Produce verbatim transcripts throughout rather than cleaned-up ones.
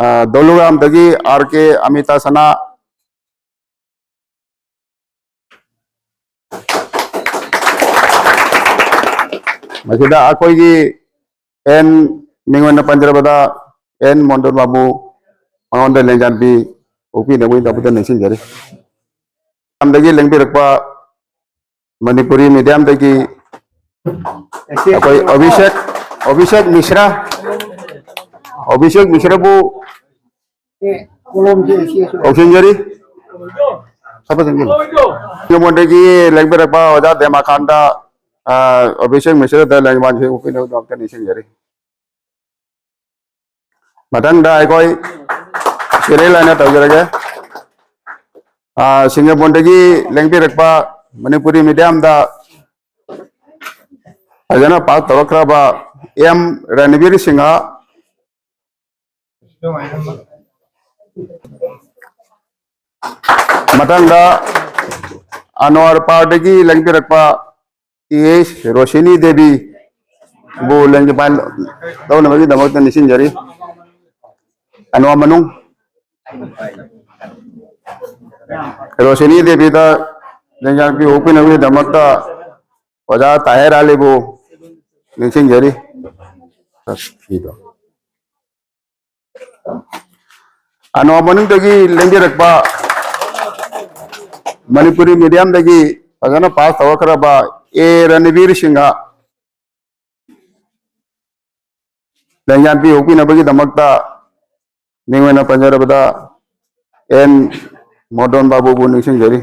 ꯑ, ꯗꯣꯂꯨꯒ꯭ꯔꯥꯝꯗꯒꯤ ꯑꯥꯔ ꯀꯦ ꯑꯃꯤꯇꯥ ꯁꯅꯥ꯫ ꯃꯁꯤꯗ ꯑꯩꯈꯣꯏꯒꯤ ꯑꯦꯟ, ꯃꯤꯡ ꯑꯣꯏꯅ ꯄꯟꯖꯔꯕꯗ ꯑꯦꯟ ꯃꯣꯟꯗꯣꯟ ꯕꯥꯕꯨ, ꯃꯉꯣꯟꯗ ꯂꯦꯡꯖꯥꯟꯕꯤ ꯑꯣꯛꯄꯤꯅꯕꯒꯤꯗꯃꯛꯇ ꯅꯤꯡꯁꯤꯡꯖꯔꯤ꯫ ꯂꯝꯗꯒꯤ ꯂꯦꯡꯕꯤꯔꯛꯄ ꯃꯅꯤꯄꯨꯔꯤ ꯃꯤꯗꯤꯌꯝꯗꯒꯤ ꯑꯩꯈꯣꯏ ꯑꯚꯤꯁꯦꯛ, ꯑꯚꯤꯁꯦꯛ ꯃꯤꯁ꯭ꯔꯥ, ꯑꯚꯤꯁꯦꯛ ꯃꯤꯁ꯭ꯔꯥꯕꯨ ꯀꯧꯁꯤꯟꯖꯔꯤ꯫ ꯁꯐꯖꯟꯒꯤ ꯅꯉꯣꯟꯗꯒꯤ ꯂꯦꯡꯕꯤꯔꯛꯄ ꯑꯣꯖꯥ ꯗꯦꯃꯥꯈꯥꯟꯗ, ꯑ, ꯑꯚꯤꯁꯦꯛ ꯃꯤꯁ꯭ꯔꯗ ꯂꯦꯡꯕꯥꯟꯁꯦ ꯎꯞꯄꯤꯅꯕꯒꯤꯗꯃꯛꯇ ꯅꯤꯡꯁꯤꯡꯖꯔꯤ꯫ ꯃꯊꯪꯗ ꯑꯩꯈꯣꯏ serial line ꯇꯧꯖꯔꯒꯦ꯫ ꯑ, ꯁꯤꯡꯖꯃꯩꯗꯒꯤ ꯂꯦꯡꯕꯤꯔꯛꯄ ꯃꯅꯤꯄꯨꯔꯤ ꯃꯤꯗꯤꯌꯝꯗ ꯐꯖꯅ ꯄꯥꯁ ꯇꯧꯔꯛꯈ꯭ꯔꯕ ꯑꯦꯝ ꯔꯟꯕꯤꯔ ꯁꯤꯡꯍ꯫ ꯃꯊꯪꯗ ꯑꯅꯋꯔ ꯄꯥꯔꯗꯒꯤ ꯂꯦꯡꯕꯤꯔꯛꯄ ꯇꯤ ꯑꯦꯁ ꯔꯣꯁꯤꯅꯤ ꯗꯦꯕꯤꯕꯨ ꯂꯦꯡꯖꯄꯥꯟ ꯂꯧꯅꯕꯒꯤꯗꯃꯛꯇ ꯅꯤꯡꯁꯤꯡꯖꯔꯤ꯫ ꯑꯅꯋꯔ ꯃꯅꯨꯡ ꯔꯣꯁꯤꯅꯤ ꯗꯦꯕꯤꯗ ꯂꯦꯡꯖꯥꯟ ꯄꯤꯊꯣꯛꯄꯤꯅꯕꯒꯤꯗꯃꯛꯇ ꯑꯣꯖꯥ ꯇꯥꯍꯤꯔ ꯑꯂꯤꯕꯨ ꯅꯤꯡꯁꯤꯡꯖꯔꯤ꯫ ꯑꯅꯣ ꯃꯅꯨꯡꯗꯒꯤ ꯂꯦꯡꯕꯤꯔꯛꯄ ꯃꯅꯤꯄꯨꯔꯤ ꯃꯤꯗꯤꯌꯝꯗꯒꯤ ꯐꯖꯅ ꯄꯥꯁ ꯇꯧꯔꯛꯈ꯭ꯔꯕ ꯑꯦ ꯔꯟꯕꯤꯔ ꯁꯤꯡꯍ ꯂꯦꯡꯌꯥꯟ ꯄꯤꯊꯣꯛꯄꯤꯅꯕꯒꯤꯗꯃꯛꯇ ꯃꯤꯡ ꯑꯣꯏꯅ ꯄꯟꯖꯔꯕꯗ ꯑꯦꯟ ꯃꯣꯗꯣꯟ ꯕꯥꯕꯨꯕꯨ ꯅꯤꯡꯁꯤꯡꯖꯔꯤ꯫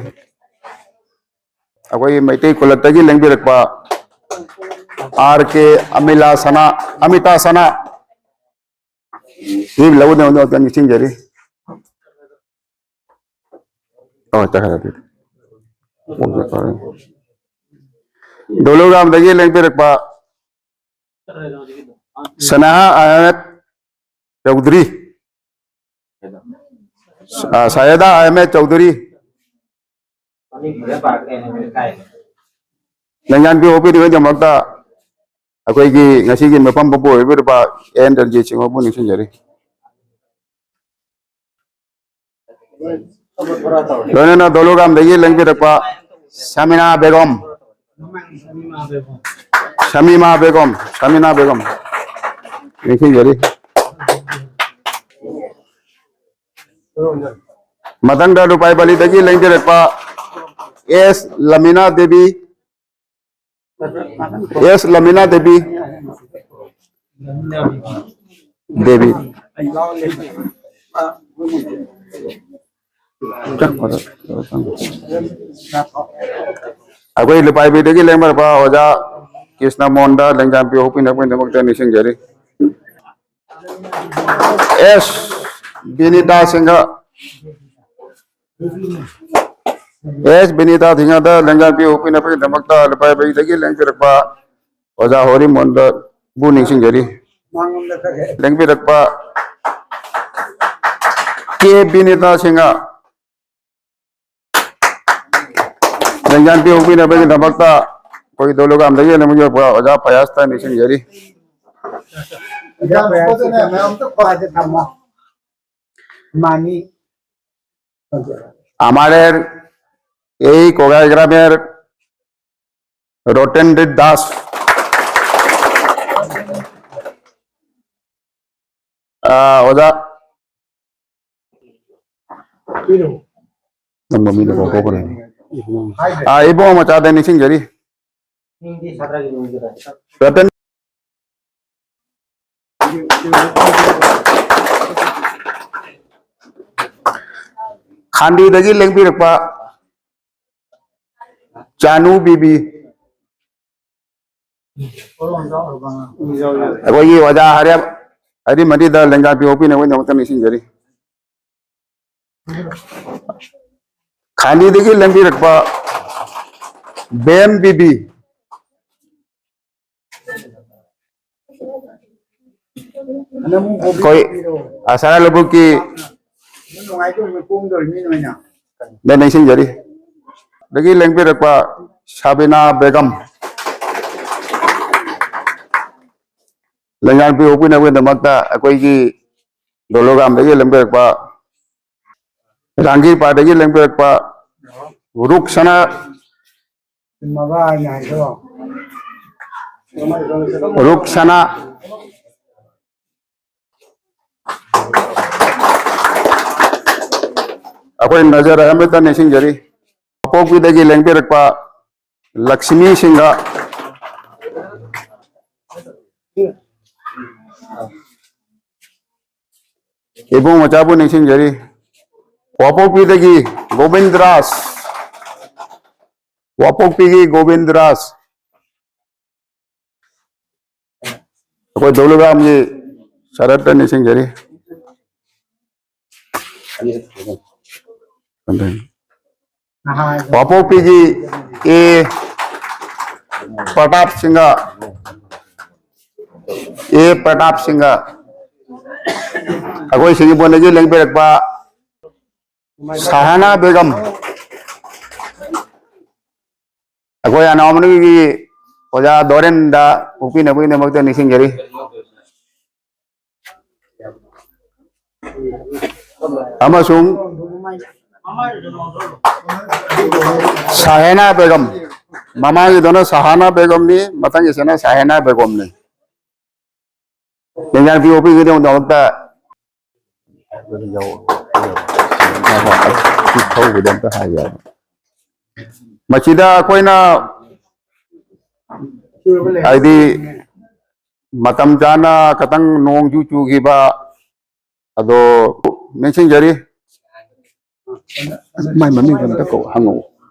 ꯑꯩꯈꯣꯏꯒꯤ ꯃꯩꯇꯩ ꯈꯨꯜꯂꯛꯇꯒꯤ ꯂꯦꯡꯕꯤꯔꯛꯄ ꯑꯥꯔ ꯀꯦ ꯑꯃꯤꯂꯥ ꯁꯅꯥ, ꯑꯃꯤꯇꯥ ꯁꯅꯥ, ꯁꯤ ꯂꯧꯒꯗꯕꯗꯣ ꯑꯝꯇ ꯅꯤꯡꯁꯤꯡꯖꯔꯤ꯫ ꯑꯣ, ꯆꯠꯈ꯭ꯔꯦ ꯑꯗꯨꯗꯤ꯫ ꯗꯣꯂꯨꯒ꯭ꯔꯥꯝꯗꯒꯤ ꯂꯦꯡꯕꯤꯔꯛꯄ ꯁꯅꯥꯍꯥ ꯑꯍꯃꯦꯗ ꯆꯧꯙꯨꯔꯤ, ꯑ, ꯁꯌꯦꯗꯥ ꯑꯍꯃꯦꯗ ꯆꯧꯙꯨꯔꯤ, ꯂꯦꯡꯌꯥꯟ ꯄꯤꯊꯣꯛꯄꯤꯅꯕꯒꯤꯗꯃꯛꯇ ꯑꯩꯈꯣꯏꯒꯤ ꯉꯁꯤꯒꯤ ꯃꯐꯝ ꯄꯨꯕ ꯑꯣꯏꯕꯤꯔꯤꯕ ꯑꯦꯟ ꯔꯟꯖꯤꯠ ꯁꯤꯡꯍꯕꯨ ꯅꯤꯡꯁꯤꯡꯖꯔꯤ꯫ ꯂꯣꯏꯅꯅ ꯗꯣꯂꯨꯒꯥꯝꯗꯒꯤ ꯂꯦꯡꯕꯤꯔꯛꯄ ꯁꯃꯤꯅꯥ ꯕꯦꯒꯝ꯫ ꯁꯃꯤꯃꯥ ꯕꯦꯒꯝ, ꯁꯃꯤꯅꯥ ꯕꯦꯒꯝ꯫ ꯅꯤꯡꯁꯤꯡꯖꯔꯤ꯫ ꯃꯊꯪꯗ ꯂꯨꯄꯥꯏ ꯕꯥꯂꯤꯗꯒꯤ ꯂꯦꯡꯕꯤꯔꯛꯄ ꯑꯦꯁ ꯂꯃꯤꯅꯥ ꯗꯦꯕꯤ꯫ ꯑꯦꯁ ꯂꯃꯤꯅꯥ ꯗꯦꯕꯤ꯫ ꯗꯦꯕꯤ꯫ ꯑꯩꯈꯣꯏ ꯂꯨꯄꯥꯏꯕꯤꯗꯒꯤ ꯂꯦꯡꯃꯔꯛꯄ ꯑꯣꯖꯥ ꯀ꯭ꯔꯤꯁꯅ ꯃꯣꯍꯟꯗ ꯂꯦꯡꯖꯥꯟ ꯄꯤꯌꯨ ꯍꯣꯛꯄꯤꯅꯕꯒꯤꯗꯃꯛꯇ ꯅꯤꯡꯁꯤꯡꯖꯔꯤ꯫ ꯑꯦꯁ ꯕꯤꯅꯤꯇꯥ ꯁꯤꯡꯍ꯫ ꯑꯦꯁ ꯕꯤꯅꯤꯇꯥ ꯁꯤꯡꯍꯗ ꯂꯦꯡꯖꯥꯟ ꯄꯤꯌꯨ ꯍꯣꯛꯄꯤꯅꯕꯒꯤꯗꯃꯛꯇ ꯂꯨꯄꯥ ꯌꯥꯡꯈꯩꯗꯒꯤ ꯂꯦꯡꯕꯤꯔꯛꯄ ꯑꯣꯖꯥ ꯍꯣꯔꯤꯃꯣꯟꯗꯕꯨ ꯅꯤꯡꯁꯤꯡꯖꯔꯤ꯫ ꯂꯦꯡꯕꯤꯔꯛꯄ ꯀꯦ ꯕꯤꯅꯤꯇꯥ ꯁꯤꯡꯍ꯫ ꯂꯦꯡꯖꯥꯟ ꯄꯤꯌꯨ ꯍꯣꯛꯄꯤꯅꯕꯒꯤꯗꯃꯛꯇ ꯑꯩꯈꯣꯏ ꯗꯣꯂꯨꯒꯥꯝꯗꯒꯤ ꯂꯦꯡꯕꯤꯔꯛꯄ ꯑꯣꯖꯥ ꯐꯌꯥꯁꯇ ꯅꯤꯡꯁꯤꯡꯖꯔꯤ꯫ ꯃꯥꯅꯤ। আমাদের এই কোগাই গ্রামের ꯔꯣꯇꯦꯟꯗ꯭ꯔ ꯗꯥꯁ, ꯑꯥ, ꯑꯣꯖꯥ, ꯅꯝꯕ ꯃꯤꯗꯣ ꯀꯥꯎꯊꯣꯛꯈ꯭ꯔꯦ꯫ ꯑꯥ, ꯏꯕꯨꯡꯉꯣ ꯃꯆꯥꯗ ꯅꯤꯡꯁꯤꯡꯖꯔꯤ꯫ ꯔꯇꯟ ꯈꯥꯟꯗꯤꯗꯒꯤ ꯂꯦꯡꯕꯤꯔꯛꯄ ꯆꯥꯅꯨ ꯕꯤꯕꯤ꯫ ꯑꯩꯈꯣꯏꯒꯤ ꯑꯣꯖꯥ ꯍꯥꯏꯔꯦ, ꯍꯥꯏꯗꯤ ꯃꯗꯤꯗ ꯂꯦꯡꯒꯥ ꯄꯤꯊꯣꯛꯄꯤꯅꯕꯒꯤꯗꯃꯛꯇ ꯅꯤꯡꯁꯤꯡꯖꯔꯤ꯫ ꯈꯥꯟꯗꯤꯗꯒꯤ ꯂꯦꯡꯕꯤꯔꯛꯄ ꯕꯦꯝ ꯕꯤꯕꯤ꯫ ꯑꯩꯈꯣꯏ ꯑꯁꯥꯔꯥ ꯂꯧꯕꯨꯛꯀꯤ ꯅꯨꯡꯉꯥꯏꯇꯕ ꯃꯤꯄꯨꯝꯗꯣ ꯃꯤ ꯑꯣꯏꯅ ꯅꯤꯡꯁꯤꯡꯖꯔꯤ꯫ ꯑꯗꯒꯤ ꯂꯦꯡꯕꯤꯔꯛꯄ ꯁꯥꯕꯤꯅꯥ ꯕꯦꯒꯝ꯫ ꯂꯩꯉꯥꯛꯄꯤ ꯑꯣꯛꯄꯤꯅꯕꯒꯤꯗꯃꯛꯇ ꯑꯩꯈꯣꯏꯒꯤ ꯗꯣꯂꯣꯒ꯭ꯔꯥꯝꯗꯒꯤ ꯂꯦꯡꯕꯤꯔꯛꯄ ꯂꯥꯡꯒꯤ ꯄꯥꯗꯒꯤ ꯂꯦꯡꯕꯤꯔꯛꯄ ꯔꯨꯛꯁꯅꯥ, ꯆꯨꯝꯃꯕ ꯑꯩꯅ ꯍꯥꯏꯗꯣ? ꯔꯨꯛꯁꯅꯥ꯫ ꯑꯩꯈꯣꯏ ꯅꯖꯔ ꯑꯍꯃꯦꯗ ꯅꯤꯡꯁꯤꯡꯖꯔꯤ꯫ ꯄꯣꯛꯄꯤꯗꯒꯤ ꯂꯦꯡꯕꯤꯔꯛꯄ ꯂꯛꯁꯃꯤ ꯁꯤꯡꯍ꯫ ꯏꯕꯨꯡ ꯃꯆꯥꯕꯨ ꯅꯤꯡꯁꯤꯡꯖꯔꯤ꯫ ꯋꯥꯄꯣꯛꯄꯤꯗꯒꯤ ꯒꯣꯕꯤꯟꯗ ꯔꯥꯖ꯫ ꯋꯥꯄꯣꯛꯄꯤꯒꯤ ꯒꯣꯕꯤꯟꯗ ꯔꯥꯖ꯫ ꯑꯩꯈꯣꯏ ꯗꯧꯂꯨꯒ꯭ꯔꯥꯝꯒꯤ ꯁꯔꯠꯇ ꯅꯤꯡꯁꯤꯡꯖꯔꯤ꯫ ꯋꯥꯄꯣꯛꯄꯤꯒꯤ ꯑꯦ ꯄ꯭ꯔꯇꯥꯞ ꯁꯤꯡꯍ, ꯑꯦ ꯄ꯭ꯔꯇꯥꯞ ꯁꯤꯡꯍ꯫ ꯑꯩꯈꯣꯏ ꯁꯤꯡꯖꯃꯩꯗꯒꯤ ꯂꯦꯡꯕꯤꯔꯛꯄ ꯁꯍꯥꯅꯥ ꯕꯦꯒꯝ꯫ ꯑꯩꯈꯣꯏ ꯑꯅꯥꯃꯅꯤꯒꯤ ꯑꯣꯖꯥ ꯗꯣꯔꯦꯟꯗ ꯄꯣꯛꯄꯤꯅꯕꯒꯤꯗꯃꯛꯇ ꯅꯤꯡꯁꯤꯡꯖꯔꯤ꯫ ꯑꯃꯁꯨꯡ ꯁꯍꯦꯅꯥ ꯕꯦꯒꯝ, ꯃꯃꯥꯡꯒꯤꯗꯨꯅ ꯁꯍꯥꯅꯥ ꯕꯦꯒꯝꯅꯤ, ꯃꯊꯪꯒꯤꯁꯤꯅ ꯁꯍꯦꯅꯥ ꯕꯦꯒꯝꯅꯤ꯫ ꯂꯦꯡꯖꯥꯟ ꯄꯤ ꯑꯣ ꯄꯤꯒꯤꯗꯃꯛꯇ ꯊꯧꯕꯗ ꯑꯝꯇ ꯍꯥꯏꯒꯦ꯫ ꯃꯁꯤꯗ ꯑꯩꯈꯣꯏꯅ ꯍꯥꯏꯗꯤ ꯃꯇꯝ ꯆꯥꯅ ꯈꯇꯪ ꯅꯣꯡꯁꯨ ꯆꯨꯈꯤꯕ, ꯑꯗꯣ ꯅꯤꯡꯁꯤꯡꯖꯔꯤ꯫ ꯃꯥꯏ ꯃꯃꯤꯡ ꯑꯝꯇ ꯀꯧ ꯍꯪꯉꯛꯑꯣ꯫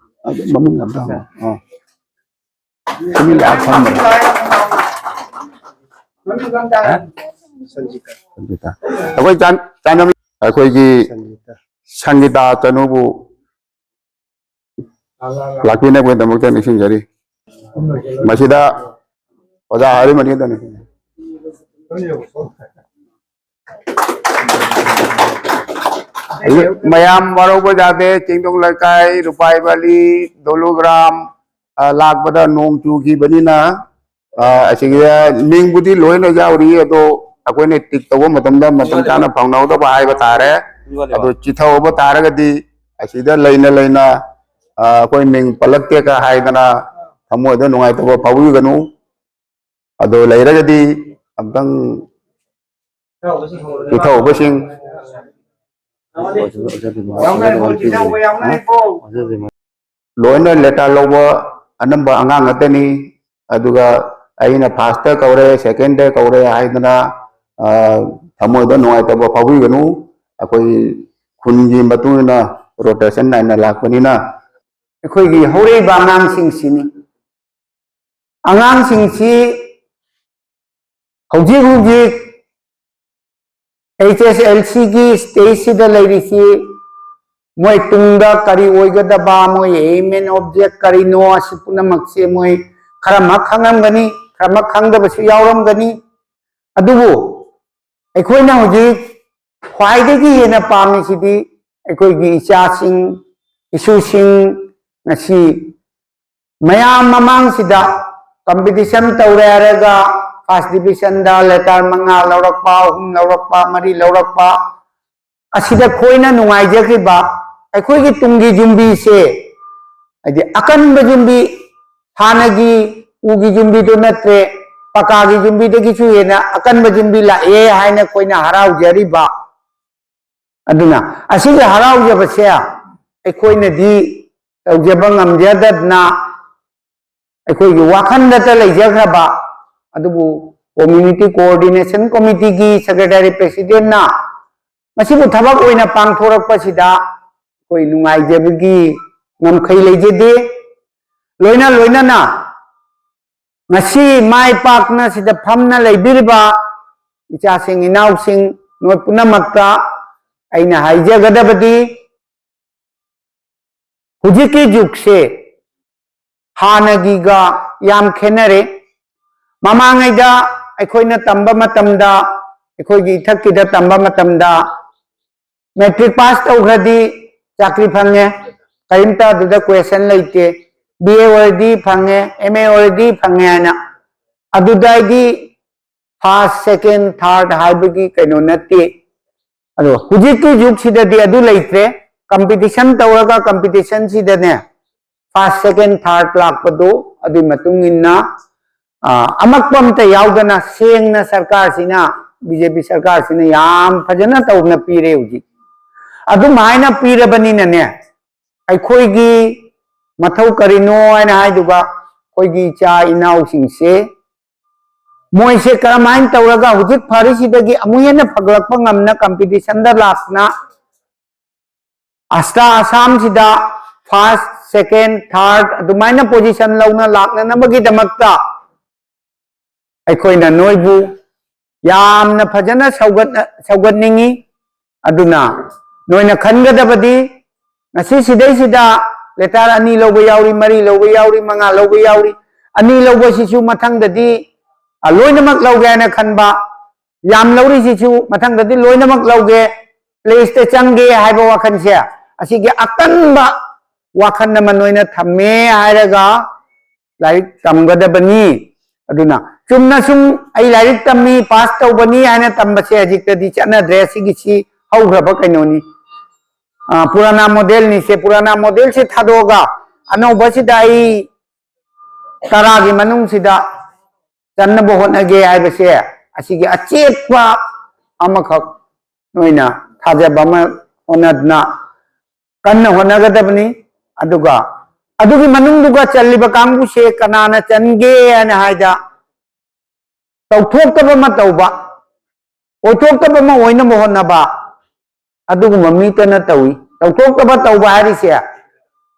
ꯑꯗꯨ ꯃꯃꯤꯡ ꯑꯝꯇ ꯍꯪꯉꯛꯑꯣ꯫ ꯑꯥ꯫ ꯇꯨꯃꯤꯟ ꯂꯥꯛꯑ ꯐꯝꯕꯅꯤ꯫ ꯁꯪꯒꯤꯇꯥ꯫ ꯑꯩꯈꯣꯏ ꯆꯥꯟ-, ꯆꯥꯟꯅꯃꯤ-, ꯑꯩꯈꯣꯏꯒꯤ ꯁꯪꯒꯤꯇꯥ ꯆꯅꯨꯕꯨ ꯂꯥꯛꯄꯤꯅꯕꯒꯤꯗꯃꯛꯇ ꯅꯤꯡꯁꯤꯡꯖꯔꯤ꯫ ꯃꯁꯤꯗ ꯑꯣꯖꯥ ꯍꯥꯏꯔꯤꯃꯅꯤꯗꯅꯤ꯫ ꯃꯌꯥꯝ ꯋꯥꯔꯧꯕ ꯌꯥꯗꯦ, ꯆꯤꯡꯗꯣꯡ ꯂꯩꯀꯥꯏ, ꯔꯨꯄꯥꯏ ꯚꯦꯂꯤ, ꯗꯣꯂꯨꯒ꯭ꯔꯥꯝ, ꯑ, ꯂꯥꯛꯄꯗ ꯅꯣꯡ ꯆꯨꯈꯤꯕꯅꯤꯅ, ꯑ, ꯑꯁꯤꯒꯤ ꯃꯤꯡꯕꯨꯗꯤ ꯂꯣꯏꯅ ꯌꯥꯎꯔꯤ, ꯑꯗꯣ ꯑꯩꯈꯣꯏꯅ ꯇꯤꯛ ꯇꯧꯕ ꯃꯇꯝꯗ ꯃꯇꯝ ꯆꯥꯅ ꯐꯪꯅꯍꯧꯗꯕ ꯍꯥꯏꯕ ꯇꯥꯔꯦ꯫ ꯑꯗꯨ ꯆꯤꯊꯍꯧꯕ ꯇꯥꯔꯒꯗꯤ ꯑꯁꯤꯗ ꯂꯩꯅ ꯂꯩꯅ, ꯑ, ꯑꯩꯈꯣꯏ ꯃꯤꯡ ꯄꯜꯂꯛꯇꯦꯒ ꯍꯥꯏꯗꯅ ꯊꯃꯣꯏꯗ ꯅꯨꯡꯉꯥꯏꯇꯕ ꯐꯥꯎꯕꯤꯒꯅꯨ꯫ ꯑꯗꯨ ꯂꯩꯔꯒꯗꯤ ꯑꯝꯇꯪ ꯆꯤꯊꯍꯧꯕꯁꯤꯡ ꯂꯣꯏꯅ ꯂꯦꯇꯔ ꯂꯧꯕ ꯑꯅꯝꯕ ꯑꯉꯥꯡ ꯉꯥꯛꯇꯅꯤ꯫ ꯑꯗꯨꯒ ꯑꯩꯅ ꯐꯥꯔꯁꯇ ꯀꯧꯔꯦ, ꯁꯦꯀꯦꯟꯗ ꯀꯧꯔꯦ ꯍꯥꯏꯗꯅ, ꯑ, ꯊꯃꯣꯏꯗ ꯅꯨꯡꯉꯥꯏꯇꯕ ꯐꯥꯎꯕꯤꯒꯅꯨ꯫ ꯑꯩꯈꯣꯏ ꯈꯨꯟꯒꯤ ꯃꯇꯨꯡ ꯏꯟꯅ ꯔꯣꯇꯦꯁꯟ ꯅꯥꯏꯅ ꯂꯥꯛꯄꯅꯤꯅ꯫ ꯑꯩꯈꯣꯏꯒꯤ ꯍꯧꯔꯛꯏꯕ ꯑꯉꯥꯡꯁꯤꯡꯁꯤꯅꯤ꯫ ꯑꯉꯥꯡꯁꯤꯡꯁꯤ ꯍꯧꯖꯤꯛ ꯍꯧꯖꯤꯛ H S L C ꯒꯤ stage ꯁꯤꯗ ꯂꯩꯔꯤꯁꯤ, ꯃꯣꯏ ꯇꯨꯡꯗ ꯀꯔꯤ ꯑꯣꯏꯒꯗꯕ, ꯃꯣꯏ aim and object ꯀꯔꯤꯅꯣ, ꯑꯁꯤ ꯄꯨꯝꯅꯃꯛꯁꯦ ꯃꯣꯏ ꯈꯔꯃꯛ ꯈꯪꯉꯝꯒꯅꯤ, ꯈꯔꯃꯛ ꯈꯪꯗꯕꯁꯨ ꯌꯥꯎꯔꯝꯒꯅꯤ꯫ ꯑꯗꯨꯕꯨ ꯑꯩꯈꯣꯏꯅ ꯍꯧꯖꯤꯛ ꯈ꯭ꯋꯥꯏꯗꯒꯤ ꯍꯦꯟꯅ ꯄꯥꯝꯃꯤꯁꯤꯗꯤ ꯑꯩꯈꯣꯏꯒꯤ ꯏꯆꯥꯁꯤꯡ, ꯏꯁꯨꯁꯤꯡ ꯉꯁꯤ ꯃꯌꯥꯝ ꯃꯃꯥꯡꯁꯤꯗ competition ꯇꯧꯔꯦ ꯍꯥꯏꯔꯒ first division ꯗ letter ꯃꯉꯥ ꯂꯧꯔꯛꯄ, ꯑꯍꯨꯝ ꯂꯧꯔꯛꯄ, ꯃꯔꯤ ꯂꯧꯔꯛꯄ, ꯑꯁꯤꯗ ꯈꯣꯏꯅ ꯅꯨꯡꯉꯥꯏꯖꯈꯤꯕ꯫ ꯑꯩꯈꯣꯏꯒꯤ ꯇꯨꯡꯒꯤ ꯌꯨꯝꯕꯤꯁꯦ, ꯍꯥꯏꯗꯤ ꯑꯀꯟꯕ ꯌꯨꯝꯕꯤ, ꯍꯥꯟꯅꯒꯤ ꯎꯒꯤ ꯌꯨꯝꯕꯤꯗꯨ ꯅꯠꯇ꯭ꯔꯦ, ꯄꯀꯥꯒꯤ ꯌꯨꯝꯕꯤꯗꯒꯤꯁꯨ ꯍꯦꯟꯅ ꯑꯀꯟꯕ ꯌꯨꯝꯕꯤ ꯂꯥꯛꯑꯦ ꯍꯥꯏꯅ ꯑꯩꯈꯣꯏꯅ ꯍꯔꯥꯎꯖꯔꯤꯕ꯫ ꯑꯗꯨꯅ ꯑꯁꯤꯒꯤ ꯍꯔꯥꯎꯖꯕꯁꯦ ꯑꯩꯈꯣꯏꯅꯗꯤ ꯇꯧꯖꯕ ꯉꯝꯖꯗꯗꯅ ꯑꯩꯈꯣꯏꯒꯤ ꯋꯥꯈꯜꯗꯇ ꯂꯩꯖꯈ꯭ꯔꯕ, ꯑꯗꯨꯕꯨ community coordination committee ꯒꯤ secretary president ꯅ ꯃꯁꯤꯕꯨ ꯊꯕꯛ ꯑꯣꯏꯅ ꯄꯥꯡꯊꯣꯔꯛꯄꯁꯤꯗ ꯑꯩꯈꯣꯏ ꯅꯨꯡꯉꯥꯏꯖꯕꯒꯤ ꯉꯝꯈꯩ ꯂꯩꯖꯗꯦ꯫ ꯂꯣꯏꯅ ꯂꯣꯏꯅꯅ ꯉꯁꯤ ꯃꯥꯏ ꯄꯥꯛꯅ ꯁꯤꯗ ꯐꯝꯅ ꯂꯩꯕꯤꯔꯤꯕ ꯏꯆꯥꯁꯤꯡ ꯏꯅꯥꯎꯁꯤꯡ, ꯅꯣꯏ ꯄꯨꯝꯅꯃꯛꯇ ꯑꯩꯅ ꯍꯥꯏꯖꯒꯗꯕꯗꯤ, ꯍꯧꯖꯤꯛꯀꯤ ꯖꯨꯒꯁꯦ ꯍꯥꯟꯅꯒꯤꯒ ꯌꯥꯝ ꯈꯦꯠꯅꯔꯦ꯫ ꯃꯃꯥꯡꯉꯩꯗ ꯑꯩꯈꯣꯏꯅ ꯇꯝꯕ ꯃꯇꯝꯗ, ꯑꯩꯈꯣꯏꯒꯤ ꯏꯊꯛꯀꯤꯗ ꯇꯝꯕ ꯃꯇꯝꯗ, matric pass ꯇꯧꯈ꯭ꯔꯗꯤ ꯆꯥꯀ꯭ꯔꯤ ꯐꯪꯉꯦ, ꯀꯔꯤꯝꯇ ꯑꯗꯨꯗ question ꯂꯩꯇꯦ꯫ B A ꯑꯣꯏꯔꯗꯤ ꯐꯪꯉꯦ, M A ꯑꯣꯏꯔꯗꯤ ꯐꯪꯉꯦ ꯍꯥꯏꯅ꯫ ꯑꯗꯨꯗ ꯑꯩꯗꯤ first, second, third ꯍꯥꯏꯕꯒꯤ ꯀꯩꯅꯣ ꯅꯠꯇꯦ꯫ ꯑꯗꯣ ꯍꯧꯖꯤꯛꯀꯤ ꯖꯨꯒꯁꯤꯗꯗꯤ ꯑꯗꯨ ꯂꯩꯇ꯭ꯔꯦ꯫ ꯀꯝꯄꯤꯇꯤꯁꯟ ꯇꯧꯔꯒ ꯀꯝꯄꯤꯇꯤꯁꯟꯁꯤꯗꯅꯦ ꯐꯥꯔꯁ, ꯁꯦꯀꯦꯟ, ꯊꯥꯔꯠ ꯂꯥꯛꯄꯗꯣ ꯑꯗꯨꯒꯤ ꯃꯇꯨꯡ ꯏꯟꯅ, ꯑ, ꯑꯃꯛꯄ ꯑꯝꯇ ꯌꯥꯎꯗꯅ ꯁꯦꯡꯅ ꯁꯔꯀꯥꯔꯁꯤꯅ, ꯕꯤ ꯖꯦ ꯄꯤ ꯁꯔꯀꯥꯔꯁꯤꯅ ꯌꯥꯝ ꯐꯖꯅ ꯇꯧꯅ ꯄꯤꯔꯦ ꯍꯧꯖꯤꯛ꯫ ꯑꯗꯨꯃꯥꯏꯅ ꯄꯤꯔꯕꯅꯤꯅꯅꯦ, ꯑꯩꯈꯣꯏꯒꯤ ꯃꯊꯧ ꯀꯔꯤꯅꯣ ꯍꯥꯏꯅ ꯍꯥꯏꯗꯨꯕ, ꯑꯩꯈꯣꯏꯒꯤ ꯏꯆꯥ ꯏꯅꯥꯎꯁꯤꯡꯁꯦ ꯃꯣꯏꯁꯦ ꯀꯔꯝꯍꯥꯏꯅ ꯇꯧꯔꯒ ꯍꯧꯖꯤꯛ ꯐꯔꯤꯁꯤꯗꯒꯤ ꯑꯃꯨꯛ ꯍꯦꯟꯅ ꯐꯒꯠꯂꯛꯄ ꯉꯝꯅ ꯀꯝꯄꯤꯇꯤꯁꯟꯗ ꯂꯥꯛꯇꯅ ꯑꯁꯇꯥ ꯑꯁꯥꯝꯁꯤꯗ ꯐꯥꯔꯁ, ꯁꯦꯀꯦꯟ, ꯊꯥꯔꯠ ꯑꯗꯨꯃꯥꯏꯅ ꯄꯣꯖꯤꯁꯟ ꯂꯧꯅ ꯂꯥꯛꯅꯅꯕꯒꯤꯗꯃꯛꯇ ꯑꯩꯈꯣꯏꯅ ꯅꯣꯏꯕꯨ ꯌꯥꯝꯅ ꯐꯖꯅ ꯁꯧꯒꯠꯅ-, ꯁꯧꯒꯠꯅꯤꯡꯉꯤ꯫ ꯑꯗꯨꯅ ꯅꯣꯏꯅ ꯈꯟꯒꯗꯕꯗꯤ, ꯉꯁꯤ ꯁꯤꯗꯩꯁꯤꯗ ꯂꯦꯇꯔ ꯑꯅꯤ ꯂꯧꯕ ꯌꯥꯎꯔꯤ, ꯃꯔꯤ ꯂꯧꯕ ꯌꯥꯎꯔꯤ, ꯃꯉꯥ ꯂꯧꯕ ꯌꯥꯎꯔꯤ꯫ ꯑꯅꯤ ꯂꯧꯕꯁꯤꯁꯨ ꯃꯊꯪꯗꯗꯤ, ꯑ, ꯂꯣꯏꯅꯃꯛ ꯂꯧꯒꯦ ꯍꯥꯏꯅ ꯈꯟꯕ, ꯌꯥꯝ ꯂꯧꯔꯤꯁꯤꯁꯨ ꯃꯊꯪꯗꯗꯤ ꯂꯣꯏꯅꯃꯛ ꯂꯧꯒꯦ, ꯄ꯭ꯂꯦꯁꯇ ꯆꯪꯒꯦ ꯍꯥꯏꯕ ꯋꯥꯈꯜꯁꯦ, ꯑꯁꯤꯒꯤ ꯑꯀꯟꯕ ꯋꯥꯈꯜ ꯑꯃ ꯅꯣꯏꯅ ꯊꯝꯃꯦ ꯍꯥꯏꯔꯒ ꯂꯥꯏꯔꯤꯛ ꯇꯝꯒꯗꯕꯅꯤ꯫ ꯑꯗꯨꯅ ꯆꯨꯝꯅ ꯁꯨꯝ ꯑꯩ ꯂꯥꯏꯔꯤꯛ ꯇꯝꯃꯤ, ꯄꯥꯁ ꯇꯧꯕꯅꯤ ꯍꯥꯏꯅ ꯇꯝꯕꯁꯦ ꯍꯧꯖꯤꯛꯇꯗꯤ ꯆꯠꯅꯗ꯭ꯔꯦ꯫ ꯁꯤꯒꯤꯁꯤ ꯍꯧꯈ꯭ꯔꯕ ꯀꯩꯅꯣꯅꯤ꯫ ꯑ, ꯄꯨꯔꯥꯅꯥ ꯃꯣꯗꯦꯜꯅꯤꯁꯦ꯫ ꯄꯨꯔꯥꯅꯥ ꯃꯣꯗꯦꯜꯁꯦ ꯊꯥꯗꯣꯛꯑꯒ ꯑꯅꯧꯕꯁꯤꯗ ꯑꯩ ꯇꯔꯥꯒꯤ ꯃꯅꯨꯡꯁꯤꯗ ꯆꯟꯅꯕ ꯍꯣꯠꯅꯒꯦ ꯍꯥꯏꯕꯁꯦ, ꯑꯁꯤꯒꯤ ꯑꯆꯦꯠꯄ ꯑꯃꯈꯛ ꯅꯣꯏꯅ ꯊꯥꯖꯕ ꯑꯃ ꯍꯣꯠꯅꯗꯨꯅ ꯀꯟꯅ ꯍꯣꯠꯅꯒꯗꯕꯅꯤ꯫ ꯑꯗꯨꯒ ꯑꯗꯨꯒꯤ ꯃꯅꯨꯡꯗꯨꯒ ꯆꯜꯂꯤꯕ ꯀꯥꯡꯕꯨꯁꯦ ꯀꯅꯥꯅ ꯆꯟꯒꯦ ꯍꯥꯏꯅ ꯍꯥꯏꯗ ꯇꯧꯊꯣꯛꯇꯕ ꯑꯃ ꯇꯧꯕ, ꯑꯣꯏꯊꯣꯛꯇꯕ ꯑꯃ ꯑꯣꯏꯅꯕ ꯍꯣꯠꯅꯕ, ꯑꯗꯨꯒꯨꯝꯕ ꯃꯤꯇꯅ ꯇꯧꯏ꯫ ꯇꯧꯊꯣꯛꯇꯕ ꯇꯧꯕ ꯍꯥꯏꯔꯤꯁꯦ,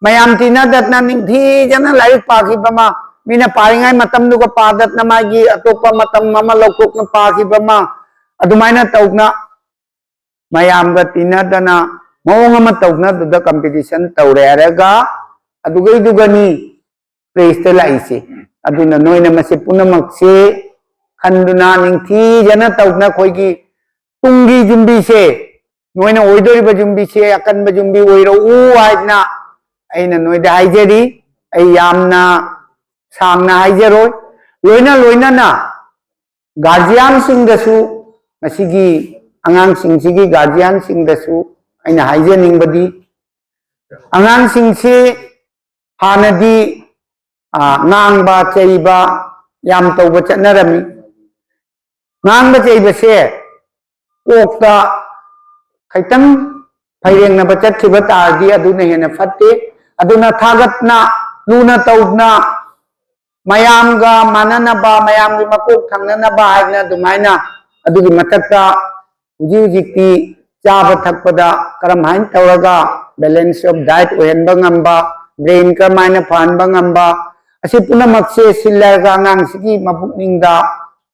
ꯃꯌꯥꯝ ꯇꯤꯟꯅꯗꯗꯅ ꯅꯤꯡꯊꯤꯖꯅ ꯂꯥꯏꯔꯤꯛ ꯄꯥꯈꯤꯕ ꯑꯃ, ꯃꯤꯅ ꯄꯥꯔꯤꯉꯩ ꯃꯇꯝꯗꯨꯒ ꯄꯥꯗꯗꯅ ꯃꯥꯒꯤ ꯑꯇꯣꯞꯄ ꯃꯇꯝ ꯑꯃ ꯂꯧꯊꯣꯛꯅ ꯄꯥꯈꯤꯕ ꯑꯃ, ꯑꯗꯨꯃꯥꯏꯅ ꯇꯧꯅ ꯃꯌꯥꯝꯒ ꯇꯤꯟꯅꯗꯅ ꯃꯑꯣꯡ ꯑꯃ ꯇꯧꯅꯗꯨꯗ ꯀꯝꯄꯤꯇꯤꯁꯟ ꯇꯧꯔꯦ ꯍꯥꯏꯔꯒ ꯑꯗꯨꯒꯩꯗꯨꯒꯅꯤ ꯄ꯭ꯔꯦꯁꯇ ꯂꯥꯛꯏꯁꯦ꯫ ꯑꯗꯨꯅ ꯅꯣꯏꯅ ꯃꯁꯤ ꯄꯨꯝꯅꯃꯛꯁꯦ ꯈꯟꯗꯨꯅ ꯅꯤꯡꯊꯤꯖꯅ ꯇꯧꯗꯅ ꯑꯩꯈꯣꯏꯒꯤ ꯇꯨꯡꯒꯤ ꯌꯨꯝꯕꯤꯁꯦ, ꯅꯣꯏꯅ ꯑꯣꯏꯗꯣꯔꯤꯕ ꯌꯨꯝꯕꯤꯁꯦ ꯑꯀꯟꯕ ꯌꯨꯝꯕꯤ ꯑꯣꯏꯔꯛꯎ ꯍꯥꯏꯗꯅ ꯑꯩꯅ ꯅꯣꯏꯗ ꯍꯥꯏꯖꯔꯤ꯫ ꯑꯩ ꯌꯥꯝꯅ ꯁꯥꯡꯅ ꯍꯥꯏꯖꯔꯣꯏ꯫ ꯂꯣꯏꯅ ꯂꯣꯏꯅꯅ ꯒꯥꯔꯖꯤꯌꯥꯟꯁꯤꯡꯗꯁꯨ ꯃꯁꯤꯒꯤ ꯑꯉꯥꯡꯁꯤꯡꯁꯤꯒꯤ ꯒꯥꯔꯖꯤꯌꯥꯟꯁꯤꯡꯗꯁꯨ ꯑꯩꯅ ꯍꯥꯏꯖꯅꯤꯡꯕꯗꯤ, ꯑꯉꯥꯡꯁꯤꯡꯁꯤ ꯍꯥꯟꯅꯗꯤ, ꯑ, ꯉꯥꯡꯕ ꯆꯩꯕ ꯌꯥꯝ ꯇꯧꯕ ꯆꯠꯅꯔꯝꯃꯤ꯫ ꯉꯥꯡꯕ ꯆꯩꯕꯁꯦ ꯀꯣꯛꯇ ꯈꯤꯇꯪ ꯐꯩꯔꯦꯡꯅꯕ ꯆꯠꯈꯤꯕ ꯇꯥꯔꯗꯤ ꯑꯗꯨꯅ ꯍꯦꯟꯅ ꯐꯠꯇꯦ꯫ ꯑꯗꯨꯅ ꯊꯥꯒꯠꯅ, ꯂꯨꯅ ꯇꯧꯅ, ꯃꯌꯥꯝꯒ ꯃꯥꯟꯅꯅꯕ, ꯃꯌꯥꯝꯒꯤ ꯃꯀꯣꯛ ꯊꯪꯅꯅꯕ ꯍꯥꯏꯅ ꯑꯗꯨꯃꯥꯏꯅ, ꯑꯗꯨꯒꯤ ꯃꯊꯛꯇ ꯍꯧꯖꯤꯛ ꯍꯧꯖꯤꯛꯇꯤ ꯆꯥꯕ ꯊꯛꯄꯗ ꯀꯔꯝ ꯍꯥꯏꯅ ꯇꯧꯔꯒ balance of diet ꯑꯣꯏꯍꯟꯕ ꯉꯝꯕ, brain ꯀꯔꯝ ꯍꯥꯏꯅ ꯐꯍꯟꯕ ꯉꯝꯕ, ꯑꯁꯤ ꯄꯨꯝꯅꯃꯛꯁꯦ ꯁꯤꯜꯂꯒ ꯑꯉꯥꯡꯁꯤꯒꯤ ꯃꯄꯨꯛꯅꯤꯡꯗ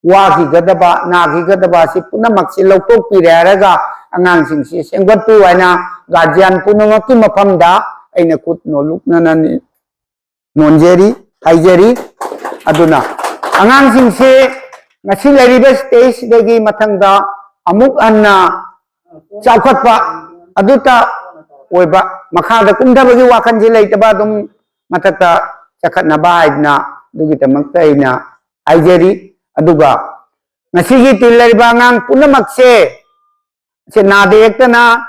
ꯋꯥꯈꯤꯒꯗꯕ, ꯅꯥꯈꯤꯒꯗꯕ ꯑꯁꯤ ꯄꯨꯝꯅꯃꯛꯁꯤ ꯂꯧꯊꯣꯛꯄꯤꯔꯦ ꯍꯥꯏꯔꯒ ꯑꯉꯥꯡꯁꯤꯡꯁꯤ ꯁꯦꯝꯒꯠꯄꯤꯌꯨ ꯍꯥꯏꯅ guardian ꯄꯨꯝꯅꯃꯛꯀꯤ ꯃꯐꯝꯗ ꯑꯩꯅ ꯈꯨꯠ ꯅꯣꯜꯂꯨꯛꯅꯅ ꯅꯣꯟꯖꯔꯤ, ꯍꯥꯏꯖꯔꯤ꯫ ꯑꯗꯨꯅ ꯑꯉꯥꯡꯁꯤꯡꯁꯦ ꯉꯁꯤ ꯂꯩꯔꯤꯕ stageꯁꯤꯗꯒꯤ ꯃꯊꯪꯗ ꯑꯃꯨꯛ ꯍꯟꯅ ꯆꯥꯎꯈꯠꯄ ꯑꯗꯨꯇ ꯑꯣꯏꯕ, ꯃꯈꯥꯗ ꯀꯨꯝꯊꯕꯒꯤ ꯋꯥꯈꯜꯁꯤ ꯂꯩꯇꯕ, ꯑꯗꯨꯝ ꯃꯊꯛꯇ ꯆꯈꯠꯅꯕ ꯍꯥꯏꯗꯅ ꯑꯗꯨꯒꯤꯗꯃꯛꯇ ꯑꯩꯅ ꯍꯥꯏꯖꯔꯤ꯫ ꯑꯗꯨꯒ ꯉꯁꯤꯒꯤ ꯇꯤꯜꯂꯔꯤꯕ ꯑꯉꯥꯡ ꯄꯨꯝꯅꯃꯛꯁꯦ, ꯁꯦ ꯅꯥꯗ ꯌꯦꯛꯇꯅ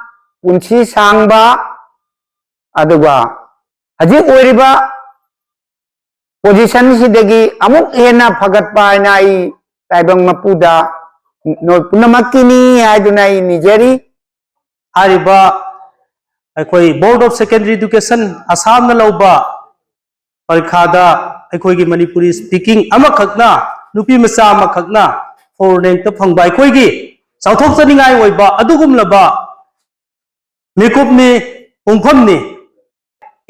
ꯄꯨꯟꯁꯤ ꯁꯥꯡꯕ, ꯑꯗꯨꯒ ꯍꯧꯖꯤꯛ ꯑꯣꯏꯔꯤꯕ positionꯁꯤꯗꯒꯤ ꯑꯃꯨꯛ ꯍꯦꯟꯅ ꯐꯒꯠꯄ ꯍꯥꯏꯅ ꯑꯩ ꯇꯥꯏꯕꯪ ꯃꯄꯨꯗ ꯅꯣꯏ ꯄꯨꯝꯅꯃꯛꯀꯤꯅꯤ ꯍꯥꯏꯗꯨꯅ ꯑꯩ ꯅꯤꯖꯔꯤ꯫ ꯍꯥꯏꯔꯤꯕ ꯑꯩꯈꯣꯏ Board of Secondary Education ꯑꯁꯥꯝꯅ ꯂꯧꯕ ꯄꯔꯤꯈꯥꯗ ꯑꯩꯈꯣꯏꯒꯤ ꯃꯅꯤꯄꯨꯔꯤ speaking ꯑꯃꯈꯛꯅ, ꯅꯨꯄꯤ ꯃꯆꯥ ꯑꯃꯈꯛꯅ four rankꯇ ꯐꯪꯕ ꯑꯩꯈꯣꯏꯒꯤ ꯆꯥꯎꯊꯣꯛꯆꯅꯤꯡꯉꯥꯏ ꯑꯣꯏꯕ ꯑꯗꯨꯒꯨꯝꯂꯕ ꯃꯤꯀꯨꯞꯅꯤ, ꯄꯨꯡꯐꯝꯅꯤ꯫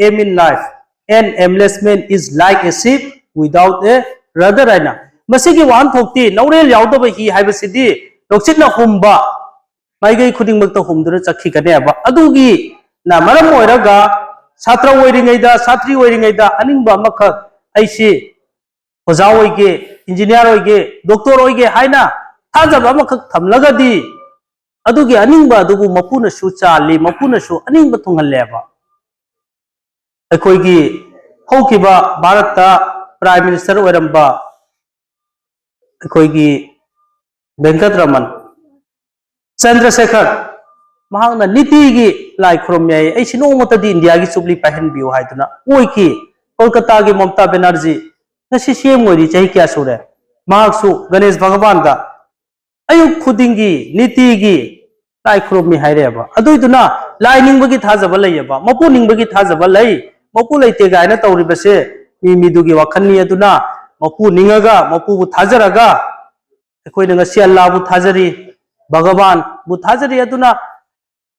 Aim in life, an aimless man is like a ship without a rudder ꯍꯥꯏꯅ꯫ ꯃꯁꯤꯒꯤ ꯋꯥꯍꯟꯊꯣꯛꯇꯤ ꯅꯧꯔꯦꯜ ꯌꯥꯎꯗꯕ ꯍꯤ ꯍꯥꯏꯕꯁꯤꯗꯤ ꯅꯨꯡꯁꯤꯠꯅ ꯍꯨꯝꯕ ꯃꯥꯏꯀꯩ ꯈꯨꯗꯤꯡꯃꯛꯇ ꯍꯨꯝꯗꯨꯅ ꯆꯠꯈꯤꯒꯅꯦꯕ꯫ ꯑꯗꯨꯒꯤꯅ ꯃꯔꯝ ꯑꯣꯏꯔꯒ ꯁꯥꯇ꯭ꯔ ꯑꯣꯏꯔꯤꯉꯩꯗ, ꯁꯥꯇ꯭ꯔꯤ ꯑꯣꯏꯔꯤꯉꯩꯗ ꯑꯅꯤꯡꯕ ꯑꯃꯈꯛ, ꯑꯩꯁꯤ ꯑꯣꯖꯥ ꯑꯣꯏꯒꯦ, engineer ꯑꯣꯏꯒꯦ, doctor ꯑꯣꯏꯒꯦ ꯍꯥꯏꯅ ꯊꯥꯖꯕ ꯑꯃꯈꯛ ꯊꯝꯂꯒꯗꯤ ꯑꯗꯨꯒꯤ ꯑꯅꯤꯡꯕ ꯑꯗꯨꯕꯨ ꯃꯄꯨꯅꯁꯨ ꯆꯥꯜꯂꯤ, ꯃꯄꯨꯅꯁꯨ ꯑꯅꯤꯡꯕ ꯊꯨꯡꯍꯜꯂꯦꯕ꯫ ꯑꯩꯈꯣꯏꯒꯤ ꯍꯧꯈꯤꯕ ꯚꯥꯔꯠꯇ Prime Minister ꯑꯣꯏꯔꯝꯕ ꯑꯩꯈꯣꯏꯒꯤ ꯚꯦꯡꯀꯠ ꯔꯃꯟ ꯆꯟꯗ꯭ꯔꯁꯦꯈꯔ, ꯃꯍꯥꯛꯅ ꯅꯤꯇꯤꯒꯤ ꯂꯥꯏ ꯈꯨꯔꯨꯝꯃꯤ ꯍꯥꯏ, "ꯑꯩꯁꯤ ꯅꯣꯡꯃꯇꯗꯤ ꯏꯟꯗꯤꯌꯥꯒꯤ ꯆꯨꯞꯂꯤ ꯄꯥꯏꯍꯟꯕꯤꯌꯨ" ꯍꯥꯏꯗꯨꯅ ꯑꯣꯏꯈꯤ꯫ ꯀꯣꯜꯀꯇꯥꯒꯤ ꯃꯃꯇꯥ ꯕꯦꯅꯔꯖꯤ, ꯉꯁꯤ ꯁꯤ ꯑꯦꯝ ꯑꯣꯏꯔꯤ ꯆꯍꯤ ꯀꯌꯥ ꯁꯨꯔꯦ? ꯃꯍꯥꯛꯁꯨ ꯒꯅꯦꯁ ꯚꯒꯋꯥꯟꯗ ꯑꯌꯨꯛ ꯈꯨꯗꯤꯡꯒꯤ, ꯅꯤꯇꯤꯒꯤ ꯂꯥꯏ ꯈꯨꯔꯨꯝꯃꯤ ꯍꯥꯏꯔꯦꯕ꯫ ꯑꯗꯨꯏꯗꯨꯅ ꯂꯥꯏ ꯅꯤꯡꯕꯒꯤ ꯊꯥꯖꯕ ꯂꯩꯌꯦꯕ, ꯃꯄꯨ ꯅꯤꯡꯕꯒꯤ ꯊꯥꯖꯕ ꯂꯩ꯫ ꯃꯄꯨ ꯂꯩꯇꯦ ꯀꯥꯏꯅ ꯇꯧꯔꯤꯕꯁꯦ ꯃꯤ ꯃꯤꯗꯨꯒꯤ ꯋꯥꯈꯜꯅꯤ꯫ ꯑꯗꯨꯅ ꯃꯄꯨ ꯅꯤꯡꯉꯒ, ꯃꯄꯨꯕꯨ ꯊꯥꯖꯔꯒ, ꯑꯩꯈꯣꯏꯅ ꯉꯁꯤ ꯑꯜꯂꯥꯕꯨ ꯊꯥꯖꯔꯤ, ꯚꯒꯋꯥꯟꯕꯨ ꯊꯥꯖꯔꯤ꯫ ꯑꯗꯨꯅ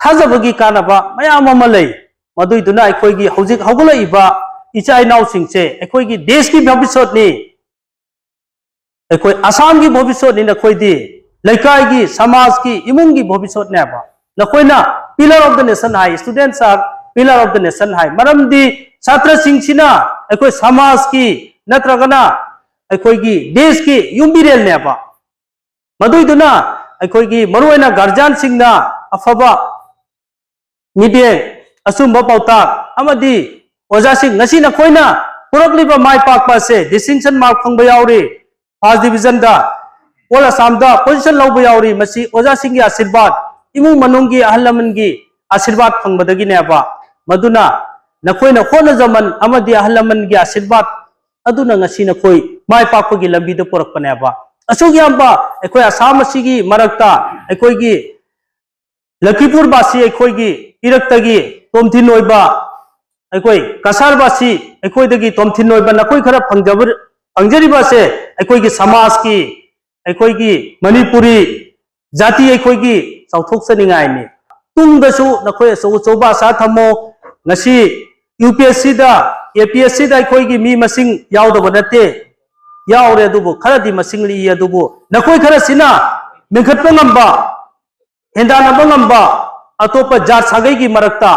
ꯊꯥꯖꯕꯒꯤ ꯀꯥꯟꯅꯕ ꯃꯌꯥꯝ ꯑꯃ ꯂꯩ꯫ ꯃꯗꯨꯏꯗꯨꯅ ꯑꯩꯈꯣꯏꯒꯤ ꯍꯧꯖꯤꯛ ꯍꯧꯒꯠꯂꯛꯏꯕ ꯏꯆꯥ ꯏꯅꯥꯎꯁꯤꯡꯁꯦ ꯑꯩꯈꯣꯏꯒꯤ ꯗꯦꯁꯀꯤ ꯚꯕꯤꯁ꯭ꯌꯠꯅꯤ, ꯑꯩꯈꯣꯏ ꯑꯁꯥꯝꯒꯤ ꯚꯕꯤꯁ꯭ꯌꯠꯅꯤ ꯅꯈꯣꯏꯗꯤ, ꯂꯩꯀꯥꯏꯒꯤ, ꯁꯃꯥꯖꯀꯤ, ꯏꯃꯨꯡꯒꯤ ꯚꯕꯤꯁ꯭ꯌꯠꯅꯦꯕ꯫ ꯅꯈꯣꯏꯅ pillar of the nation high, students are pillar of the nation ꯍꯥꯏ꯫ ꯃꯔꯝꯗꯤ ꯁꯥꯇ꯭ꯔꯁꯤꯡꯁꯤꯅ ꯑꯩꯈꯣꯏ ꯁꯃꯥꯖꯀꯤ ꯅꯠꯇ꯭ꯔꯒꯅ ꯑꯩꯈꯣꯏꯒꯤ ꯗꯦꯁꯀꯤ ꯌꯨꯝꯕꯤꯔꯦꯜꯅꯦꯕ꯫ ꯃꯗꯨꯏꯗꯨꯅ ꯑꯩꯈꯣꯏꯒꯤ ꯃꯔꯨꯑꯣꯏꯅ ꯒꯥꯔꯖꯤꯌꯥꯟꯁꯤꯡꯅ ꯑꯐꯕ ꯃꯤꯠꯌꯦꯡ, ꯑꯆꯨꯝꯕ ꯄꯥꯎꯇꯥꯛ ꯑꯃꯗꯤ ꯑꯣꯖꯥꯁꯤꯡ, ꯉꯁꯤ ꯅꯈꯣꯏꯅ ꯄꯨꯔꯛꯂꯤꯕ ꯃꯥꯏ ꯄꯥꯛꯄ ꯑꯁꯦ distinction mark ꯐꯪꯕ ꯌꯥꯎꯔꯤ, first divisionꯗ, all Assamꯗ position ꯂꯧꯕ ꯌꯥꯎꯔꯤ꯫ ꯃꯁꯤ ꯑꯣꯖꯥꯁꯤꯡꯒꯤ ꯑꯥꯁꯤꯔꯕꯥꯗ, ꯏꯃꯨꯡ ꯃꯅꯨꯡꯒꯤ ꯑꯍꯜ ꯂꯃꯟꯒꯤ ꯑꯥꯁꯤꯔꯕꯥꯗ ꯐꯪꯕꯗꯒꯤꯅꯦꯕ꯫ ꯃꯗꯨꯅ ꯅꯈꯣꯏꯅ ꯍꯣꯠꯅꯖꯃꯟ ꯑꯃꯗꯤ ꯑꯍꯜ ꯂꯃꯟꯒꯤ ꯑꯥꯁꯤꯔꯕꯥꯗ ꯑꯗꯨꯅ ꯉꯁꯤ ꯅꯈꯣꯏ ꯃꯥꯏ ꯄꯥꯛꯄꯒꯤ ꯂꯝꯕꯤꯗ ꯄꯨꯔꯛꯄꯅꯦꯕ꯫ ꯑꯁꯨꯛ ꯌꯥꯝꯕ ꯑꯩꯈꯣꯏ ꯑꯁꯥꯝ ꯑꯁꯤꯒꯤ ꯃꯔꯛꯇ ꯑꯩꯈꯣꯏꯒꯤ ꯂꯈꯤꯄꯨꯔꯕꯥꯁꯤ, ꯑꯩꯈꯣꯏꯒꯤ ꯏꯔꯛꯇꯒꯤ ꯇꯣꯝꯊꯤꯟ ꯑꯣꯏꯕ, ꯑꯩꯈꯣꯏ ꯀꯁꯥꯔꯕꯥꯁꯤ, ꯑꯩꯈꯣꯏꯗꯒꯤ ꯇꯣꯝꯊꯤꯟ ꯑꯣꯏꯕ ꯅꯈꯣꯏ ꯈꯔ ꯐꯪꯖꯕ-, ꯐꯪꯖꯔꯤꯕ ꯑꯁꯦ ꯑꯩꯈꯣꯏꯒꯤ ꯁꯃꯥꯖꯀꯤ, ꯑꯩꯈꯣꯏꯒꯤ ꯃꯅꯤꯄꯨꯔꯤ ꯖꯥꯇꯤ ꯑꯩꯈꯣꯏꯒꯤ ꯆꯥꯎꯊꯣꯛꯆꯅꯤꯡꯉꯥꯏꯅꯤ꯫ ꯇꯨꯡꯗꯁꯨ ꯅꯈꯣꯏ ꯑꯆꯧ ꯑꯆꯧꯕ ꯑꯁꯥ ꯊꯝꯃꯣ꯫ ꯉꯁꯤ UPSCꯗ, APSCꯗ ꯑꯩꯈꯣꯏꯒꯤ ꯃꯤ ꯃꯁꯤꯡ ꯌꯥꯎꯗꯕ ꯅꯠꯇꯦ, ꯌꯥꯎꯔꯦ, ꯑꯗꯨꯕꯨ ꯈꯔꯗꯤ ꯃꯁꯤꯡ ꯂꯤꯛꯏ꯫ ꯑꯗꯨꯕꯨ ꯅꯈꯣꯏ ꯈꯔꯁꯤꯅ ꯃꯦꯟꯈꯠꯄ ꯉꯝꯕ, ꯍꯦꯟꯗꯥꯟꯅꯕ ꯉꯝꯕ ꯑꯇꯣꯞꯄ ꯖꯥꯠ ꯁꯥꯒꯩꯒꯤ ꯃꯔꯛꯇ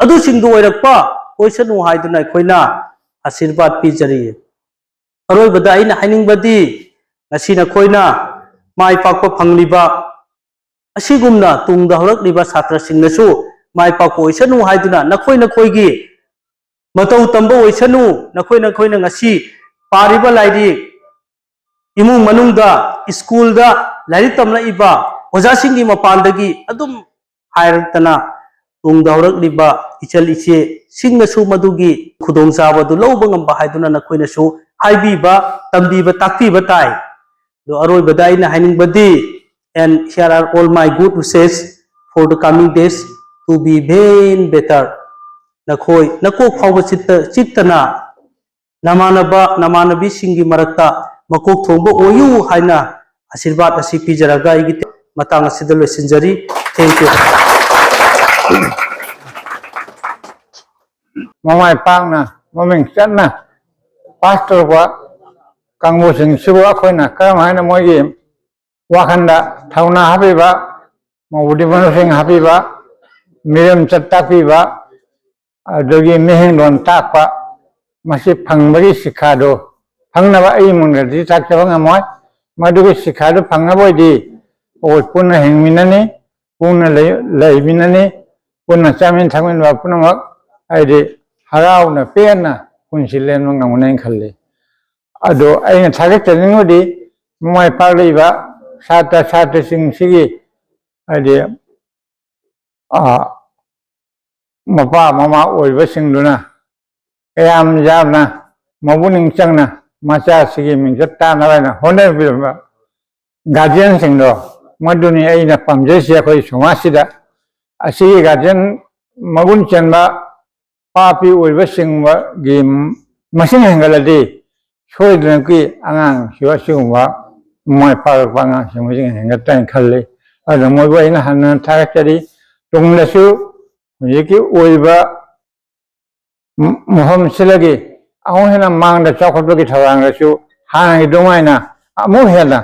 ꯑꯗꯨꯁꯤꯡꯗꯨ ꯑꯣꯏꯔꯛꯄ ꯑꯣꯏꯁꯅꯨ ꯍꯥꯏꯗꯨꯅ ꯑꯩꯈꯣꯏꯅ ꯑꯥꯁꯤꯔꯕꯥꯗ ꯄꯤꯖꯔꯤ꯫ ꯑꯔꯣꯏꯕꯗ ꯑꯩꯅ ꯍꯥꯏꯅꯤꯡꯕꯗꯤ, ꯉꯁꯤ ꯅꯈꯣꯏꯅ ꯃꯥꯏ ꯄꯥꯛꯄ ꯐꯪꯂꯤꯕ ꯑꯁꯤꯒꯨꯝꯅ ꯇꯨꯡꯗ ꯍꯧꯔꯛꯂꯤꯕ ꯁꯥꯇ꯭ꯔꯁꯤꯡꯅꯁꯨ ꯃꯥꯏ ꯄꯥꯛꯄ ꯑꯣꯏꯁꯅꯨ ꯍꯥꯏꯗꯨꯅ ꯅꯈꯣꯏ ꯅꯈꯣꯏꯒꯤ ꯃꯇꯧ ꯇꯝꯕ ꯑꯣꯏꯁꯅꯨ꯫ ꯅꯈꯣꯏ ꯅꯈꯣꯏꯅ ꯉꯁꯤ ꯄꯥꯔꯤꯕ ꯂꯥꯏꯔꯤꯛ, ꯏꯃꯨꯡ ꯃꯅꯨꯡꯗ, ꯁ꯭ꯀꯨꯜꯗ ꯂꯥꯏꯔꯤꯛ ꯇꯝꯂꯛꯏꯕ ꯑꯣꯖꯥꯁꯤꯡꯒꯤ ꯃꯄꯥꯟꯗꯒꯤ ꯑꯗꯨꯝ ꯍꯥꯏꯔꯛꯇꯅ ꯇꯨꯡꯗ ꯍꯧꯔꯛꯂꯤꯕ ꯏꯆꯜ ꯏꯆꯦꯁꯤꯡꯅꯁꯨ ꯃꯗꯨꯒꯤ ꯈꯨꯗꯣꯡꯆꯥꯕꯗꯨ ꯂꯧꯕ ꯉꯝꯕ ꯍꯥꯏꯗꯨꯅ ꯅꯈꯣꯏꯅꯁꯨ ꯍꯥꯏꯕꯤꯕ, ꯇꯝꯕꯤꯕ, ꯇꯥꯛꯄꯤꯕ ꯇꯥꯏ꯫ ꯑꯗꯣ ꯑꯔꯣꯏꯕꯗ ꯑꯩꯅ ꯍꯥꯏꯅꯤꯡꯕꯗꯤ, and here are all my good wishes for the coming days to be even better. ꯅꯈꯣꯏ ꯅꯀꯣꯛ ꯐꯥꯎꯕ ꯆꯤꯠꯇ-, ꯆꯤꯛꯇꯅ ꯅꯃꯥꯟꯅꯕ ꯅꯃꯥꯟꯅꯕꯤꯁꯤꯡꯒꯤ ꯃꯔꯛꯇ ꯃꯀꯣꯛ ꯊꯣꯡꯕ ꯑꯣꯏꯌꯨ ꯍꯥꯏꯅ ꯑꯁꯤꯔꯕꯥꯗ ꯑꯁꯤ ꯄꯤꯖꯔꯒ ꯑꯩꯒꯤ ꯃꯇꯥꯡ ꯑꯁꯤꯗ ꯂꯣꯏꯁꯤꯟꯖꯔꯤ꯫ Thank you. ꯃꯃꯥꯏ ꯄꯥꯛꯅ ꯃꯃꯤꯡ ꯆꯠꯅ ꯄꯥꯁ ꯇꯧꯔꯛꯄ ꯀꯥꯡꯕꯨꯁꯤꯡꯁꯤꯕꯨ ꯑꯩꯈꯣꯏꯅ ꯀꯔꯝ ꯍꯥꯏꯅ ꯃꯣꯏꯒꯤ ꯋꯥꯈꯜꯗ ꯊꯧꯅꯥ ꯍꯥꯞꯄꯤꯕ, ꯃꯣꯇꯤꯚꯦꯁꯟ ꯍꯥꯞꯄꯤꯕ, ꯃꯤꯔꯝ ꯆꯠ ꯇꯥꯛꯄꯤꯕ, ꯑꯗꯨꯗꯒꯤ ꯃꯤꯍꯦꯟꯂꯣꯟ ꯇꯥꯛꯄ, ꯃꯁꯤ ꯐꯪꯕꯒꯤ ꯁꯤꯈꯥꯗꯨ ꯐꯪꯅꯕ ꯑꯩ ꯃꯨꯟꯗꯗꯤ ꯇꯥꯛꯆꯕ ꯉꯝꯃꯣꯏ꯫ ꯃꯗꯨꯒꯤ ꯁꯤꯈꯥꯗꯨ ꯐꯪꯅꯕ ꯑꯣꯏꯗꯤ ꯑꯩꯈꯣꯏ ꯄꯨꯟꯅ ꯍꯤꯡꯃꯤꯟꯅꯅꯤ, ꯄꯨꯟꯅ ꯂꯩ-, ꯂꯩꯃꯤꯟꯅꯅꯤ, ꯄꯨꯟꯅ ꯆꯥꯃꯤꯟ ꯊꯛꯃꯤꯟꯅꯕ ꯄꯨꯝꯅꯃꯛ ꯍꯥꯏꯗꯤ ꯍꯔꯥꯎꯅ ꯄꯦꯟꯅ ꯄꯨꯟꯁꯤ ꯂꯦꯟꯕ ꯉꯝꯒꯅꯤ ꯍꯥꯏꯅ ꯈꯜꯂꯤ꯫ ꯑꯗꯣ ꯑꯩꯅ ꯊꯥꯒꯠꯆꯅꯤꯡꯕꯗꯤ ꯃꯃꯥꯏ ꯄꯥꯛꯂꯛꯏꯕ ꯁꯥꯇ꯭ꯔ ꯁꯥꯇ꯭ꯔꯤꯁꯤꯡꯁꯤꯒꯤ ꯍꯥꯏꯗꯤ, ꯑ, ꯃꯄꯥ ꯃꯃꯥ ꯑꯣꯏꯕꯁꯤꯡꯗꯨꯅ ꯀꯌꯥꯝ ꯌꯥꯝꯅ ꯃꯄꯨꯛꯅꯤꯡ ꯆꯪꯅ ꯃꯆꯥꯁꯤꯒꯤ ꯃꯤꯡꯆꯠ ꯇꯥꯅꯕ ꯍꯥꯏꯅ ꯍꯣꯠꯅꯕꯤꯔꯝꯕ ꯒꯥꯔꯖꯤꯌꯟꯁꯤꯡꯗꯣ, ꯃꯗꯨꯅꯤ ꯑꯩꯅ ꯄꯥꯝꯖꯔꯤꯁꯦ꯫ ꯑꯩꯈꯣꯏ ꯁꯃꯥꯖꯁꯤꯗ ꯑꯁꯤꯒꯤ ꯒꯥꯔꯖꯤꯌꯟ ꯃꯒꯨꯟ ꯆꯦꯟꯕ ꯄꯥꯄꯤ ꯑꯣꯏꯕꯁꯤꯡꯒꯤ ꯃꯁꯤꯡ ꯍꯦꯟꯒꯠꯂꯗꯤ ꯁꯣꯏꯗꯅꯀꯤ ꯑꯉꯥꯡꯁꯨ ꯑꯁꯤꯒꯨꯝꯕ ꯃꯃꯥꯏ ꯄꯥꯛꯂꯛꯄ ꯑꯉꯥꯡꯁꯤꯡ ꯃꯁꯤꯡ ꯍꯦꯟꯒꯠꯇꯅ ꯈꯜꯂꯤ꯫ ꯑꯗꯨꯅ ꯃꯣꯏꯕꯨ ꯑꯩꯅ ꯍꯟꯅ ꯊꯥꯒꯠꯆꯔꯤ꯫ ꯇꯨꯡꯗꯁꯨ ꯍꯧꯖꯤꯛꯀꯤ ꯑꯣꯏꯕ ꯃꯐꯝꯁꯤꯗꯒꯤ ꯑꯃꯨꯛ ꯍꯦꯟꯅ ꯃꯥꯡꯗ ꯆꯥꯎꯈꯠꯄꯒꯤ ꯊꯧꯔꯥꯡꯗꯁꯨ ꯍꯥꯟꯅꯒꯤ ꯑꯗꯨꯃꯥꯏꯅ ꯑꯃꯨꯛ ꯍꯦꯟꯅ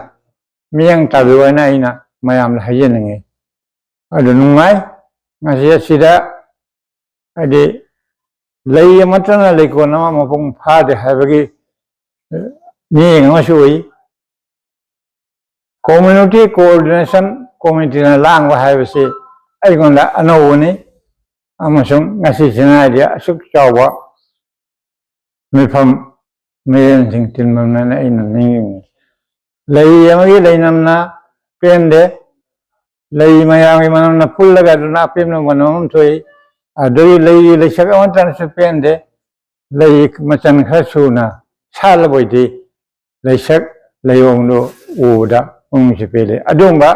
ꯃꯤꯠꯌꯦꯡ ꯇꯥꯕꯤꯌꯨ ꯍꯥꯏꯅ ꯑꯩꯅ ꯃꯌꯥꯝꯗ ꯍꯥꯏꯖꯅꯤꯡꯉꯤ꯫ ꯑꯗꯨ ꯅꯨꯡꯉꯥꯏ꯫ ꯉꯁꯤ ꯑꯁꯤꯗ ꯍꯥꯏꯗꯤ ꯂꯩ ꯑꯃꯠꯇꯅ ꯂꯩꯀꯣꯜ ꯑꯃ ꯃꯄꯨꯡ ꯐꯥꯗꯦ ꯍꯥꯏꯕꯒꯤ ꯃꯤꯠꯌꯦꯡ ꯑꯃꯁꯨ ꯎꯏ꯫ ꯀꯝꯃ꯭ꯌꯨꯅꯤꯇꯤ ꯀꯣꯑꯣꯔꯗꯤꯅꯦꯁꯟ ꯀꯣꯃꯤꯇꯤꯅ ꯂꯥꯡꯕ ꯍꯥꯏꯕꯁꯤ ꯑꯩꯉꯣꯟꯗ ꯑꯅꯧꯕꯅꯤ ꯑꯃꯁꯨꯡ ꯉꯁꯤ ꯆꯤꯡꯉꯥꯏꯗꯤ ꯑꯁꯨꯛ ꯆꯥꯎꯕ ꯃꯤꯐꯝ ꯃꯤꯔꯦꯟꯁꯤꯡ ꯇꯤꯟꯕꯅꯦꯅ ꯑꯩꯅ ꯅꯤꯡꯁꯤꯡꯉꯤ꯫ ꯂꯩ ꯑꯃꯒꯤ ꯂꯩꯅꯝꯅ ꯄꯦꯟꯗꯦ, ꯂꯩ ꯃꯌꯥꯝꯒꯤ ꯃꯅꯝꯅ ꯄꯨꯜꯂꯒ ꯑꯗꯨꯅ ꯑꯄꯦꯟꯕ ꯃꯅꯝ ꯑꯃ ꯊꯣꯛꯏ꯫ ꯑꯗꯨꯒꯤ ꯂꯩꯒꯤ ꯂꯩꯁꯛ ꯑꯃꯠꯇꯅꯁꯨ ꯄꯦꯟꯗꯦ꯫ ꯂꯩ ꯃꯆꯜ ꯈꯔ ꯁꯨꯅ ꯁꯥꯠꯂꯕꯣꯏꯗꯤ ꯂꯩꯁꯛ ꯂꯩꯑꯣꯡꯗꯨ ꯎꯕꯗ ꯄꯨꯛꯅꯤꯡꯁꯨ ꯄꯦꯜꯂꯤ꯫ ꯑꯗꯨꯒꯨꯝꯕ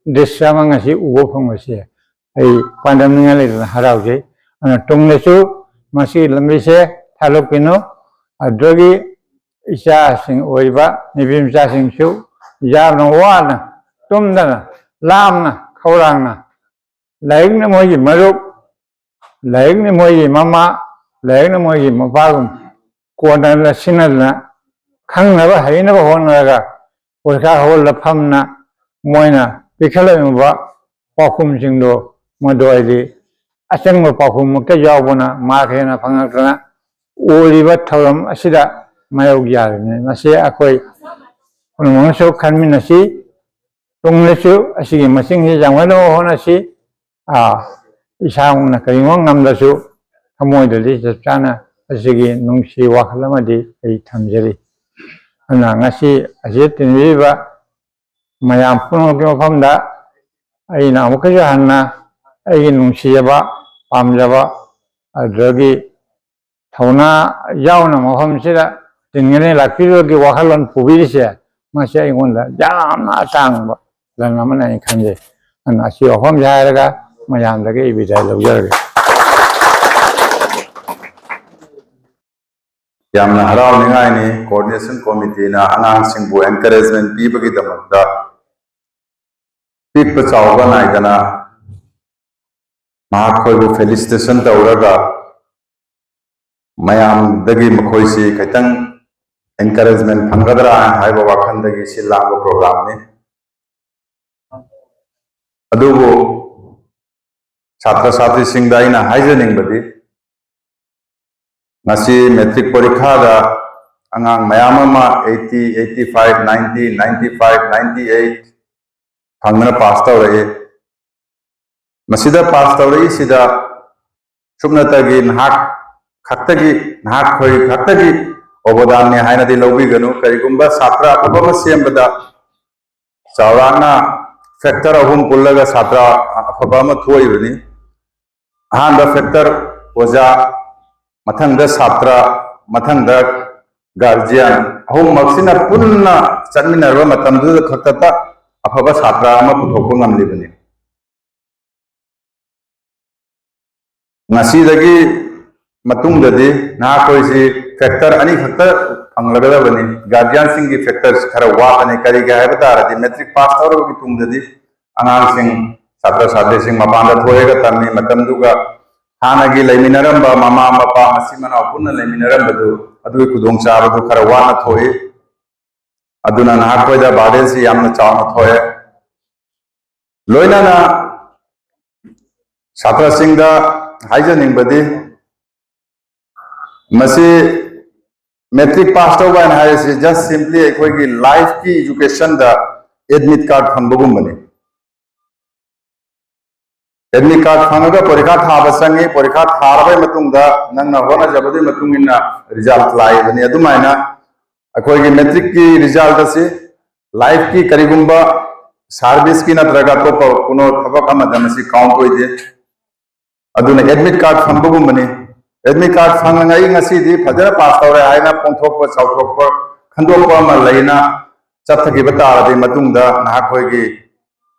ꯗ꯭ꯔꯤꯁ꯭ꯌ ꯑꯃ ꯉꯁꯤ ꯎꯕ ꯐꯪꯕꯁꯦ ꯑꯩ ꯄꯥꯟꯗꯝꯅꯤꯡꯉꯥꯏ ꯂꯩꯇꯅ ꯍꯔꯥꯎꯖꯩ꯫ ꯑꯗꯨꯅ ꯇꯨꯡꯗꯁꯨ ꯃꯁꯤꯒꯤ ꯂꯝꯕꯤꯁꯦ ꯊꯥꯗꯣꯛꯄꯤꯅꯨ꯫ ꯑꯗꯨꯗꯒꯤ ꯏꯆꯥꯁꯤꯡ ꯑꯣꯏꯔꯤꯕ ꯅꯨꯄꯤ ꯃꯆꯥꯁꯤꯡꯁꯨ ꯌꯥꯝꯅ ꯋꯥꯅ, ꯇꯨꯝꯗꯅ, ꯂꯥꯝꯅ, ꯈꯧꯔꯥꯡꯅ, ꯂꯥꯏꯔꯤꯛꯅ ꯃꯣꯏꯒꯤ ꯃꯔꯨꯞ, ꯂꯥꯏꯔꯤꯛꯅ ꯃꯣꯏꯒꯤ ꯃꯃꯥ, ꯂꯥꯏꯔꯤꯛꯅ ꯃꯣꯏꯒꯤ ꯃꯄꯥꯒꯨꯝ ꯀꯣꯟꯅꯅ ꯁꯤꯟꯅꯗꯅ ꯈꯪꯅꯕ ꯍꯩꯅꯕ ꯍꯣꯠꯅꯔꯒ ꯄꯣꯊꯥ ꯍꯣꯜꯗ ꯐꯝꯅ ꯃꯣꯏꯅ ꯄꯤꯈꯠꯂꯛꯂꯤꯕ ꯄꯥꯎꯈꯨꯝꯁꯤꯡꯗꯣ ꯃꯗꯨ ꯍꯥꯏꯗꯤ ꯑꯆꯪꯕ ꯄꯥꯎꯈꯨꯝꯃꯛꯇ ꯌꯥꯎꯕꯅ ꯃꯥꯔꯛ ꯍꯦꯟꯅ ꯐꯪꯉꯛꯇꯅ ꯑꯣꯏꯔꯤꯕ ꯊꯧꯔꯝ ꯑꯁꯤꯗ ꯃꯥꯌꯣꯛ ꯌꯥꯔꯤꯕꯅꯤ꯫ ꯃꯁꯤ ꯑꯩꯈꯣꯏ ꯄꯨꯝꯅꯃꯛꯅꯁꯨ ꯈꯟꯃꯤꯟꯅꯁꯤ꯫ ꯇꯨꯡꯗꯁꯨ ꯑꯁꯤꯒꯤ ꯃꯁꯤꯡꯁꯤ ꯌꯥꯝꯒꯠꯅꯕ ꯍꯣꯠꯅꯁꯤ꯫ ꯑꯥ, ꯏꯁꯥꯃꯛꯅ ꯀꯔꯤꯒꯨꯝꯕ ꯉꯝꯗꯁꯨ ꯊꯃꯣꯏꯗꯗꯤ ꯆꯞ ꯆꯥꯅ ꯑꯁꯤꯒꯤ ꯅꯨꯡꯁꯤ ꯋꯥꯈꯜ ꯑꯃꯗꯤ ꯑꯩ ꯊꯝꯖꯔꯤ꯫ ꯑꯗꯨꯅ ꯉꯁꯤ ꯑꯁꯤꯗ ꯇꯤꯟꯕꯤꯔꯤꯕ ꯃꯌꯥꯝ ꯄꯨꯝꯅꯃꯛꯀꯤ ꯃꯐꯝꯗ ꯑꯩꯅ ꯑꯃꯨꯛꯀꯁꯨ ꯍꯟꯅ ꯑꯩꯒꯤ ꯅꯨꯡꯁꯤꯖꯕ, ꯄꯥꯝꯖꯕ, ꯑꯗꯨꯗꯒꯤ ꯊꯧꯅꯥ ꯌꯥꯎꯅ ꯃꯐꯝꯁꯤꯗ ꯇꯤꯟꯒꯅꯤ ꯂꯥꯛꯄꯤꯕꯒꯤ ꯋꯥꯈꯜꯂꯣꯟ ꯄꯨꯕꯤꯔꯤꯁꯦ, ꯃꯁꯤ ꯑꯩꯉꯣꯟꯗ ꯌꯥꯝꯅ ꯑꯇꯥꯡꯕ ꯂꯟ ꯑꯃꯅ ꯑꯩ ꯈꯟꯖꯩ꯫ ꯑꯗꯨꯅ ꯑꯁꯤ ꯋꯥꯐꯝꯁꯦ ꯍꯥꯏꯔꯒ ꯃꯌꯥꯝꯗꯒꯤ ꯑꯩ ꯕꯤꯗꯥꯏ ꯂꯧꯖꯔꯒꯦ꯫ ꯌꯥꯝꯅ ꯍꯔꯥꯎꯅꯤꯡꯉꯥꯏꯅꯤ, coordination committeeꯅ ꯑꯉꯥꯡꯁꯤꯡꯕꯨ encouragement ꯄꯤꯕꯒꯤꯗꯃꯛꯇ ꯄꯤꯛꯄ ꯆꯥꯎꯕ ꯅꯥꯏꯗꯅ ꯃꯍꯥꯛꯈꯣꯏꯕꯨ felicitation ꯇꯧꯔꯒ ꯃꯌꯥꯝꯗꯒꯤ ꯃꯈꯣꯏꯁꯤ ꯈꯤꯇꯪ encouragement ꯐꯪꯒꯗ꯭ꯔꯥ ꯍꯥꯏꯕ ꯋꯥꯈꯜꯗꯒꯤ ꯁꯤꯜ ꯂꯥꯡꯕ programꯅꯤ꯫ ꯑꯗꯨꯕꯨ ꯁꯥꯇ꯭ꯔ ꯁꯥꯇ꯭ꯔꯤꯁꯤꯡꯗ ꯑꯩꯅ ꯍꯥꯏꯖꯅꯤꯡꯕꯗꯤ, ꯉꯁꯤ matric ꯄꯔꯤꯈꯥꯗ ꯑꯉꯥꯡ ꯃꯌꯥꯝ ꯑꯃ eighty, eighty five, ninety, ninety five, ninety eight ꯐꯪꯗꯅ pass ꯇꯧꯔꯛꯏ꯫ ꯃꯁꯤꯗ pass ꯇꯧꯔꯛꯏꯁꯤꯗ ꯁꯨꯞꯅꯇꯒꯤ ꯅꯍꯥꯛ ꯈꯛꯇꯒꯤ, ꯅꯍꯥꯛꯈꯣꯏ ꯈꯛꯇꯒꯤ ꯑꯣꯕꯗꯥꯟꯅꯤ ꯍꯥꯏꯅꯗꯤ ꯂꯧꯕꯤꯒꯅꯨ꯫ ꯀꯔꯤꯒꯨꯝꯕ ꯁꯥꯇ꯭ꯔ ꯑꯐꯕ ꯑꯃ ꯁꯦꯝꯕꯗ ꯆꯥꯎꯔꯥꯛꯅ ꯐꯦꯛꯇꯔ ꯑꯍꯨꯝ ꯄꯨꯜꯂꯒ ꯁꯥꯇ꯭ꯔ ꯑꯐꯕ ꯑꯃ ꯊꯣꯛꯏꯕꯅꯤ꯫ ꯑꯍꯥꯟꯕ ꯐꯦꯛꯇꯔ ꯑꯣꯖꯥ, ꯃꯊꯪꯗ ꯁꯥꯇ꯭ꯔ, ꯃꯊꯪꯗ ꯒꯥꯔꯖꯤꯌꯥꯟ꯫ ꯑꯍꯨꯝꯃꯛꯁꯤꯅ ꯄꯨꯟꯅ ꯆꯠꯃꯤꯟꯅꯔꯕ ꯃꯇꯝꯗꯨꯗ ꯈꯛꯇꯗ ꯑꯐꯕ ꯁꯥꯇ꯭ꯔ ꯑꯃ ꯄꯨꯊꯣꯛꯄ ꯉꯝꯂꯤꯕꯅꯤ꯫ ꯉꯁꯤꯗꯒꯤ ꯃꯇꯨꯡꯗꯗꯤ ꯅꯍꯥꯈꯣꯏꯁꯤ ꯐꯦꯛꯇꯔ ꯑꯅꯤꯈꯛꯇ ꯐꯪꯂꯒꯗꯕꯅꯤ꯫ ꯒꯥꯔꯖꯤꯌꯥꯟꯁꯤꯡꯒꯤ ꯐꯦꯛꯇꯔꯁꯤ ꯈꯔ ꯋꯥꯠꯂꯅꯤ꯫ ꯀꯔꯤꯒꯤ ꯍꯥꯏꯕ ꯇꯥꯔꯗꯤ, ꯃꯦꯇ꯭ꯔꯤꯛ ꯄꯥꯁ ꯇꯧꯔꯕꯒꯤ ꯇꯨꯡꯗꯗꯤ ꯑꯉꯥꯡꯁꯤꯡ, ꯁꯥꯇ꯭ꯔ ꯁꯥꯇ꯭ꯔꯤꯁꯤꯡ ꯃꯄꯥꯟꯗ ꯊꯣꯛꯑꯒ ꯇꯝꯃꯤ꯫ ꯃꯇꯝꯗꯨꯒ ꯍꯥꯟꯅꯒꯤ ꯂꯩꯃꯤꯟꯅꯔꯝꯕ ꯃꯃꯥ ꯃꯄꯥ ꯃꯆꯤꯟ ꯃꯅꯥꯎ ꯄꯨꯟꯅ ꯂꯩꯃꯤꯟꯅꯔꯝꯕꯗꯨ, ꯑꯗꯨꯒꯤ ꯈꯨꯗꯣꯡꯆꯥꯕꯗꯨ ꯈꯔ ꯋꯥꯅ ꯊꯣꯛꯏ꯫ ꯑꯗꯨꯅ ꯅꯍꯥꯛꯈꯣꯏꯗ ꯕꯥꯔꯗꯦꯟꯁꯤ ꯌꯥꯝꯅ ꯆꯥꯎꯅ ꯊꯣꯛꯑꯦ꯫ ꯂꯣꯏꯅꯅ ꯁꯥꯇ꯭ꯔꯁꯤꯡꯗ ꯍꯥꯏꯖꯅꯤꯡꯕꯗꯤ, ꯃꯁꯤ ꯃꯦꯇ꯭ꯔꯤꯛ ꯄꯥꯁ ꯇꯧꯕ ꯍꯥꯏꯅ ꯍꯥꯏꯔꯤꯁꯤ just simply ꯑꯩꯈꯣꯏꯒꯤ ꯂꯥꯏꯐꯀꯤ ꯏꯖꯨꯀꯦꯁꯟꯗ ꯑꯦꯗꯃꯤꯠ ꯀꯥꯔꯗ ꯐꯪꯕꯒꯨꯝꯕꯅꯤ꯫ ꯑꯦꯗꯃꯤꯠ ꯀꯥꯔꯗ ꯐꯪꯉꯒ ꯄꯔꯤꯈꯥ ꯊꯥꯕ ꯆꯪꯉꯤ꯫ ꯄꯔꯤꯈꯥ ꯊꯥꯔꯕ ꯃꯇꯨꯡꯗ ꯅꯪꯅ ꯍꯣꯠꯅꯖꯕꯗꯨꯒꯤ ꯃꯇꯨꯡ ꯏꯟꯅ ꯔꯤꯖꯜ ꯂꯥꯛꯏꯕꯅꯤ꯫ ꯑꯗꯨꯃꯥꯏꯅ ꯑꯩꯈꯣꯏꯒꯤ ꯃꯦꯇ꯭ꯔꯤꯛꯀꯤ ꯔꯤꯖꯜ ꯑꯁꯤ ꯂꯥꯏꯐꯀꯤ ꯀꯔꯤꯒꯨꯝꯕ ꯁꯥꯔꯚꯤꯁꯀꯤ ꯅꯠꯇ꯭ꯔꯒ ꯑꯇꯣꯞꯄ ꯀꯩꯅꯣ ꯊꯕꯛ ꯑꯃꯗ ꯃꯁꯤ ꯀꯥꯎꯟ ꯑꯣꯏꯗꯦ꯫ ꯑꯗꯨꯅ ꯑꯦꯗꯃꯤꯠ ꯀꯥꯔꯗ ꯐꯪꯕꯒꯨꯝꯕꯅꯤ꯫ ꯑꯦꯗꯃꯤꯠ ꯀꯥꯔꯗ ꯐꯪꯉꯉꯩ ꯉꯁꯤꯗꯤ ꯐꯖꯅ ꯄꯥꯁ ꯇꯧꯔꯦ ꯍꯥꯏꯅ ꯄꯣꯡꯊꯣꯛꯄ ꯆꯥꯎꯊꯣꯛꯄ ꯈꯟꯗꯣꯛꯄ ꯑꯃ ꯂꯩꯅ ꯆꯠꯊꯈꯤꯕ ꯇꯥꯔꯗꯤ, ꯃꯇꯨꯡꯗ ꯅꯍꯥꯛꯈꯣꯏꯒꯤ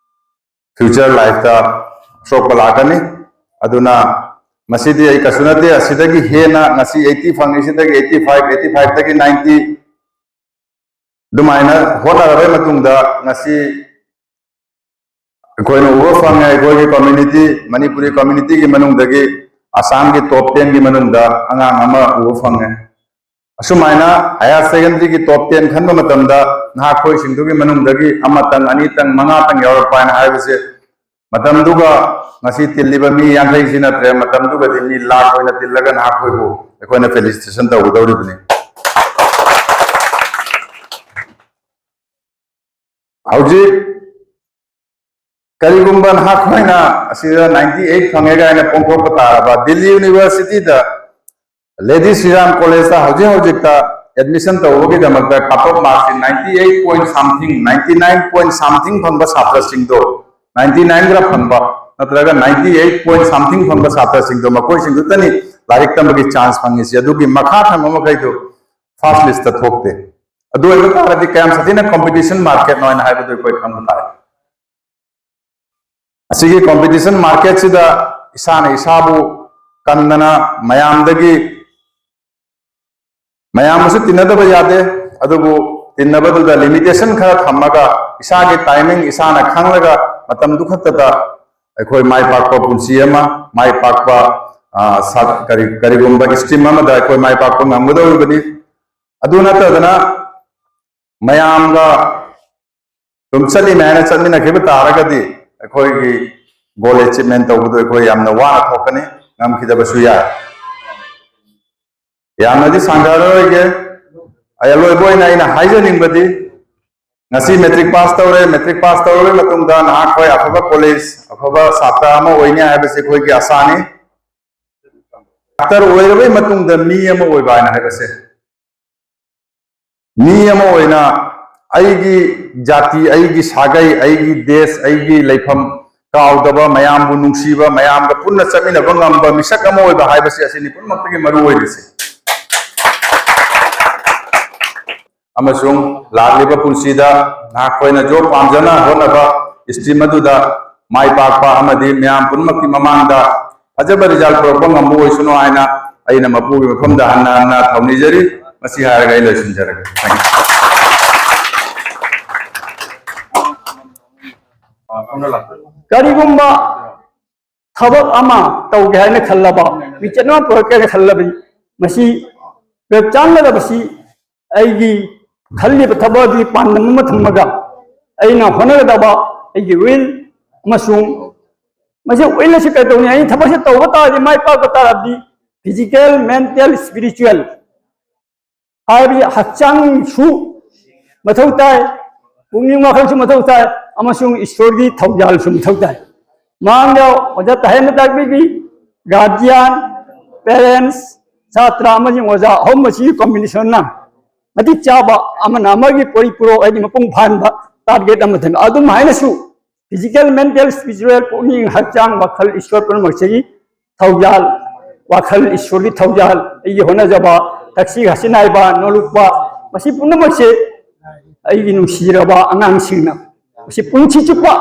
ꯐ꯭ꯌꯨꯆꯔ ꯂꯥꯏꯐꯇ ꯁꯣꯛꯄ ꯂꯥꯛꯀꯅꯤ꯫ ꯑꯗꯨꯅ ꯃꯁꯤꯗꯤ ꯑꯩ ꯀꯩꯁꯨ ꯅꯠꯇꯦ꯫ ꯑꯁꯤꯗꯒꯤ ꯍꯦꯟꯅ ꯉꯁꯤ ꯑꯩꯠꯇꯤ ꯐꯪꯉꯤꯁꯤꯗꯒꯤ ꯑꯩꯠꯇꯤ ꯐꯥꯏꯚ, ꯑꯩꯠꯇꯤ ꯐꯥꯏꯚꯇꯒꯤ ꯅꯥꯏꯟꯇꯤ, ꯑꯗꯨꯃꯥꯏꯅ ꯍꯣꯠꯅꯔꯕ ꯃꯇꯨꯡꯗ ꯉꯁꯤ ꯑꯩꯈꯣꯏꯅ ꯎꯕ ꯐꯪꯉꯦ, ꯑꯩꯈꯣꯏꯒꯤ ꯀꯝꯃ꯭ꯌꯨꯅꯤꯇꯤ, ꯃꯅꯤꯄꯨꯔꯤ ꯀꯝꯃ꯭ꯌꯨꯅꯤꯇꯤꯒꯤ ꯃꯅꯨꯡꯗꯒꯤ ꯑꯁꯥꯝꯒꯤ ꯇꯣꯞ ꯇꯦꯟꯒꯤ ꯃꯅꯨꯡꯗ ꯑꯉꯥꯡ ꯑꯃ ꯎꯕ ꯐꯪꯉꯦ꯫ ꯑꯁꯨꯃꯥꯏꯅ ꯍꯥꯌꯔ ꯁꯦꯀꯦꯟꯗꯔꯤꯒꯤ ꯇꯣꯞ ꯇꯦꯟ ꯈꯟꯕ ꯃꯇꯝꯗ ꯅꯍꯥꯈꯣꯏꯁꯤꯡꯗꯨꯒꯤ ꯃꯅꯨꯡꯗꯒꯤ ꯑꯃꯇꯪ, ꯑꯅꯤꯇꯪ, ꯃꯉꯥꯇꯪ ꯌꯥꯎꯔꯛꯄ ꯍꯥꯏꯅ ꯍꯥꯏꯕꯁꯦ, ꯃꯇꯝꯗꯨꯒ ꯉꯁꯤ ꯇꯤꯜꯂꯤꯕ ꯃꯤ ꯌꯥꯡꯈꯩꯁꯤ ꯅꯠꯇ꯭ꯔꯦ, ꯃꯇꯝꯗꯨꯒꯗꯤ ꯃꯤ ꯂꯥꯈ ꯑꯣꯏꯅ ꯇꯤꯜꯂꯒ ꯅꯍꯥꯈꯣꯏꯕꯨ ꯑꯩꯈꯣꯏꯅ ꯐꯦꯂꯤꯁꯤꯇꯦꯁꯟ ꯇꯧꯒꯗꯧꯔꯤꯕꯅꯤ꯫ ꯍꯧꯖꯤꯛ ꯀꯔꯤꯒꯨꯝꯕ ꯅꯍꯥꯛꯈꯣꯏꯅ ꯑꯁꯤꯗ ꯅꯥꯏꯟꯇꯤ ꯑꯩꯠ ꯐꯪꯉꯦ ꯀꯥꯏꯅ ꯐꯣꯡꯗꯣꯛꯄ ꯇꯥꯔꯕ, ꯗꯤꯜꯂꯤ ꯌꯨꯅꯤꯚꯔꯁꯤꯇꯤꯗ ꯂꯦꯗꯤ ꯁ꯭ꯔꯤꯔꯥꯝ ꯀꯣꯂꯦꯖꯇ ꯍꯧꯖꯤꯛ ꯍꯧꯖꯤꯛꯇ ꯑꯦꯗꯃꯤꯁꯟ ꯇꯧꯕꯒꯤꯗꯃꯛꯇ ꯀꯠ ꯑꯣꯐ ꯃꯥꯔꯛꯁꯤ ninety eight point something, ninety nine point something ꯐꯪꯕ ꯁꯥꯇ꯭ꯔꯁꯤꯡꯗꯣ, ninety nine ꯈꯔ ꯐꯪꯕ ꯅꯠꯇ꯭ꯔꯒ ninety eight point something ꯐꯪꯕ ꯁꯥꯇ꯭ꯔꯁꯤꯡꯗꯣ, ꯃꯈꯣꯏꯁꯤꯡꯗꯨꯇꯅꯤ ꯂꯥꯏꯔꯤꯛ ꯇꯝꯕꯒꯤ ꯆꯥꯟꯁ ꯐꯪꯉꯤꯁꯤ꯫ ꯑꯗꯨꯒꯤ ꯃꯈꯥ ꯊꯪꯕ ꯃꯈꯩꯗꯣ ꯐꯥꯔꯁ ꯂꯤꯁꯇ ꯊꯣꯛꯇꯦ꯫ ꯑꯗꯨ ꯑꯣꯏꯕ ꯇꯥꯔꯗꯤ ꯀꯌꯥꯝ ꯁꯥꯊꯤꯅ ꯀꯣꯝꯄꯤꯇꯤꯁꯟ ꯃꯥꯔꯀꯦꯠꯅꯣ ꯍꯥꯏꯅ ꯍꯥꯏꯕꯗꯨ ꯑꯩꯈꯣꯏ ꯈꯪꯕ ꯇꯥꯏ꯫ ꯑꯁꯤꯒꯤ ꯀꯣꯝꯄꯤꯇꯤꯁꯟ ꯃꯥꯔꯀꯦꯠꯁꯤꯗ ꯏꯁꯥꯅ ꯏꯁꯥꯕꯨ ꯀꯟꯗꯅ ꯃꯌꯥꯝꯗꯒꯤ, ꯃꯌꯥꯝꯒꯁꯨ ꯇꯤꯟꯅꯗꯕ ꯌꯥꯗꯦ, ꯑꯗꯨꯕꯨ ꯇꯤꯟꯅꯕꯗꯨꯗ ꯂꯤꯃꯤꯇꯦꯁꯟ ꯈꯔ ꯊꯝꯃꯒ ꯏꯁꯥꯒꯤ ꯇꯥꯏꯃꯤꯡ ꯏꯁꯥꯅ ꯈꯪꯂꯒ ꯃꯇꯝꯗꯨ ꯈꯛꯇꯗ ꯑꯩꯈꯣꯏ ꯃꯥꯏ ꯄꯥꯛꯄ ꯄꯨꯟꯁꯤ ꯑꯃ, ꯃꯥꯏ ꯄꯥꯛꯄ, ꯑ, ꯁꯥ-, ꯀꯔꯤ-, ꯀꯔꯤꯒꯨꯝꯕ ꯏꯁꯇ꯭ꯔꯤꯝ ꯑꯃꯗ ꯑꯩꯈꯣꯏ ꯃꯥꯏ ꯄꯥꯛꯄ ꯉꯝꯒꯗꯧꯔꯤꯕꯅꯤ꯫ ꯑꯗꯨ ꯅꯠꯇꯗꯅ ꯃꯌꯥꯝꯒ ꯑꯗꯨꯝ ꯆꯠꯂꯤꯃꯦ ꯍꯥꯏꯅ ꯆꯠꯃꯤꯟꯅꯈꯤꯕ ꯇꯥꯔꯒꯗꯤ ꯑꯩꯈꯣꯏꯒꯤ ꯒꯣꯜ ꯑꯦꯆꯤꯞꯃꯦꯟ ꯇꯧꯕꯗꯣ ꯑꯩꯈꯣꯏ ꯌꯥꯝꯅ ꯋꯥꯅ ꯊꯣꯛꯀꯅꯤ, ꯉꯝꯈꯤꯗꯕꯁꯨ ꯌꯥꯏ꯫ ꯌꯥꯝꯅꯗꯤ ꯁꯥꯡꯊꯔꯔꯣꯏꯒꯦ꯫ ꯑꯩ ꯑꯂꯣꯏꯕ ꯑꯣꯏꯅ ꯑꯩꯅ ꯍꯥꯏꯖꯅꯤꯡꯕꯗꯤ, ꯉꯁꯤ ꯃꯦꯇ꯭ꯔꯤꯛ ꯄꯥꯁ ꯇꯧꯔꯦ, ꯃꯦꯇ꯭ꯔꯤꯛ ꯄꯥꯁ ꯇꯧꯔꯕ ꯃꯇꯨꯡꯗ ꯅꯍꯥꯛꯈꯣꯏ ꯑꯐꯕ ꯀꯣꯂꯦꯖ, ꯑꯐꯕ ꯁꯥꯇ꯭ꯔ ꯑꯃ ꯑꯣꯏꯅꯤ ꯍꯥꯏꯕꯁꯤ ꯑꯩꯈꯣꯏꯒꯤ ꯑꯁꯥꯅꯤ꯫ ꯗꯥꯛꯇꯔ ꯑꯣꯏꯔꯕꯩ ꯃꯇꯨꯡꯗ ꯃꯤ ꯑꯃ ꯑꯣꯏꯕ ꯍꯥꯏꯅ ꯍꯥꯏꯕꯁꯦ, ꯃꯤ ꯑꯃ ꯑꯣꯏꯅ ꯑꯩꯒꯤ ꯖꯥꯇꯤ, ꯑꯩꯒꯤ ꯁꯥꯒꯩ, ꯑꯩꯒꯤ ꯗꯦꯁ, ꯑꯩꯒꯤ ꯂꯩꯐꯝ ꯀꯥꯎꯗꯕ, ꯃꯌꯥꯝꯕꯨ ꯅꯨꯡꯁꯤꯕ, ꯃꯌꯥꯝꯒ ꯄꯨꯟꯅ ꯆꯠꯃꯤꯟꯅꯕ ꯉꯝꯕ ꯃꯤꯁꯛ ꯑꯃ ꯑꯣꯏꯕ ꯍꯥꯏꯕꯁꯤ ꯑꯁꯤꯅꯤ ꯄꯨꯝꯅꯃꯛꯇꯒꯤ ꯃꯔꯨ ꯑꯣꯏꯔꯤꯁꯦ꯫ ꯑꯃꯁꯨꯡ ꯂꯥꯛꯂꯤꯕ ꯄꯨꯟꯁꯤꯗ ꯅꯍꯥꯛꯈꯣꯏꯅ ꯖꯣꯕ ꯄꯥꯝꯖꯅ ꯍꯣꯠꯅꯕ ꯏꯁꯇ꯭ꯔꯤꯝ ꯑꯗꯨꯗ ꯃꯥꯏ ꯄꯥꯛꯄ ꯑꯃꯗꯤ ꯃꯌꯥꯝ ꯄꯨꯝꯅꯃꯛꯀꯤ ꯃꯃꯥꯡꯗ ꯐꯖꯕ ꯔꯤꯖꯜ ꯄꯨꯔꯛꯄ ꯉꯝꯕ ꯑꯣꯏꯁꯅꯨ ꯍꯥꯏꯅ ꯑꯩꯅ ꯃꯄꯨꯒꯤ ꯃꯐꯝꯗ ꯍꯟꯅ ꯍꯟꯅ ꯊꯧꯅꯤꯖꯔꯤ꯫ ꯃꯁꯤ ꯍꯥꯏꯔꯒ ꯑꯩ ꯂꯣꯏꯁꯤꯟꯖꯔꯒꯦ꯫ Thank you. ꯀꯔꯤꯒꯨꯝꯕ ꯊꯕꯛ ꯑꯃ ꯇꯧꯒꯦ ꯍꯥꯏꯅ ꯈꯜꯂꯕ, ꯃꯤꯡꯆꯠ ꯑꯃ ꯄꯨꯔꯛꯀꯦ ꯍꯥꯏꯅ ꯈꯜꯂꯕꯗꯤ, ꯃꯁꯤ ꯋꯦꯕ ꯆꯥꯡꯒꯗꯕꯁꯤ ꯑꯩꯒꯤ ꯈꯜꯂꯤꯕ ꯊꯕꯛ ꯑꯗꯨꯒꯤ ꯄꯥꯟꯗꯝ ꯑꯃ ꯊꯝꯃꯒ ꯑꯩꯅ ꯍꯣꯠꯅꯒꯗꯕ ꯑꯩꯒꯤ ꯋꯤꯜ ꯑꯃꯁꯨꯡ ꯃꯁꯤ ꯋꯤꯜ ꯑꯁꯤ ꯀꯩꯗꯧꯅꯤ? ꯑꯩꯅ ꯊꯕꯛꯁꯤ ꯇꯧꯕ ꯇꯥꯔꯗꯤ, ꯃꯥꯏ ꯄꯥꯛꯄ ꯇꯥꯔꯗꯤ, ꯐꯤꯖꯤꯀꯦꯜ, ꯃꯦꯟꯇꯦꯜ, ꯏꯁꯄꯤꯔꯤꯆꯨꯋꯦꯜ ꯍꯥꯏꯕꯗꯤ ꯍꯛꯆꯥꯡꯁꯨ ꯃꯊꯧ ꯇꯥꯏ, ꯄꯨꯛꯅꯤꯡ ꯋꯥꯈꯜꯁꯨ ꯃꯊꯧ ꯇꯥꯏ, ꯑꯃꯁꯨꯡ ꯏꯁꯣꯔꯒꯤ ꯊꯧꯖꯥꯜꯁꯨ ꯃꯊꯧ ꯇꯥꯏ꯫ ꯃꯃꯥꯡꯗ ꯑꯣꯖꯥ ꯇꯥꯍꯦꯟꯅ ꯇꯥꯛꯄꯤꯈꯤ, ꯒꯥꯔꯗꯤꯌꯥꯟ, ꯄꯦꯔꯦꯟꯁ, ꯁꯥꯇ꯭ꯔ ꯑꯃꯁꯨꯡ ꯑꯣꯖꯥ ꯑꯍꯨꯝ ꯑꯁꯤꯒꯤ ꯀꯣꯝꯕꯤꯅꯦꯁꯟꯅ ꯃꯇꯤꯛ ꯆꯥꯕ, ꯑꯃꯅ ꯑꯃꯒꯤ ꯄꯣꯔꯤ ꯄꯨꯔꯣꯛ ꯍꯥꯏꯗꯤ ꯃꯄꯨꯡ ꯐꯥꯍꯟꯕ target ꯑꯃ ꯊꯝꯃꯤ꯫ ꯑꯗꯨꯝ ꯍꯥꯏꯅꯁꯨ physical, mental, spiritual, ꯄꯨꯛꯅꯤꯡ, ꯍꯛꯆꯥꯡ, ꯋꯥꯈꯜ, ꯏꯁꯣꯔ ꯄꯨꯝꯅꯃꯛꯁꯤꯒꯤ ꯊꯧꯖꯥꯜ, ꯋꯥꯈꯜ ꯏꯁꯣꯔꯒꯤ ꯊꯧꯖꯥꯜ, ꯑꯩꯒꯤ ꯍꯣꯠꯅꯖꯕ, ꯊꯛꯁꯤ ꯈꯥꯁꯤ ꯅꯥꯏꯕ, ꯅꯣꯂꯨꯛꯄ, ꯃꯁꯤ ꯄꯨꯝꯅꯃꯛꯁꯦ ꯑꯩꯒꯤ ꯅꯨꯡꯁꯤꯔꯕ ꯑꯉꯥꯡꯁꯤꯡꯅ ꯃꯁꯤ ꯄꯨꯟꯁꯤ ꯆꯨꯞꯄ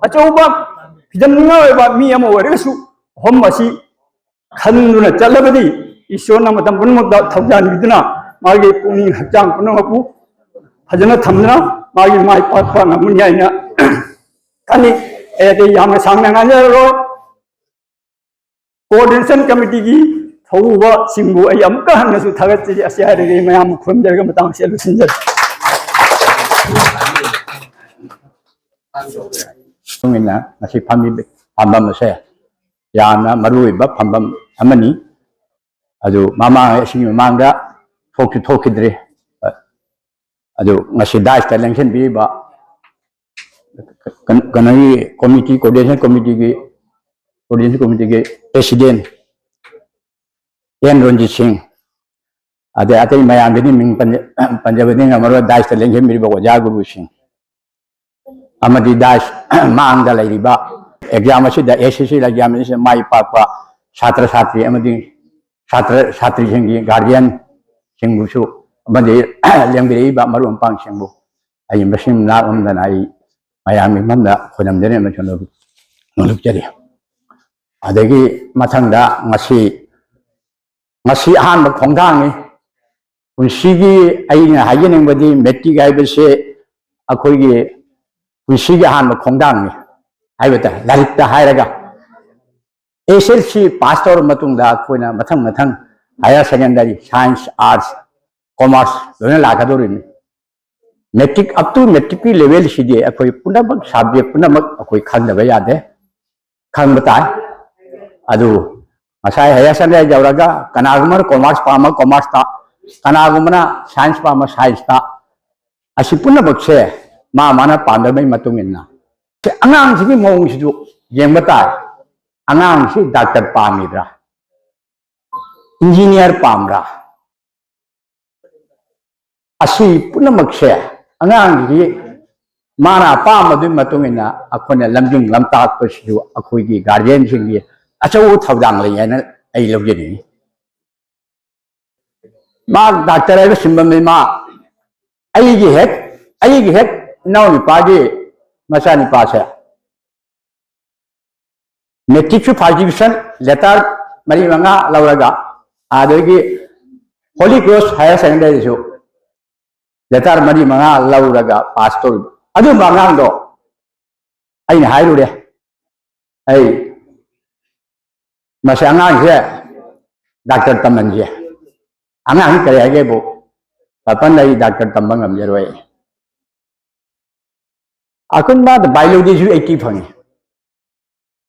ꯑꯆꯧꯕ ꯐꯤꯖꯝꯅꯤꯡꯉꯥꯏ ꯑꯣꯏꯕ ꯃꯤ ꯑꯃ ꯑꯣꯏꯔꯒꯁꯨ ꯑꯍꯨꯝ ꯑꯁꯤ ꯈꯟꯗꯨꯅ ꯆꯠꯂꯕꯗꯤ ꯏꯁꯣꯔꯅ ꯃꯇꯝ ꯄꯨꯝꯅꯃꯛꯇ ꯊꯧꯖꯥꯟꯕꯤꯗꯨꯅ ꯃꯥꯒꯤ ꯄꯨꯛꯅꯤꯡ ꯍꯛꯆꯥꯡ ꯄꯨꯝꯅꯃꯛꯄꯨ ꯐꯖꯅ ꯊꯝꯗꯨꯅ ꯃꯥꯒꯤ ꯃꯥꯏ ꯄꯥꯛꯄ ꯉꯝꯒꯅꯤ ꯍꯥꯏꯅ ꯈꯜꯂꯤ꯫ ꯑꯩ ꯑꯇꯩ ꯌꯥꯝꯅ ꯁꯥꯡꯅ ꯉꯥꯡꯖꯔꯔꯣꯏ꯫ Coordination Committeeꯒꯤ ꯊꯧꯕꯨꯕꯁꯤꯡꯕꯨ ꯑꯩ ꯑꯃꯨꯛꯀ ꯍꯟꯅꯁꯨ ꯊꯥꯒꯠꯆꯔꯤ꯫ ꯑꯁꯤ ꯍꯥꯏꯔꯒ ꯑꯩ ꯃꯌꯥꯝꯕꯨ ꯈꯨꯔꯨꯝꯖꯔꯒ ꯃꯇꯥꯡ ꯑꯁꯤ ꯂꯣꯏꯁꯤꯟꯖꯔꯦ꯫ ꯃꯇꯨꯡ ꯏꯟꯅ ꯉꯁꯤ ꯐꯝꯃꯤꯕ ꯐꯝꯐꯝ ꯑꯁꯦ ꯌꯥꯝꯅ ꯃꯔꯨ ꯑꯣꯏꯕ ꯐꯝꯐꯝ ꯑꯃꯅꯤ꯫ ꯑꯗꯨ ꯃꯃꯥꯡ ꯑꯁꯤꯒꯤ ꯃꯃꯥꯡꯗ ꯊꯣꯛꯁꯨ ꯊꯣꯛꯈꯤꯗ꯭ꯔꯤ꯫ ꯑꯗꯨ ꯉꯁꯤ ꯗꯥꯏꯁꯇ ꯂꯦꯡꯁꯤꯟꯕꯤꯔꯤꯕ ꯀꯩꯅꯣꯒꯤ ꯀꯣꯃꯤꯇꯤ, Coordination Committeeꯒꯤ, Coordination Committeeꯒꯤ President ꯑꯦꯟ ꯔꯟꯖꯤꯠ ꯁꯤꯡ, ꯑꯗꯩ ꯑꯇꯩ ꯃꯌꯥꯝꯒꯤꯗꯤ ꯃꯤꯡ ꯄꯟꯖ-, ꯄꯟꯖꯕꯗꯤ ꯉꯝꯃꯔꯣꯏ, ꯗꯥꯏꯁꯇ ꯂꯦꯡꯁꯤꯟꯕꯤꯔꯤꯕ ꯑꯣꯖꯥ ꯒꯨꯔꯨꯁꯤꯡ, ꯑꯃꯗꯤ ꯗꯥꯏꯁ ꯃꯥꯡꯗ ꯂꯩꯔꯤꯕ ꯑꯦꯛꯖꯥꯝ ꯑꯁꯤꯗ, ꯑꯦꯁ ꯑꯦꯁ ꯁꯤ ꯑꯦꯛꯖꯥꯝ ꯑꯁꯤꯗ ꯃꯥꯏ ꯄꯥꯛꯄ ꯁꯥꯇ꯭ꯔ ꯁꯥꯇ꯭ꯔꯤ ꯑꯃꯗꯤ ꯁꯥꯇ꯭ꯔ ꯁꯥꯇ꯭ꯔꯤꯁꯤꯡꯒꯤ ꯒꯥꯔꯖꯤꯌꯟꯁꯤꯡꯕꯨꯁꯨ ꯑꯃꯗꯤ ꯂꯦꯡꯕꯤꯔꯛꯏꯕ ꯃꯔꯨꯞ ꯃꯄꯥꯡꯁꯤꯡꯕꯨ ꯑꯩ ꯃꯁꯤꯡ ꯂꯥꯛꯂꯝꯗꯅ ꯑꯩ ꯃꯌꯥꯝꯒꯤ ꯃꯐꯝꯗ ꯈꯣꯏꯔꯝꯖꯔꯤ ꯑꯃꯁꯨꯡ ꯅꯣꯂꯨꯛꯆꯔꯤ꯫ ꯑꯗꯒꯤ ꯃꯊꯪꯗ ꯉꯁꯤ, ꯉꯁꯤ ꯑꯍꯥꯟꯕ ꯈꯣꯡꯊꯥꯡꯅꯤ꯫ ꯄꯨꯟꯁꯤꯒꯤ ꯑꯩꯅ ꯍꯥꯏꯖꯅꯤꯡꯕꯗꯤ ꯃꯦꯇ꯭ꯔꯤꯛ ꯍꯥꯏꯕꯁꯦ ꯑꯩꯈꯣꯏꯒꯤ ꯄꯨꯟꯁꯤꯒꯤ ꯑꯍꯥꯟꯕ ꯈꯣꯡꯊꯥꯡꯅꯤ ꯍꯥꯏꯕ ꯇꯥꯏ꯫ ꯂꯥꯏꯔꯤꯛꯇ ꯍꯥꯏꯔꯒ ꯑꯦꯁ ꯑꯦꯜ ꯁꯤ ꯄꯥꯁ ꯇꯧꯔꯕ ꯃꯇꯨꯡꯗ ꯑꯩꯈꯣꯏꯅ ꯃꯊꯪ ꯃꯊꯪ higher secondary, science, arts, commerce ꯂꯣꯏꯅ ꯂꯥꯛꯀꯗꯧꯔꯤꯅꯤ꯫ ꯃꯦꯇ꯭ꯔꯤꯛ, up to ꯃꯦꯇ꯭ꯔꯤꯛꯀꯤ ꯂꯦꯚꯦꯜꯁꯤꯗꯤ ꯑꯩꯈꯣꯏ ꯄꯨꯝꯅꯃꯛ, subject ꯄꯨꯝꯅꯃꯛ ꯑꯩꯈꯣꯏ ꯈꯪꯗꯕ ꯌꯥꯗꯦ, ꯈꯪꯕ ꯇꯥꯏ꯫ ꯑꯗꯨ ꯉꯁꯥꯏ higher secondary ꯌꯧꯔꯒ ꯀꯅꯥꯒꯨꯝꯕꯅ commerce ꯄꯥꯝꯕ commerceꯇ, ꯀꯅꯥꯒꯨꯝꯕꯅ science ꯄꯥꯝꯕ scienceꯇ, ꯑꯁꯤ ꯄꯨꯝꯅꯃꯛꯁꯦ ꯃꯥ ꯃꯥꯅ ꯄꯥꯝꯖꯕꯒꯤ ꯃꯇꯨꯡ ꯏꯟꯅ꯫ ꯁꯤ ꯑꯉꯥꯡꯁꯤꯒꯤ ꯃꯑꯣꯡꯁꯤꯁꯨ ꯌꯦꯡꯕ ꯇꯥꯏ꯫ ꯑꯉꯥꯡꯁꯤ ꯗꯥꯛꯇꯔ ꯄꯥꯝꯃꯤꯕ꯭ꯔꯥ, ꯏꯟꯖꯤꯅꯤꯌꯥꯔ ꯄꯥꯝꯕ꯭ꯔꯥ, ꯑꯁꯤ ꯄꯨꯝꯅꯃꯛꯁꯦ ꯑꯉꯥꯡꯒꯤ ꯃꯥꯅ ꯑꯄꯥꯝꯕꯗꯨꯒꯤ ꯃꯇꯨꯡ ꯏꯟꯅ ꯑꯩꯈꯣꯏꯅ ꯂꯝꯖꯤꯡ ꯂꯝꯇꯥꯛꯄꯁꯤꯁꯨ ꯑꯩꯈꯣꯏꯒꯤ ꯒꯥꯔꯖꯤꯌꯟꯁꯤꯡꯒꯤ ꯑꯆꯧꯕ ꯊꯧꯗꯥꯡ ꯂꯩ ꯍꯥꯏꯅ ꯑꯩ ꯂꯧꯖꯅꯤꯡꯉꯤ꯫ ꯃꯥ ꯗꯥꯛꯇꯔ ꯍꯥꯏꯕ ꯁꯤꯟꯐꯝꯅꯤ꯫ ꯃꯥ ꯑꯩꯒꯤ ꯍꯦꯛ ꯑꯩꯒꯤ ꯍꯦꯛ ꯏꯅꯥꯎꯅꯨꯄꯥꯒꯤ ꯃꯆꯥꯅꯨꯄꯥꯁꯦ ꯃꯦꯇ꯭ꯔꯤꯛꯁꯨ ꯐꯥꯔꯁ ꯗꯤꯕꯤꯖꯟ, ꯂꯦꯇꯔ ꯃꯔꯤ ꯃꯉꯥ ꯂꯧꯔꯒ, ꯑꯗꯒꯤ ꯍꯣꯂꯤ ꯀ꯭ꯔꯣꯁ ꯍꯥꯌꯔ ꯁꯦꯀꯦꯟꯗꯔꯤꯁꯨ ꯂꯦꯇꯔ ꯃꯔꯤ ꯃꯉꯥ ꯂꯧꯔꯒ ꯄꯥꯁ ꯇꯧꯔꯤꯕ ꯑꯗꯨꯝꯕ ꯑꯉꯥꯡꯗꯣ ꯑꯩꯅ ꯍꯥꯏꯔꯨꯔꯦ, ꯑꯩ ꯃꯁꯤ ꯑꯉꯥꯡꯁꯦ ꯗꯥꯛꯇꯔ ꯇꯝꯍꯟꯁꯦ꯫ ꯑꯉꯥꯡꯁꯤ ꯀꯔꯤ ꯍꯥꯏꯒꯦꯕꯨ, "ꯄꯥꯄꯟ, ꯑꯩ ꯗꯥꯛꯇꯔ ꯇꯝꯕ ꯉꯝꯖꯔꯣꯏ꯫ ꯑꯩꯈꯣꯏ ꯃꯥꯗ ꯕꯥꯏꯑꯣꯂꯣꯖꯤꯁꯨ ꯑꯩꯠꯇꯤ ꯐꯪꯉꯤ,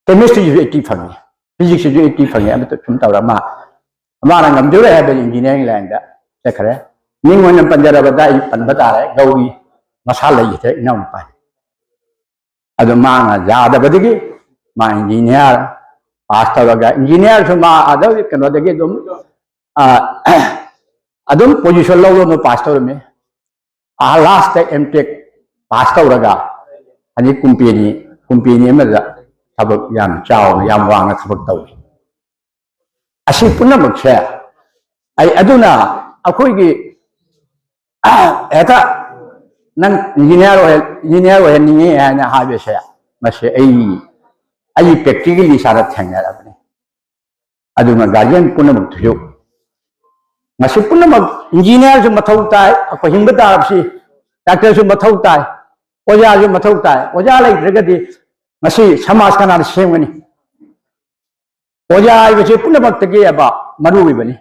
ꯀꯦꯃꯤꯁꯇ꯭ꯔꯤꯁꯨ ꯑꯩꯠꯇꯤ ꯐꯪꯉꯤ, ꯐꯤꯖꯤꯛꯁꯁꯤꯁꯨ ꯑꯩꯠꯇꯤ ꯐꯪꯉꯤ, ꯑꯃꯠꯇ ꯁꯨꯝ ꯇꯧꯔ ꯃꯥ ꯃꯥꯅ ꯉꯝꯖꯔꯣꯏ ꯍꯥꯏꯕꯗꯤ ꯏꯟꯖꯤꯅꯤꯌꯥꯔꯤꯡ ꯂꯥꯏꯟꯗ ꯆꯠꯈ꯭ꯔꯦ꯫ ꯃꯤꯡ ꯑꯣꯏꯅ ꯄꯟꯖꯔꯕꯗ ꯑꯩ ꯄꯟꯕ ꯇꯥꯔꯦ, ꯒꯧꯔꯤ ꯃꯁꯥ ꯂꯩꯈꯤꯗ꯭ꯔꯦ ꯏꯅꯥꯎꯅꯨꯄꯥꯅꯤ꯫ ꯑꯗꯨ ꯃꯥꯅ ꯌꯥꯗꯕꯗꯒꯤ ꯃꯥ ꯏꯟꯖꯤꯅꯤꯌꯥꯔ ꯄꯥꯁ ꯇꯧꯔꯒ, ꯏꯟꯖꯤꯅꯤꯌꯥꯔꯁꯨ ꯃꯥ ꯑꯗ ꯀꯩꯅꯣꯗꯒꯤ ꯑꯗꯨꯝ, ꯑ, ꯑꯗꯨꯝ ꯄꯣꯖꯤꯁꯟ ꯂꯧꯔꯒ ꯄꯥꯁ ꯇꯧꯔꯝꯃꯤ꯫ ꯑꯥ ꯂꯥꯁꯇ ꯑꯦꯝ ꯇꯦꯛ ꯄꯥꯁ ꯇꯧꯔꯒ ꯍꯧꯖꯤꯛ ꯀꯨꯝꯄꯦꯅꯤ, ꯀꯨꯝꯄꯦꯅꯤ ꯑꯃꯗ ꯊꯕꯛ ꯌꯥꯝ ꯆꯥꯎꯅ, ꯌꯥꯝ ꯋꯥꯡꯅ ꯊꯕꯛ ꯇꯧꯔꯤ꯫ ꯑꯁꯤ ꯄꯨꯝꯅꯃꯛꯁꯦ ꯑꯩ, ꯑꯗꯨꯅ ꯑꯩꯈꯣꯏꯒꯤ ꯍꯦꯛꯇ ꯅꯪ ꯏꯟꯖꯤꯅꯤꯌꯥꯔ ꯑꯣꯏꯍꯟ-, ꯏꯟꯖꯤꯅꯤꯌꯥꯔ ꯑꯣꯏꯍꯟꯅꯤꯡꯉꯤ ꯍꯥꯏꯅ ꯍꯥꯏꯕꯁꯦ, ꯃꯁꯤ ꯑꯩ, ꯑꯩ ꯄ꯭ꯔꯦꯛꯇꯤꯀꯦꯜꯂꯤ ꯏꯁꯥꯗ ꯊꯦꯡꯅꯔꯕꯅꯤ꯫ ꯑꯗꯨꯅ ꯒꯥꯔꯖꯤꯌꯟ ꯄꯨꯝꯅꯃꯛꯇꯨꯁꯨ ꯃꯁꯤ ꯄꯨꯝꯅꯃꯛ, ꯏꯟꯖꯤꯅꯤꯌꯥꯔꯁꯨ ꯃꯊꯧ ꯇꯥꯏ, ꯑꯩꯈꯣꯏ ꯍꯤꯡꯕ ꯇꯥꯔꯕꯁꯤ, ꯗꯥꯛꯇꯔꯁꯨ ꯃꯊꯧ ꯇꯥꯏ, ꯑꯣꯖꯥꯁꯨ ꯃꯊꯧ ꯇꯥꯏ꯫ ꯑꯣꯖꯥ ꯂꯩꯇ꯭ꯔꯒꯗꯤ ꯉꯁꯤ ꯁꯃꯥꯖ ꯀꯅꯥꯅ ꯁꯦꯝꯒꯅꯤ? ꯑꯣꯖꯥ ꯍꯥꯏꯕꯁꯤ ꯄꯨꯝꯅꯃꯛꯇꯒꯤ ꯑꯕ ꯃꯔꯨ ꯑꯣꯏꯕꯅꯤ꯫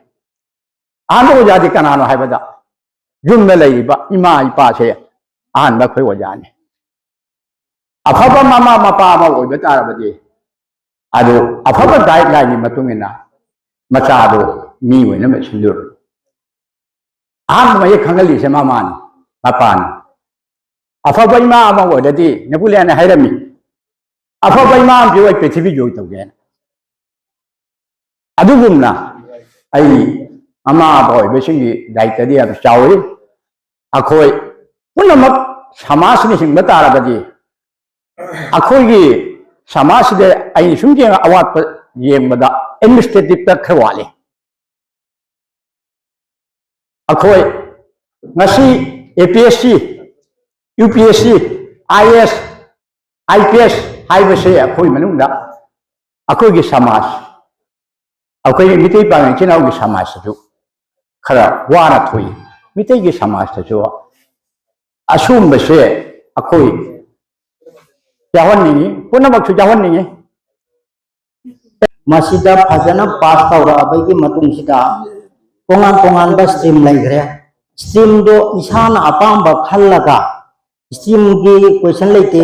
ꯑꯍꯥꯟꯕ ꯑꯣꯖꯥꯗꯤ ꯀꯅꯥꯅꯣ ꯍꯥꯏꯕꯗ ꯌꯨꯝꯗ ꯂꯩꯔꯤꯕ ꯏꯃꯥ ꯏꯄꯥꯁꯦ ꯑꯍꯥꯟꯕ ꯑꯩꯈꯣꯏ ꯑꯣꯖꯥꯅꯤ꯫ ꯑꯐꯕ ꯃꯃꯥ ꯃꯄꯥ ꯑꯃ ꯑꯣꯏꯕ ꯇꯥꯔꯕꯗꯤ ꯑꯗꯨ ꯑꯐꯕ ꯒꯥꯏꯗꯂꯥꯏꯟꯒꯤ ꯃꯇꯨꯡ ꯏꯟꯅ ꯃꯆꯥꯗꯨ ꯃꯤ ꯑꯣꯏꯅꯕ ꯁꯤꯟꯗꯣꯛꯏ꯫ ꯑꯍꯥꯟꯕ ꯃꯌꯦꯛ ꯈꯪꯍꯜꯂꯤꯁꯦ ꯃꯃꯥꯅꯤ, ꯃꯄꯥꯅꯤ꯫ ꯑꯐꯕ ꯏꯃꯥ ꯑꯃ ꯑꯣꯏꯔꯗꯤ ꯅꯦꯄꯣꯂꯤꯌꯟꯅ ꯍꯥꯏꯔꯝꯃꯤ, "ꯑꯐꯕ ꯏꯃꯥ ꯑꯃ ꯄꯤꯌꯨ, ꯑꯩ ꯄ꯭ꯔꯤꯊꯤꯕꯤ ꯖꯣꯏ ꯇꯧꯒꯦꯅ"꯫ ꯑꯗꯨꯒꯨꯝꯅ ꯑꯩ ꯃꯃꯥ ꯑꯐꯕ ꯑꯣꯏꯕꯁꯤꯡꯒꯤ ꯗꯥꯏꯇꯗꯤ ꯌꯥꯝ ꯆꯥꯎꯏ꯫ ꯑꯩꯈꯣꯏ ꯄꯨꯝꯅꯃꯛ ꯁꯃꯥꯖꯅ ꯍꯤꯡꯕ ꯇꯥꯔꯕꯗꯤ, ꯑꯩꯈꯣꯏꯒꯤ ꯁꯃꯥꯖꯁꯤꯗ ꯑꯩꯅ ꯁꯨꯝ ꯌꯦꯡꯉ ꯑꯋꯥꯠꯄ ꯌꯦꯡꯕꯗ ꯑꯦꯗꯃꯤꯅꯤꯁꯇ꯭ꯔꯦꯇꯤꯞꯇ ꯈꯔ ꯋꯥꯠꯂꯤ꯫ ꯑꯩꯈꯣꯏ ꯉꯁꯤ ꯑꯦ P S C, U P S C, I A S, I P S ꯍꯥꯏꯕꯁꯦ ꯑꯩꯈꯣꯏ ꯃꯅꯨꯡꯗ ꯑꯩꯈꯣꯏꯒꯤ ꯁꯃꯥꯖ, ꯑꯩꯈꯣꯏꯒꯤ ꯃꯤꯇꯩ ꯄꯥꯉꯜ ꯏꯆꯤꯟ ꯏꯅꯥꯎꯒꯤ ꯁꯃꯥꯖꯁꯤꯁꯨ ꯈꯔ ꯋꯥꯅ ꯊꯣꯛꯏ꯫ ꯃꯤꯇꯩꯒꯤ ꯁꯃꯥꯖꯇꯁꯨ ꯑꯁꯤꯒꯨꯝꯕꯁꯦ ꯑꯩꯈꯣꯏ ꯌꯥꯎꯍꯟꯅꯤꯡꯉꯤ, ꯄꯨꯝꯅꯃꯛꯁꯨ ꯌꯥꯎꯍꯟꯅꯤꯡꯉꯤ꯫ ꯃꯁꯤꯗ ꯐꯖꯅ ꯄꯥꯁ ꯇꯧꯔꯛꯑꯕꯒꯤ ꯃꯇꯨꯡꯁꯤꯗ ꯇꯣꯉꯥꯟ ꯇꯣꯉꯥꯟꯕ ꯁ꯭ꯇ꯭ꯔꯤꯝ ꯂꯩꯈ꯭ꯔꯦ꯫ ꯁ꯭ꯇ꯭ꯔꯤꯝꯗꯣ ꯏꯁꯥꯅ ꯑꯄꯥꯝꯕ ꯈꯜꯂꯒ, ꯁ꯭ꯇ꯭ꯔꯤꯝꯒꯤ ꯀꯣꯏꯁꯟ ꯂꯩꯇꯦ,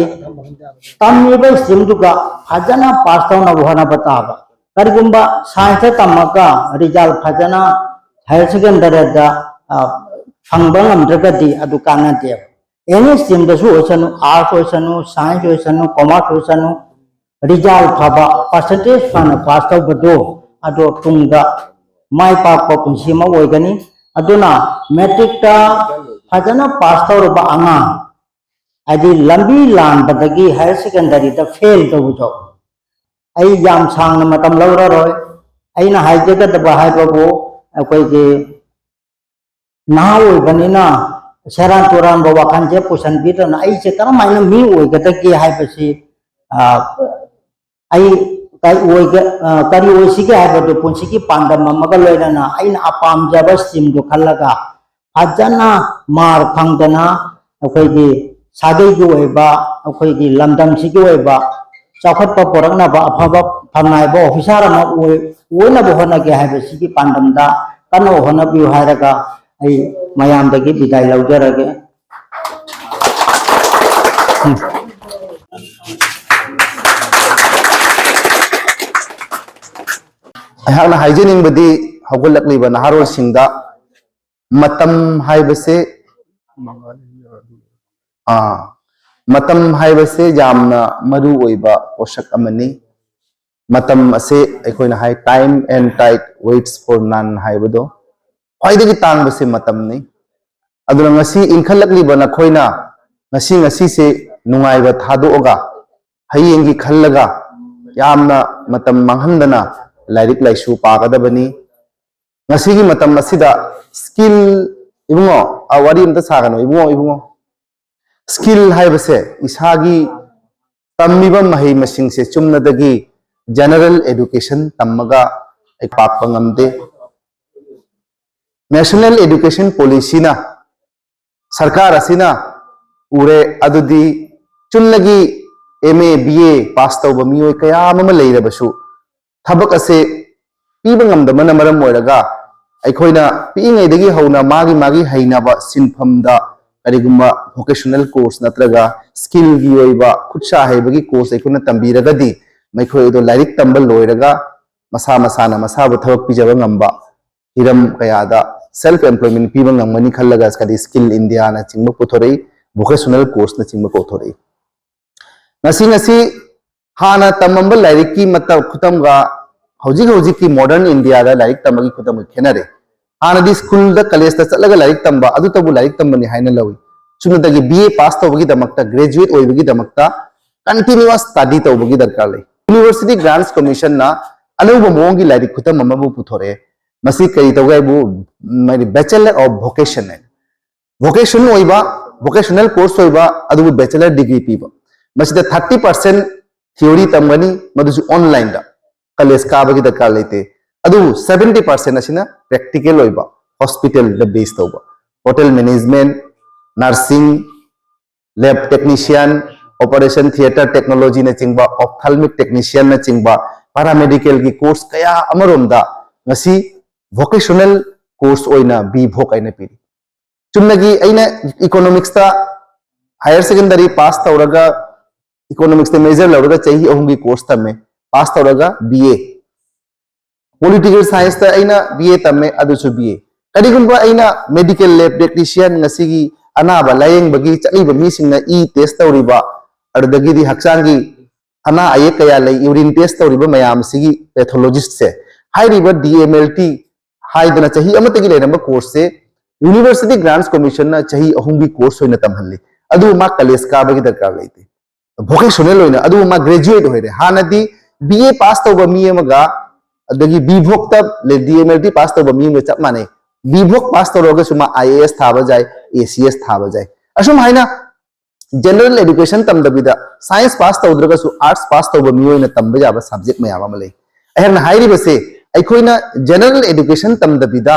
ꯇꯝꯃꯤꯕ ꯁ꯭ꯇ꯭ꯔꯤꯝꯗꯨꯒ ꯐꯖꯅ ꯄꯥꯁ ꯇꯧꯅꯕ ꯍꯣꯠꯅꯕ ꯇꯥꯕ꯫ ꯀꯔꯤꯒꯨꯝꯕ ꯁꯥꯏꯟꯁꯇ ꯇꯝꯃꯒ ꯔꯤꯖꯜ ꯐꯖꯅ ꯍꯥꯌꯔ ꯁꯦꯀꯦꯟꯗꯔꯤꯗ ꯐꯪꯕ ꯉꯝꯗ꯭ꯔꯒꯗꯤ ꯑꯗꯨ ꯀꯥꯟꯅꯗꯦꯕ꯫ ꯑꯦꯅꯤ ꯁ꯭ꯇ꯭ꯔꯤꯝꯗꯁꯨ ꯑꯣꯏꯁꯅꯨ, ꯑꯥꯔꯠꯁ ꯑꯣꯏꯁꯅꯨ, ꯁꯥꯏꯟꯁ ꯑꯣꯏꯁꯅꯨ, ꯀꯣꯃꯔꯁ ꯑꯣꯏꯁꯅꯨ, ꯔꯤꯖꯜ ꯐꯕ, ꯄꯥꯔꯁꯦꯟꯇꯦꯖ ꯐꯅ ꯄꯥꯁ ꯇꯧꯕꯗꯣ, ꯑꯗꯣ ꯇꯨꯡꯗ ꯃꯥꯏ ꯄꯥꯛꯄ ꯄꯨꯟꯁꯤ ꯑꯃ ꯑꯣꯏꯒꯅꯤ꯫ ꯑꯗꯨꯅ ꯃꯦꯇ꯭ꯔꯤꯛꯇ ꯐꯖꯅ ꯄꯥꯁ ꯇꯧꯔꯕ ꯑꯉꯥꯡ, ꯍꯥꯏꯗꯤ ꯂꯝꯕꯤ ꯂꯥꯟꯕꯗꯒꯤ ꯍꯥꯌꯔ ꯁꯦꯀꯦꯟꯗꯔꯤꯗ ꯐꯦꯜ ꯇꯧꯕꯗꯣ, ꯑꯩ ꯌꯥꯝ ꯁꯥꯡꯅ ꯃꯇꯝ ꯂꯧꯔꯔꯣꯏ꯫ ꯑꯩꯅ ꯍꯥꯏꯖꯒꯗꯕ ꯍꯥꯏꯕꯕꯨ, ꯑꯩꯈꯣꯏꯒꯤ ꯅꯍꯥ ꯑꯣꯏꯕꯅꯤꯅ ꯁꯦꯔꯥꯟ ꯇꯨꯔꯥꯟꯕ ꯋꯥꯈꯜꯁꯦ ꯄꯨꯁꯟꯕꯤꯗꯅ ꯑꯩꯁꯦ ꯀꯔꯝꯍꯥꯏꯅ ꯃꯤ ꯑꯣꯏꯒꯗꯒꯦ ꯍꯥꯏꯕꯁꯤ, ꯑ, ꯑꯩ ꯀꯔꯤ ꯑꯣꯏꯒ-, ꯑ, ꯀꯔꯤ ꯑꯣꯏꯁꯤꯒꯦ ꯍꯥꯏꯕꯗꯨ ꯄꯨꯟꯁꯤꯒꯤ ꯄꯥꯟꯗꯝ ꯑꯃꯒ ꯂꯣꯏꯅꯅ ꯑꯩꯅ ꯑꯄꯥꯝꯖꯕ ꯁ꯭ꯇ꯭ꯔꯤꯝꯗꯨ ꯈꯜꯂꯒ ꯐꯖꯅ ꯃꯥꯔꯛ ꯐꯪꯗꯅ ꯑꯩꯈꯣꯏꯒꯤ ꯁꯥꯒꯩꯒꯤ ꯑꯣꯏꯕ, ꯑꯩꯈꯣꯏꯒꯤ ꯂꯝꯗꯝꯁꯤꯒꯤ ꯑꯣꯏꯕ ꯆꯥꯎꯈꯠꯄ ꯄꯨꯔꯛꯅꯕ, ꯑꯐꯕ ꯐꯝꯅꯥꯏꯕ ꯑꯣꯐꯤꯁꯥꯔ ꯑꯃ ꯑꯣꯏ-, ꯑꯣꯏꯅꯕ ꯍꯣꯠꯅꯒꯦ ꯍꯥꯏꯕꯁꯤꯒꯤ ꯄꯥꯟꯗꯝꯗ ꯀꯟꯅ ꯍꯣꯠꯅꯕꯤꯌꯨ ꯍꯥꯏꯔꯒ ꯑꯩ ꯃꯌꯥꯝꯗꯒꯤ ꯕꯤꯗꯥꯏ ꯂꯧꯖꯔꯒꯦ꯫ ꯑꯩꯍꯥꯛꯅ ꯍꯥꯏꯖꯅꯤꯡꯕꯗꯤ ꯍꯧꯒꯠꯂꯛꯂꯤꯕ ꯅꯍꯥꯔꯣꯜꯁꯤꯡꯗ ꯃꯇꯝ ꯍꯥꯏꯕꯁꯦ, ꯑꯥ, ꯃꯇꯝ ꯍꯥꯏꯕꯁꯦ ꯌꯥꯝꯅ ꯃꯔꯨ ꯑꯣꯏꯕ ꯄꯣꯠꯁꯛ ꯑꯃꯅꯤ꯫ ꯃꯇꯝ ꯑꯁꯦ ꯑꯩꯈꯣꯏꯅ ꯍꯥꯏ, "Time and tide waits for none" ꯍꯥꯏꯕꯗꯣ, ꯈ꯭ꯋꯥꯏꯗꯒꯤ ꯇꯥꯡꯕꯁꯦ ꯃꯇꯝꯅꯤ꯫ ꯑꯗꯨꯅ ꯉꯁꯤ ꯏꯟꯈꯠꯂꯛꯂꯤꯕ ꯅꯈꯣꯏꯅ ꯉꯁꯤ ꯉꯁꯤꯁꯦ ꯅꯨꯡꯉꯥꯏꯕ ꯊꯥꯗꯣꯛꯑꯒ ꯍꯌꯦꯡꯒꯤ ꯈꯜꯂꯒ ꯌꯥꯝꯅ ꯃꯇꯝ ꯃꯥꯡꯍꯟꯗꯅ ꯂꯥꯏꯔꯤꯛ ꯂꯥꯏꯁꯨ ꯄꯥꯒꯗꯕꯅꯤ꯫ ꯉꯁꯤꯒꯤ ꯃꯇꯝ ꯑꯁꯤꯗ ꯁ꯭ꯀꯤꯜ, ꯏꯕꯨꯡꯉꯣ, ꯑ, ꯋꯥꯔꯤ ꯑꯝꯇ ꯁꯥꯒꯅꯨ, ꯏꯕꯨꯡꯉꯣ, ꯏꯕꯨꯡꯉꯣ꯫ ꯁ꯭ꯀꯤꯜ ꯍꯥꯏꯕꯁꯦ ꯏꯁꯥꯒꯤ ꯇꯝꯃꯤꯕ ꯃꯍꯩ ꯃꯁꯤꯡꯁꯦ ꯆꯨꯝꯅꯗꯒꯤ ꯖꯦꯅꯔꯦꯜ ꯑꯦꯗꯨꯀꯦꯁꯟ ꯇꯝꯃꯒ ꯑꯩ ꯄꯥꯛꯄ ꯉꯝꯗꯦ꯫ ꯅꯦꯁꯅꯦꯜ ꯑꯦꯗꯨꯀꯦꯁꯟ ꯄꯣꯂꯤꯁꯤꯅ, ꯁꯔꯀꯥꯔ ꯑꯁꯤꯅ ꯎꯔꯦ, ꯑꯗꯨꯗꯤ ꯆꯨꯝꯅꯒꯤ M A, B A pass ꯇꯧꯕ ꯃꯤꯑꯣꯏ ꯀꯌꯥ ꯑꯃ ꯂꯩꯔꯕꯁꯨ ꯊꯕꯛ ꯑꯁꯦ ꯄꯤꯕ ꯉꯝꯗꯕꯅ ꯃꯔꯝ ꯑꯣꯏꯔꯒ ꯑꯩꯈꯣꯏꯅ ꯄꯤꯛꯏꯉꯩꯗꯒꯤ ꯍꯧꯅ ꯃꯥꯒꯤ ꯃꯥꯒꯤ ꯍꯩꯅꯕ ꯁꯤꯟꯐꯝꯗ ꯀꯔꯤꯒꯨꯝꯕ ꯚꯣꯀꯦꯁꯅꯦꯜ ꯀꯣꯔꯁ ꯅꯠꯇ꯭ꯔꯒ ꯁ꯭ꯀꯤꯜꯒꯤ ꯑꯣꯏꯕ ꯈꯨꯠ ꯁꯥ ꯍꯩꯕꯒꯤ ꯀꯣꯔꯁ ꯑꯩꯈꯣꯏꯅ ꯇꯝꯕꯤꯔꯒꯗꯤ ꯃꯈꯣꯏ ꯑꯗꯣ ꯂꯥꯏꯔꯤꯛ ꯇꯝꯕ ꯂꯣꯏꯔꯒ ꯃꯁꯥ ꯃꯁꯥꯅ ꯃꯁꯥꯕꯨ ꯊꯕꯛ ꯄꯤꯖꯕ ꯉꯝꯕ ꯍꯤꯔꯝ ꯀꯌꯥꯗ ꯁꯦꯜꯐ ꯑꯦꯝꯄ꯭ꯂꯣꯏꯃꯦꯟ ꯄꯤꯕ ꯉꯝꯒꯅꯤ ꯈꯜꯂꯒ ꯀꯔꯤ ꯁ꯭ꯀꯤꯜ ꯏꯟꯗꯤꯌꯥꯅꯆꯤꯡꯕ ꯄꯨꯊꯣꯔꯛꯏ, ꯚꯣꯀꯦꯁꯅꯦꯜ ꯀꯣꯔꯁꯅꯆꯤꯡꯕ ꯀꯧꯊꯣꯔꯛꯏ꯫ ꯉꯁꯤ ꯉꯁꯤ ꯍꯥꯟꯅ ꯇꯝꯃꯝꯕ ꯂꯥꯏꯔꯤꯛꯀꯤ ꯃꯇꯝ ꯈꯨꯇꯝꯒ ꯍꯧꯖꯤꯛ ꯍꯧꯖꯤꯛꯀꯤ ꯃꯣꯗꯔꯟ ꯏꯟꯗꯤꯌꯥꯗ ꯂꯥꯏꯔꯤꯛ ꯇꯝꯕꯒꯤ ꯈꯨꯇꯝꯒ ꯈꯦꯠꯅꯔꯦ꯫ ꯍꯥꯟꯅꯗꯤ ꯁ꯭ꯀꯨꯜꯗ, ꯀꯣꯂꯦꯖꯇ ꯆꯠꯂꯒ ꯂꯥꯏꯔꯤꯛ ꯇꯝꯕ ꯑꯗꯨꯇꯕꯨ ꯂꯥꯏꯔꯤꯛ ꯇꯝꯕꯅꯤ ꯍꯥꯏꯅ ꯂꯧꯏ꯫ ꯆꯨꯝꯅꯗꯒꯤ ꯕꯤ ꯑꯦ ꯄꯥꯁ ꯇꯧꯕꯒꯤꯗꯃꯛꯇ, ꯒ꯭ꯔꯦꯖꯨꯑꯦꯠ ꯑꯣꯏꯕꯒꯤꯗꯃꯛꯇ ꯀꯟꯇꯤꯅ꯭ꯌꯨꯁ ꯁ꯭ꯇꯗꯤ ꯇꯧꯕꯒꯤ ꯗꯔꯀꯥꯔ ꯂꯩ꯫ ꯌꯨꯅꯤꯚꯔꯁꯤꯇꯤ ꯒ꯭ꯔꯥꯟꯠꯁ ꯀꯃꯤꯁꯟꯅ ꯑꯅꯧꯕ ꯃꯑꯣꯡꯒꯤ ꯂꯥꯏꯔꯤꯛ ꯈꯨꯇꯝ ꯑꯃꯕꯨ ꯄꯨꯊꯣꯔꯛꯑꯦ꯫ ꯃꯁꯤ ꯀꯔꯤ ꯇꯧꯒꯦ ꯍꯥꯏꯕꯨ, ꯃꯥꯒꯤ ꯕꯦꯆꯦꯂꯔ ꯑꯣꯐ ꯚꯣꯀꯦꯁꯟ ꯍꯥꯏꯅ, ꯚꯣꯀꯦꯁꯟ ꯑꯣꯏꯕ, ꯚꯣꯀꯦꯁꯅꯦꯜ ꯀꯣꯔꯁ ꯑꯣꯏꯕ, ꯑꯗꯨꯕꯨ ꯕꯦꯆꯦꯂꯔ ꯗꯤꯒ꯭ꯔꯤ ꯄꯤꯕ꯫ ꯃꯁꯤꯗ ꯊꯥꯔꯇꯤ ꯄꯥꯔꯁꯦꯟ ꯊꯤꯑꯣꯔꯤ ꯇꯝꯒꯅꯤ, ꯃꯗꯨꯁꯨ ꯑꯣꯟꯂꯥꯏꯟꯗ, ꯀꯣꯂꯦꯖ ꯀꯥꯕꯒꯤ ꯗꯔꯀꯥꯔ ꯂꯩꯇꯦ꯫ ꯑꯗꯨꯕꯨ ꯁꯚꯦꯟꯇꯤ ꯄꯥꯔꯁꯦꯟ ꯑꯁꯤꯅ ꯄ꯭ꯔꯦꯛꯇꯤꯀꯦꯜ ꯑꯣꯏꯕ, ꯍꯣꯁꯄꯤꯇꯥꯜꯗ ꯕꯦꯁ ꯇꯧꯕ, ꯍꯣꯇꯦꯜ ꯃꯦꯅꯦꯖꯃꯦꯟ, ꯅꯔꯁꯤꯡ, ꯂꯦꯕ technician, operation theatre ꯇꯦꯛꯅꯣꯂꯣꯖꯤꯅꯆꯤꯡꯕ, ophthalmic ꯇꯦꯛꯅꯤꯁꯤꯌꯥꯟꯅꯆꯤꯡꯕ, ꯄꯦꯔꯥꯃꯦꯗꯤꯀꯦꯜꯒꯤ course ꯀꯌꯥ ꯑꯃꯔꯣꯝꯗ ꯉꯁꯤ ꯚꯣꯀꯦꯁꯅꯦꯜ ꯀꯣꯔꯁ ꯑꯣꯏꯅ ꯕꯤ ꯚꯣꯛ ꯍꯥꯏꯅ ꯄꯤꯔꯤ꯫ ꯆꯨꯝꯅꯒꯤ ꯑꯩꯅ ꯏꯀꯣꯅꯣꯃꯤꯛꯁꯇ ꯍꯥꯌꯔ ꯁꯦꯀꯦꯟꯗꯔꯤ ꯄꯥꯁ ꯇꯧꯔꯒ, ꯏꯀꯣꯅꯣꯃꯤꯛꯁꯇ ꯃꯦꯖꯔ ꯂꯧꯔꯒ ꯆꯍꯤ ꯑꯍꯨꯝꯒꯤ ꯀꯣꯔꯁ ꯇꯝꯃꯦ, ꯄꯥꯁ ꯇꯧꯔꯒ ꯕꯤ ꯑꯦ꯫ ꯄꯣꯂꯤꯇꯤꯀꯦꯜ ꯁꯥꯏꯟꯁꯇ ꯑꯩꯅ ꯕꯤ ꯑꯦ ꯇꯝꯃꯦ, ꯑꯗꯨꯁꯨ ꯕꯤ ꯑꯦ꯫ ꯀꯔꯤꯒꯨꯝꯕ ꯑꯩꯅ ꯃꯦꯗꯤꯀꯦꯜ ꯂꯦꯕ ꯇꯦꯛꯅꯤꯁꯤꯌꯥꯟ, ꯉꯁꯤꯒꯤ ꯑꯅꯥꯕ ꯂꯥꯌꯦꯡꯕꯒꯤ ꯆꯠꯂꯤꯕ ꯃꯤꯁꯤꯡꯅ ꯏ ꯇꯦꯁ ꯇꯧꯔꯤꯕ, ꯑꯗꯨꯗꯒꯤꯗꯤ ꯍꯛꯆꯥꯡꯒꯤ ꯑꯅꯥ ꯑꯌꯦꯛ ꯀꯌꯥ ꯂꯩ, ꯌꯨꯔꯤꯟ ꯇꯦꯁ ꯇꯧꯔꯤꯕ ꯃꯌꯥꯝ ꯑꯁꯤꯒꯤ ꯄꯦꯊꯣꯂꯣꯖꯤꯁꯁꯦ, ꯍꯥꯏꯔꯤꯕ ꯗꯤ ꯑꯦꯝ ꯑꯦꯜ ꯇꯤ ꯍꯥꯏꯗꯅ ꯆꯍꯤ ꯑꯃꯠꯇꯒꯤ ꯂꯩꯔꯝꯕ ꯀꯣꯔꯁꯁꯦ University Grants Commission ꯅ ꯆꯍꯤ ꯑꯍꯨꯝꯒꯤ course ꯑꯣꯏꯅ ꯇꯝꯍꯜꯂꯤ꯫ ꯑꯗꯨ ꯃꯥ college ꯀꯥꯕꯒꯤ ꯗꯔꯀꯥꯔ ꯂꯩꯇꯦ꯫ Vocational ꯑꯣꯏꯅ, ꯑꯗꯨ ꯃꯥ graduate ꯑꯣꯏꯔꯦ꯫ ꯍꯥꯟꯅꯗꯤ B A pass ꯇꯧꯕ ꯃꯤ ꯑꯃꯒ ꯑꯗꯒꯤ B Voc ꯇ D M L T pass ꯇꯧꯕ ꯃꯤ ꯑꯃꯒ ꯆꯞ ꯃꯥꯟꯅꯩ꯫ B Voc pass ꯇꯧꯔꯒꯁꯨ ꯃꯥ I A S ꯊꯥꯕ ꯌꯥꯏ, A C S ꯊꯥꯕ ꯌꯥꯏ꯫ ꯑꯁꯨꯝ ꯍꯥꯏꯅ general education ꯇꯝꯗꯕꯤꯗ, science pass ꯇꯧꯗ꯭ꯔꯒꯁꯨ arts pass ꯇꯧꯕ ꯃꯤꯑꯣꯏꯅ ꯇꯝꯕ ꯌꯥꯕ subject ꯃꯌꯥꯝ ꯑꯃ ꯂꯩ꯫ ꯑꯩꯍꯥꯛꯅ ꯍꯥꯏꯔꯤꯕꯁꯦ, ꯑꯩꯈꯣꯏꯅ general education ꯇꯝꯗꯕꯤꯗ,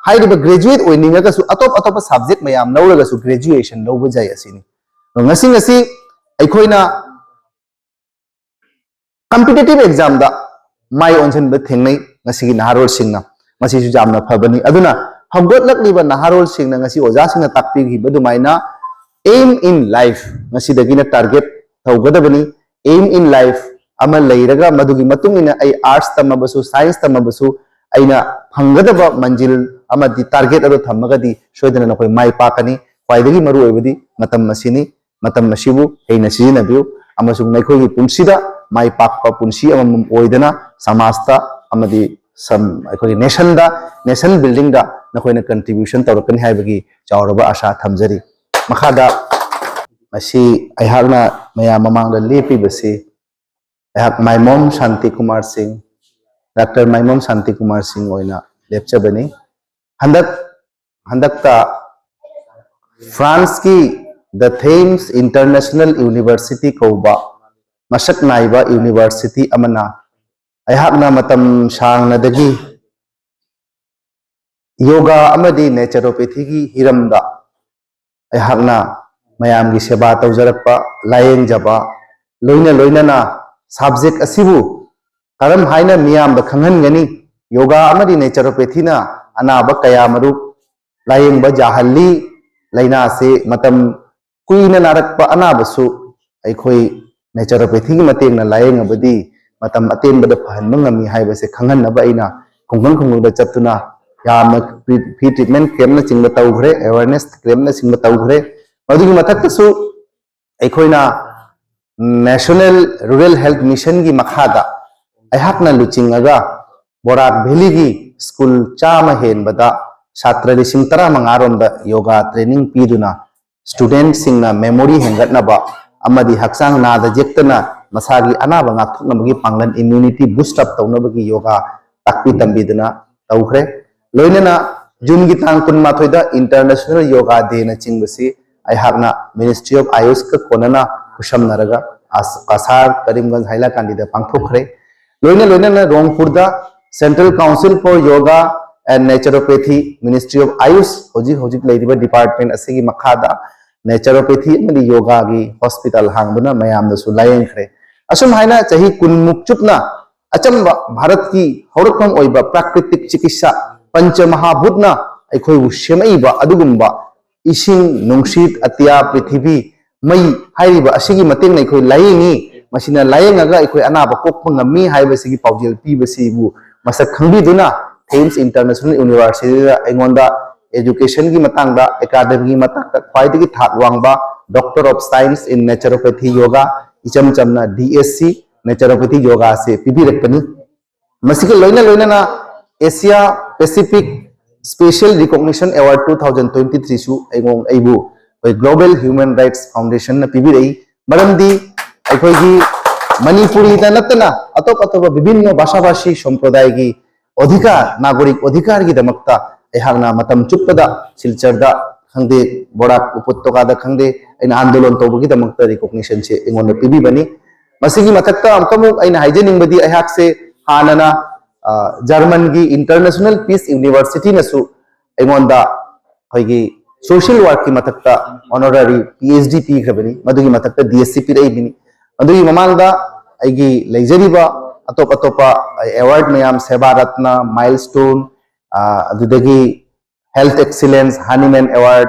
ꯍꯥꯏꯔꯤꯕ graduate ꯑꯣꯏꯅꯤꯡꯉꯒꯁꯨ ꯑꯇꯣꯞ ꯑꯇꯣꯞꯄ subject ꯃꯌꯥꯝ ꯂꯧꯔꯒꯁꯨ graduation ꯂꯧꯕ ꯌꯥꯏ ꯑꯁꯤꯅꯤ꯫ ꯉꯁꯤ ꯉꯁꯤ ꯑꯩꯈꯣꯏꯅ competitive exam ꯗ ꯃꯥꯏ ꯑꯣꯟꯁꯤꯟꯕ ꯊꯦꯡꯅꯩ ꯉꯁꯤꯒꯤ ꯅꯍꯥꯔꯣꯜꯁꯤꯡꯅ꯫ ꯃꯁꯤꯁꯨ ꯌꯥꯝꯅ ꯐꯕꯅꯤ꯫ ꯑꯗꯨꯅ ꯍꯧꯒꯠꯂꯛꯂꯤꯕ ꯅꯍꯥꯔꯣꯜꯁꯤꯡꯅ ꯉꯁꯤ ꯑꯣꯖꯥꯁꯤꯡꯅ ꯇꯥꯛꯄꯤꯈꯤꯕ ꯑꯗꯨꯃꯥꯏꯅ aim in life, ꯉꯁꯤꯗꯒꯤꯅ target ꯇꯧꯒꯗꯕꯅꯤ꯫ Aim in life ꯑꯃ ꯂꯩꯔꯒ, ꯃꯗꯨꯒꯤ ꯃꯇꯨꯡ ꯏꯟꯅ ꯑꯩ arts ꯇꯝꯃꯕꯁꯨ, science ꯇꯝꯃꯕꯁꯨ, ꯑꯩꯅ ꯐꯪꯒꯗꯕ ꯃꯟꯖꯤꯜ ꯑꯃꯗꯤ target ꯑꯗꯨ ꯊꯝꯃꯒꯗꯤ ꯁꯣꯏꯗꯅ ꯅꯈꯣꯏ ꯃꯥꯏ ꯄꯥꯛꯀꯅꯤ꯫ ꯈ꯭ꯋꯥꯏꯗꯒꯤ ꯃꯔꯨꯑꯣꯏꯕꯗꯤ ꯃꯇꯝ ꯑꯁꯤꯅꯤ꯫ ꯃꯇꯝ ꯑꯁꯤꯕꯨ ꯍꯩꯅ ꯁꯤꯖꯤꯟꯅꯕꯤꯌꯨ, ꯑꯃꯁꯨꯡ ꯅꯈꯣꯏꯒꯤ ꯄꯨꯟꯁꯤꯗ ꯃꯥꯏ ꯄꯥꯛꯄ ꯄꯨꯟꯁꯤ ꯑꯃꯃꯝ ꯑꯣꯏꯗꯅ, ꯁꯃꯥꯖꯇ ꯑꯃꯗꯤ ꯁꯝ-, ꯑꯩꯈꯣꯏꯒꯤ nation ꯗ, nation building ꯗ ꯅꯈꯣꯏꯅ contribution ꯇꯧꯔꯛꯀꯅꯤ ꯍꯥꯏꯕꯒꯤ ꯆꯥꯎꯔꯕ ꯑꯥꯁꯥ ꯊꯝꯖꯔꯤ꯫ ꯃꯈꯥꯗ ꯉꯁꯤ ꯑꯩꯍꯥꯛꯅ ꯃꯌꯥꯝ ꯃꯃꯥꯡꯗ ꯂꯦꯞꯄꯤꯕꯁꯤ ꯑꯩꯍꯥꯛ ꯃꯥꯏꯃꯣꯝ ꯁꯥꯟꯇꯤ ꯀꯨꯃꯥꯔ ꯁꯤꯡ, Doctor ꯃꯥꯏꯃꯣꯝ ꯁꯥꯟꯇꯤ ꯀꯨꯃꯥꯔ ꯁꯤꯡ ꯑꯣꯏꯅ ꯂꯦꯞꯆꯕꯅꯤ꯫ ꯍꯟꯗꯛ, ꯍꯟꯗꯛꯇ ꯐ꯭ꯔꯥꯟꯁꯀꯤ The Thames International University ꯀꯧꯕ ꯃꯁꯛ ꯅꯥꯏꯕ university ꯑꯃꯅ ꯑꯩꯍꯥꯛꯅ ꯃꯇꯝ ꯁꯥꯡꯅꯗꯒꯤ ꯌꯣꯒꯥ ꯑꯃꯗꯤ naturopathy ꯒꯤ ꯍꯤꯔꯝꯗ ꯑꯩꯍꯥꯛꯅ ꯃꯌꯥꯝꯒꯤ ꯁꯦꯕꯥ ꯇꯧꯖꯔꯛꯄ, ꯂꯥꯌꯦꯡꯖꯕ, ꯂꯣꯏꯅ ꯂꯣꯏꯅꯅ subject ꯑꯁꯤꯕꯨ ꯀꯔꯝ ꯍꯥꯏꯅ ꯃꯤꯌꯥꯝꯗ ꯈꯪꯍꯟꯒꯅꯤ? ꯌꯣꯒꯥ ꯑꯃꯗꯤ naturopathy ꯅ ꯑꯅꯥꯕ ꯀꯌꯥ ꯃꯔꯨ ꯂꯥꯌꯦꯡꯕ ꯌꯥꯍꯜꯂꯤ꯫ ꯂꯥꯏꯅꯥꯁꯤ ꯃꯇꯝ ꯀꯨꯏꯅ ꯅꯥꯔꯛꯄ ꯑꯅꯥꯕꯁꯨ ꯑꯩꯈꯣꯏ naturopathy ꯒꯤ ꯃꯇꯦꯡꯅ ꯂꯥꯌꯦꯡꯉꯕꯗꯤ ꯃꯇꯝ ꯑꯇꯦꯟꯕꯗ ꯐꯍꯟꯕ ꯉꯝꯃꯤ ꯍꯥꯏꯕꯁꯦ ꯈꯪꯍꯟꯅꯕ ꯑꯩꯅ ꯈꯨꯡꯒꯪ ꯈꯨꯡꯒꯪꯗ ꯆꯠꯇꯨꯅ ꯌꯥꯝꯅ free treatment camp ꯅꯆꯤꯡꯕ ꯇꯧꯈ꯭ꯔꯦ, awareness camp ꯅꯆꯤꯡꯕ ꯇꯧꯈ꯭ꯔꯦ꯫ ꯃꯗꯨꯒꯤ ꯃꯊꯛꯇꯁꯨ ꯑꯩꯈꯣꯏꯅ National Rural Health Mission ꯒꯤ ꯃꯈꯥꯗ ꯑꯩꯍꯥꯛꯅ ꯂꯨꯆꯤꯡꯉꯒ ꯕꯣꯔꯥꯛ valley ꯒꯤ school ꯆꯥꯝꯃ ꯍꯦꯟꯕꯗ ꯁꯥꯇ꯭ꯔ ꯂꯤꯁꯤꯡ ꯇꯔꯥꯃꯉꯥ ꯔꯣꯝꯗ ꯌꯣꯒꯥ ꯇ꯭ꯔꯦꯅꯤꯡ ꯄꯤꯗꯨꯅ ꯁ꯭ꯇꯨꯗꯦꯟꯠꯁꯤꯡꯅ ꯃꯦꯃꯣꯔꯤ ꯍꯦꯟꯒꯠꯅꯕ ꯑꯃꯗꯤ ꯍꯛꯆꯥꯡ ꯅꯥꯗ ꯌꯦꯛꯇꯅ ꯃꯁꯥꯒꯤ ꯑꯅꯥꯕ ꯉꯥꯛꯊꯣꯛꯅꯕꯒꯤ ꯄꯥꯡꯒꯜ, ꯏꯝꯌꯨꯅꯤꯇꯤ ꯕꯨꯁ꯭ꯠ ꯑꯞ ꯇꯧꯅꯕꯒꯤ ꯌꯣꯒꯥ ꯇꯥꯛꯄꯤ ꯇꯝꯕꯤꯗꯨꯅ ꯇꯧꯈ꯭ꯔꯦ꯫ ꯂꯣꯏꯅꯅ ꯖꯨꯟꯒꯤ ꯇꯥꯡ ꯀꯨꯟꯃꯥꯊꯣꯏꯗ ꯏꯟꯇꯔꯅꯦꯁꯅꯦꯜ ꯌꯣꯒꯥ ꯗꯦꯅ ꯆꯤꯡꯕꯁꯤ ꯑꯩꯍꯥꯛꯅ ꯃꯤꯅꯤꯁꯇ꯭ꯔꯤ ꯑꯣꯐ ꯑꯌꯨꯁꯀ ꯀꯣꯟꯅꯅ ꯈꯨꯠꯁꯝꯅꯔꯒ ꯑꯁ-, ꯀꯁꯥꯔ ꯀꯔꯤꯝꯒꯟꯖ ꯍꯥꯏꯂꯥꯀꯥꯟꯗꯤꯗ ꯄꯥꯡꯊꯣꯛꯈ꯭ꯔꯦ꯫ ꯂꯣꯏꯅ ꯂꯣꯏꯅꯅ ꯔꯣꯡꯄꯨꯔꯗ Central Council for Yoga and Naturopathy, Ministry of Ayush, ꯍꯧꯖꯤꯛ ꯍꯧꯖꯤꯛ ꯂꯩꯔꯤꯕ ꯗꯤꯄꯥꯔꯠꯃꯦꯟ ꯑꯁꯤꯒꯤ ꯃꯈꯥꯗ ꯅꯦꯆꯔꯣꯄꯦꯊꯤ ꯑꯃꯗꯤ ꯌꯣꯒꯥꯒꯤ ꯍꯣꯁꯄꯤꯇꯥꯜ ꯍꯥꯡꯗꯨꯅ ꯃꯌꯥꯝꯗꯁꯨ ꯂꯥꯌꯦꯡꯈ꯭ꯔꯦ꯫ ꯑꯁꯨꯝ ꯍꯥꯏꯅ ꯆꯍꯤ ꯀꯨꯟꯃꯨꯛ ꯆꯨꯞꯅ ꯑꯆꯝꯕ ꯚꯥꯔꯠꯀꯤ ꯍꯧꯔꯛꯐꯝ ꯑꯣꯏꯕ ꯄ꯭ꯔꯥꯀ꯭ꯔꯤꯇꯤꯛ ꯆꯤꯀꯤꯠꯁꯥ ꯄꯟꯆ ꯃꯍꯥꯚꯨꯠꯅ ꯑꯩꯈꯣꯏꯕꯨ ꯁꯦꯝꯃꯛꯏꯕ ꯑꯗꯨꯒꯨꯝꯕ ꯏꯁꯤꯡ, ꯅꯨꯡꯁꯤꯠ, ꯑꯇꯤꯌꯥ, ꯄ꯭ꯔꯤꯊꯤꯕꯤ, ꯃꯩ ꯍꯥꯏꯔꯤꯕ ꯑꯁꯤꯒꯤ ꯃꯇꯦꯡꯅ ꯑꯩꯈꯣꯏ ꯂꯥꯌꯦꯡꯉꯤ, ꯃꯁꯤꯅ ꯂꯥꯌꯦꯡꯉꯒ ꯑꯩꯈꯣꯏ ꯑꯅꯥꯕ ꯀꯣꯛꯄ ꯉꯝꯃꯤ ꯍꯥꯏꯕꯁꯤꯒꯤ ꯄꯥꯎꯖꯦꯜ ꯄꯤꯕꯁꯤꯕꯨ ꯃꯁꯛ ꯈꯪꯕꯤꯗꯨꯅ ꯊꯦꯝꯁ ꯏꯟꯇꯔꯅꯦꯁꯅꯦꯜ ꯌꯨꯅꯤꯚꯔꯁꯤꯇꯤꯗ ꯑꯩꯉꯣꯟꯗ ꯑꯦꯖꯨꯀꯦꯁꯟꯒꯤ ꯃꯇꯥꯡꯗ, ꯑꯦꯀꯥꯗꯃꯤꯒꯤ ꯃꯇꯥꯡꯗ ꯈ꯭ꯋꯥꯏꯗꯒꯤ ꯊꯥꯛ ꯋꯥꯡꯕ Doctor of Science in Naturopathy Yoga, ꯏꯆꯝ ꯆꯝꯅ D S C naturopathy yoga ꯑꯁꯤ ꯄꯤꯕꯤꯔꯛꯄꯅꯤ꯫ ꯃꯁꯤꯒ ꯂꯣꯏꯅ ꯂꯣꯏꯅꯅ Asia Pacific Special Recognition Award two thousand twenty three ꯁꯨ ꯑꯩꯉꯣꯟ-, ꯑꯩꯕꯨ ꯑꯩꯈꯣꯏ Global Human Rights Foundation ꯅ ꯄꯤꯕꯤꯔꯛꯏ꯫ ꯃꯔꯝꯗꯤ ꯑꯩꯈꯣꯏꯒꯤ ꯃꯅꯤꯄꯨꯔꯤꯗ ꯅꯠꯇꯅ ꯑꯇꯣꯞ ꯑꯇꯣꯞꯄ ꯕꯤꯚꯤꯟꯅ ꯚꯥꯁꯥ ꯚꯥꯁꯤ ꯁꯝꯄ꯭ꯔꯗꯥꯌꯒꯤ ꯑꯣꯙꯤꯀꯥꯔ, ꯅꯥꯒꯔꯤꯛ ꯑꯣꯙꯤꯀꯥꯔꯒꯤꯗꯃꯛꯇ ꯑꯩꯍꯥꯛꯅ ꯃꯇꯝ ꯆꯨꯞꯄꯗ ꯁꯤꯜꯆꯔꯗ ꯈꯪꯗꯦ, ꯕꯣꯔꯥꯛ ꯎꯄꯣꯠꯇꯣꯀꯥꯗ ꯈꯪꯗꯦ, ꯑꯩꯅ ꯑꯥꯟꯗꯣꯂꯟ ꯇꯧꯕꯒꯤꯗꯃꯛꯇ ꯔꯤꯀꯣꯒꯅꯤꯁꯟꯁꯦ ꯑꯩꯉꯣꯟꯗ ꯄꯤꯕꯤꯕꯅꯤ꯫ ꯃꯁꯤꯒꯤ ꯃꯊꯛꯇ ꯑꯃꯨꯛꯀ ꯑꯃꯨꯛ ꯑꯩꯅ ꯍꯥꯏꯖꯅꯤꯡꯕꯗꯤ ꯑꯩꯍꯥꯛꯁꯦ ꯍꯥꯟꯅꯅ, ꯑ, ꯖꯔꯃꯟꯒꯤ ꯏꯟꯇꯔꯅꯦꯁꯅꯦꯜ ꯄꯤꯁ ꯌꯨꯅꯤꯚꯔꯁꯤꯇꯤꯅꯁꯨ ꯑꯩꯉꯣꯟꯗ ꯑꯩꯈꯣꯏꯒꯤ ꯁꯣꯁꯤꯌꯦꯜ ꯋꯥꯔꯛꯀꯤ ꯃꯊꯛꯇ ꯑꯣꯅꯔꯔꯤ P H D ꯄꯤꯈ꯭ꯔꯕꯅꯤ, ꯃꯗꯨꯒꯤ ꯃꯊꯛꯇ D S C ꯄꯤꯔꯛꯏꯕꯅꯤ꯫ ꯑꯗꯨꯒꯤ ꯃꯃꯥꯡꯗ ꯑꯩꯒꯤ ꯂꯩꯖꯔꯤꯕ ꯑꯇꯣꯞ ꯑꯇꯣꯞꯄ ꯑꯦꯋꯥꯔꯗ ꯃꯌꯥꯝ, ꯁꯦꯕꯥ ꯔꯠꯅ, ꯃꯥꯏꯜꯁ꯭ꯇꯣꯟ, ꯑ, ꯑꯗꯨꯗꯒꯤ Health Excellence, Honeyman Award,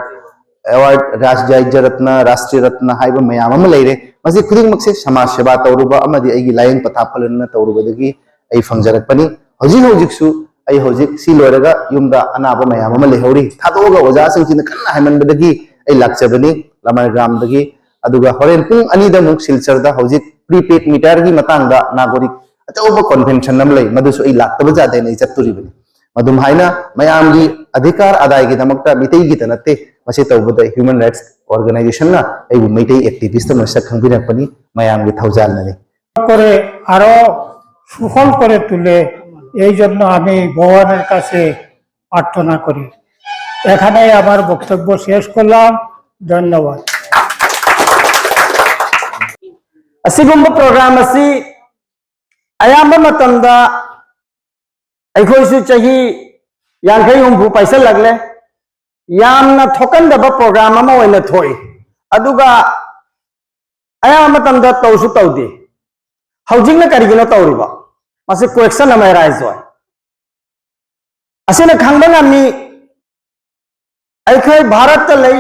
Award Rajya Ratna, Rashtriya Ratna ꯍꯥꯏꯕ ꯃꯌꯥꯝ ꯑꯃ ꯂꯩꯔꯦ꯫ ꯃꯁꯤ ꯈꯨꯗꯤꯡꯃꯛꯁꯦ ꯁꯃꯥꯖ ꯁꯦꯕꯥ ꯇꯧꯔꯨꯕ ꯑꯃꯗꯤ ꯑꯩꯒꯤ ꯂꯥꯏꯌꯦꯡ ꯄꯊꯥꯞ ꯐꯅꯅ ꯇꯧꯔꯨꯕꯗꯒꯤ ꯑꯩ ꯐꯪꯖꯔꯛꯄꯅꯤ꯫ ꯍꯧꯖꯤꯛ ꯍꯧꯖꯤꯛꯁꯨ ꯑꯩ ꯍꯧꯖꯤꯛ ꯁꯤ ꯂꯣꯏꯔꯒ ꯌꯨꯝꯗ ꯑꯅꯥꯕ ꯃꯌꯥꯝ ꯑꯃ ꯂꯩꯍꯧꯔꯤ꯫ ꯊꯥꯗꯣꯛꯑꯒ ꯑꯣꯖꯥꯁꯤꯡꯁꯤꯅ ꯀꯟꯅ ꯍꯥꯏꯃꯟꯕꯗꯒꯤ ꯑꯩ ꯂꯥꯛꯆꯕꯅꯤ ꯂꯃꯥꯏꯒ꯭ꯔꯥꯝꯗꯒꯤ꯫ ꯑꯗꯨꯒ ꯍꯣꯔꯦꯟ ꯄꯨꯡ ꯑꯅꯤꯗ ꯑꯃꯨꯛ ꯁꯤꯜꯆꯔꯗ ꯍꯧꯖꯤꯛ prepaid meter ꯒꯤ ꯃꯇꯥꯡꯗ ꯅꯥꯒꯔꯤꯛ ꯑꯆꯧꯕ convention ꯑꯃ ꯂꯩ, ꯃꯗꯨꯁꯨ ꯑꯩ ꯂꯥꯛꯇꯕ ꯌꯥꯗꯦꯅ ꯑꯩ ꯆꯠꯇꯣꯔꯤꯕꯅꯤ꯫ ꯑꯗꯨꯝ ꯍꯥꯏꯅ ꯃꯌꯥꯝꯒꯤ ꯑꯙꯤꯀꯥꯔ ꯑꯗꯥꯏꯒꯤꯗꯃꯛꯇ ꯃꯤꯇꯩꯒꯤꯗ ꯅꯠꯇꯦ, ꯃꯁꯤ ꯇꯧꯕꯗ ꯍ꯭ꯌꯨꯃꯦꯟ ꯔꯥꯏꯠꯁ ꯑꯣꯔꯒꯅꯥꯏꯖꯦꯁꯟꯅ ꯑꯩꯕꯨ ꯃꯩꯇꯩ ꯑꯦꯛꯇꯤꯚꯤꯁ꯭ꯠ ꯑꯃ ꯁꯛ ꯈꯪꯕꯤꯔꯛꯄꯅꯤ꯫ ꯃꯌꯥꯝꯒꯤ ꯊꯧꯖꯥꯜꯅꯅꯤ꯫ করে আরো সুফল করে তুলে, এই জন্য আমি ভগবানের কাছে প্রার্থনা করি। এখানেই আমার বক্তব্য শেষ করলাম। ধন্যবাদ। ꯑꯁꯤꯒꯨꯝꯕ ꯄ꯭ꯔꯣꯒ꯭ꯔꯥꯝ ꯑꯁꯤ ꯑꯌꯥꯝꯕ ꯃꯇꯝꯗ ꯑꯩꯈꯣꯏꯁꯨ ꯆꯍꯤ ꯌꯥꯡꯈꯩ ꯍꯨꯝꯐꯨ ꯄꯥꯏꯁꯜꯂꯛꯂꯦ꯫ ꯌꯥꯝꯅ ꯊꯣꯛꯀꯟꯗꯕ ꯄ꯭ꯔꯣꯒ꯭ꯔꯥꯝ ꯑꯃ ꯑꯣꯏꯅ ꯊꯣꯛꯏ꯫ ꯑꯗꯨꯒ ꯑꯌꯥꯝꯕ ꯃꯇꯝꯗ ꯇꯧꯁꯨ ꯇꯧꯗꯦ꯫ ꯍꯧꯖꯤꯛꯅ ꯀꯔꯤꯒꯤꯅꯣ ꯇꯧꯔꯤꯕ? ꯃꯁꯤ ꯀ꯭ꯋꯦꯁꯟ ꯑꯃ ꯑꯦꯔꯥꯏꯖ ꯑꯣꯏ꯫ ꯑꯁꯤꯅ ꯈꯪꯕ ꯉꯝꯃꯤ, ꯑꯩꯈꯣꯏ ꯚꯥꯔꯠꯇ ꯂꯩ,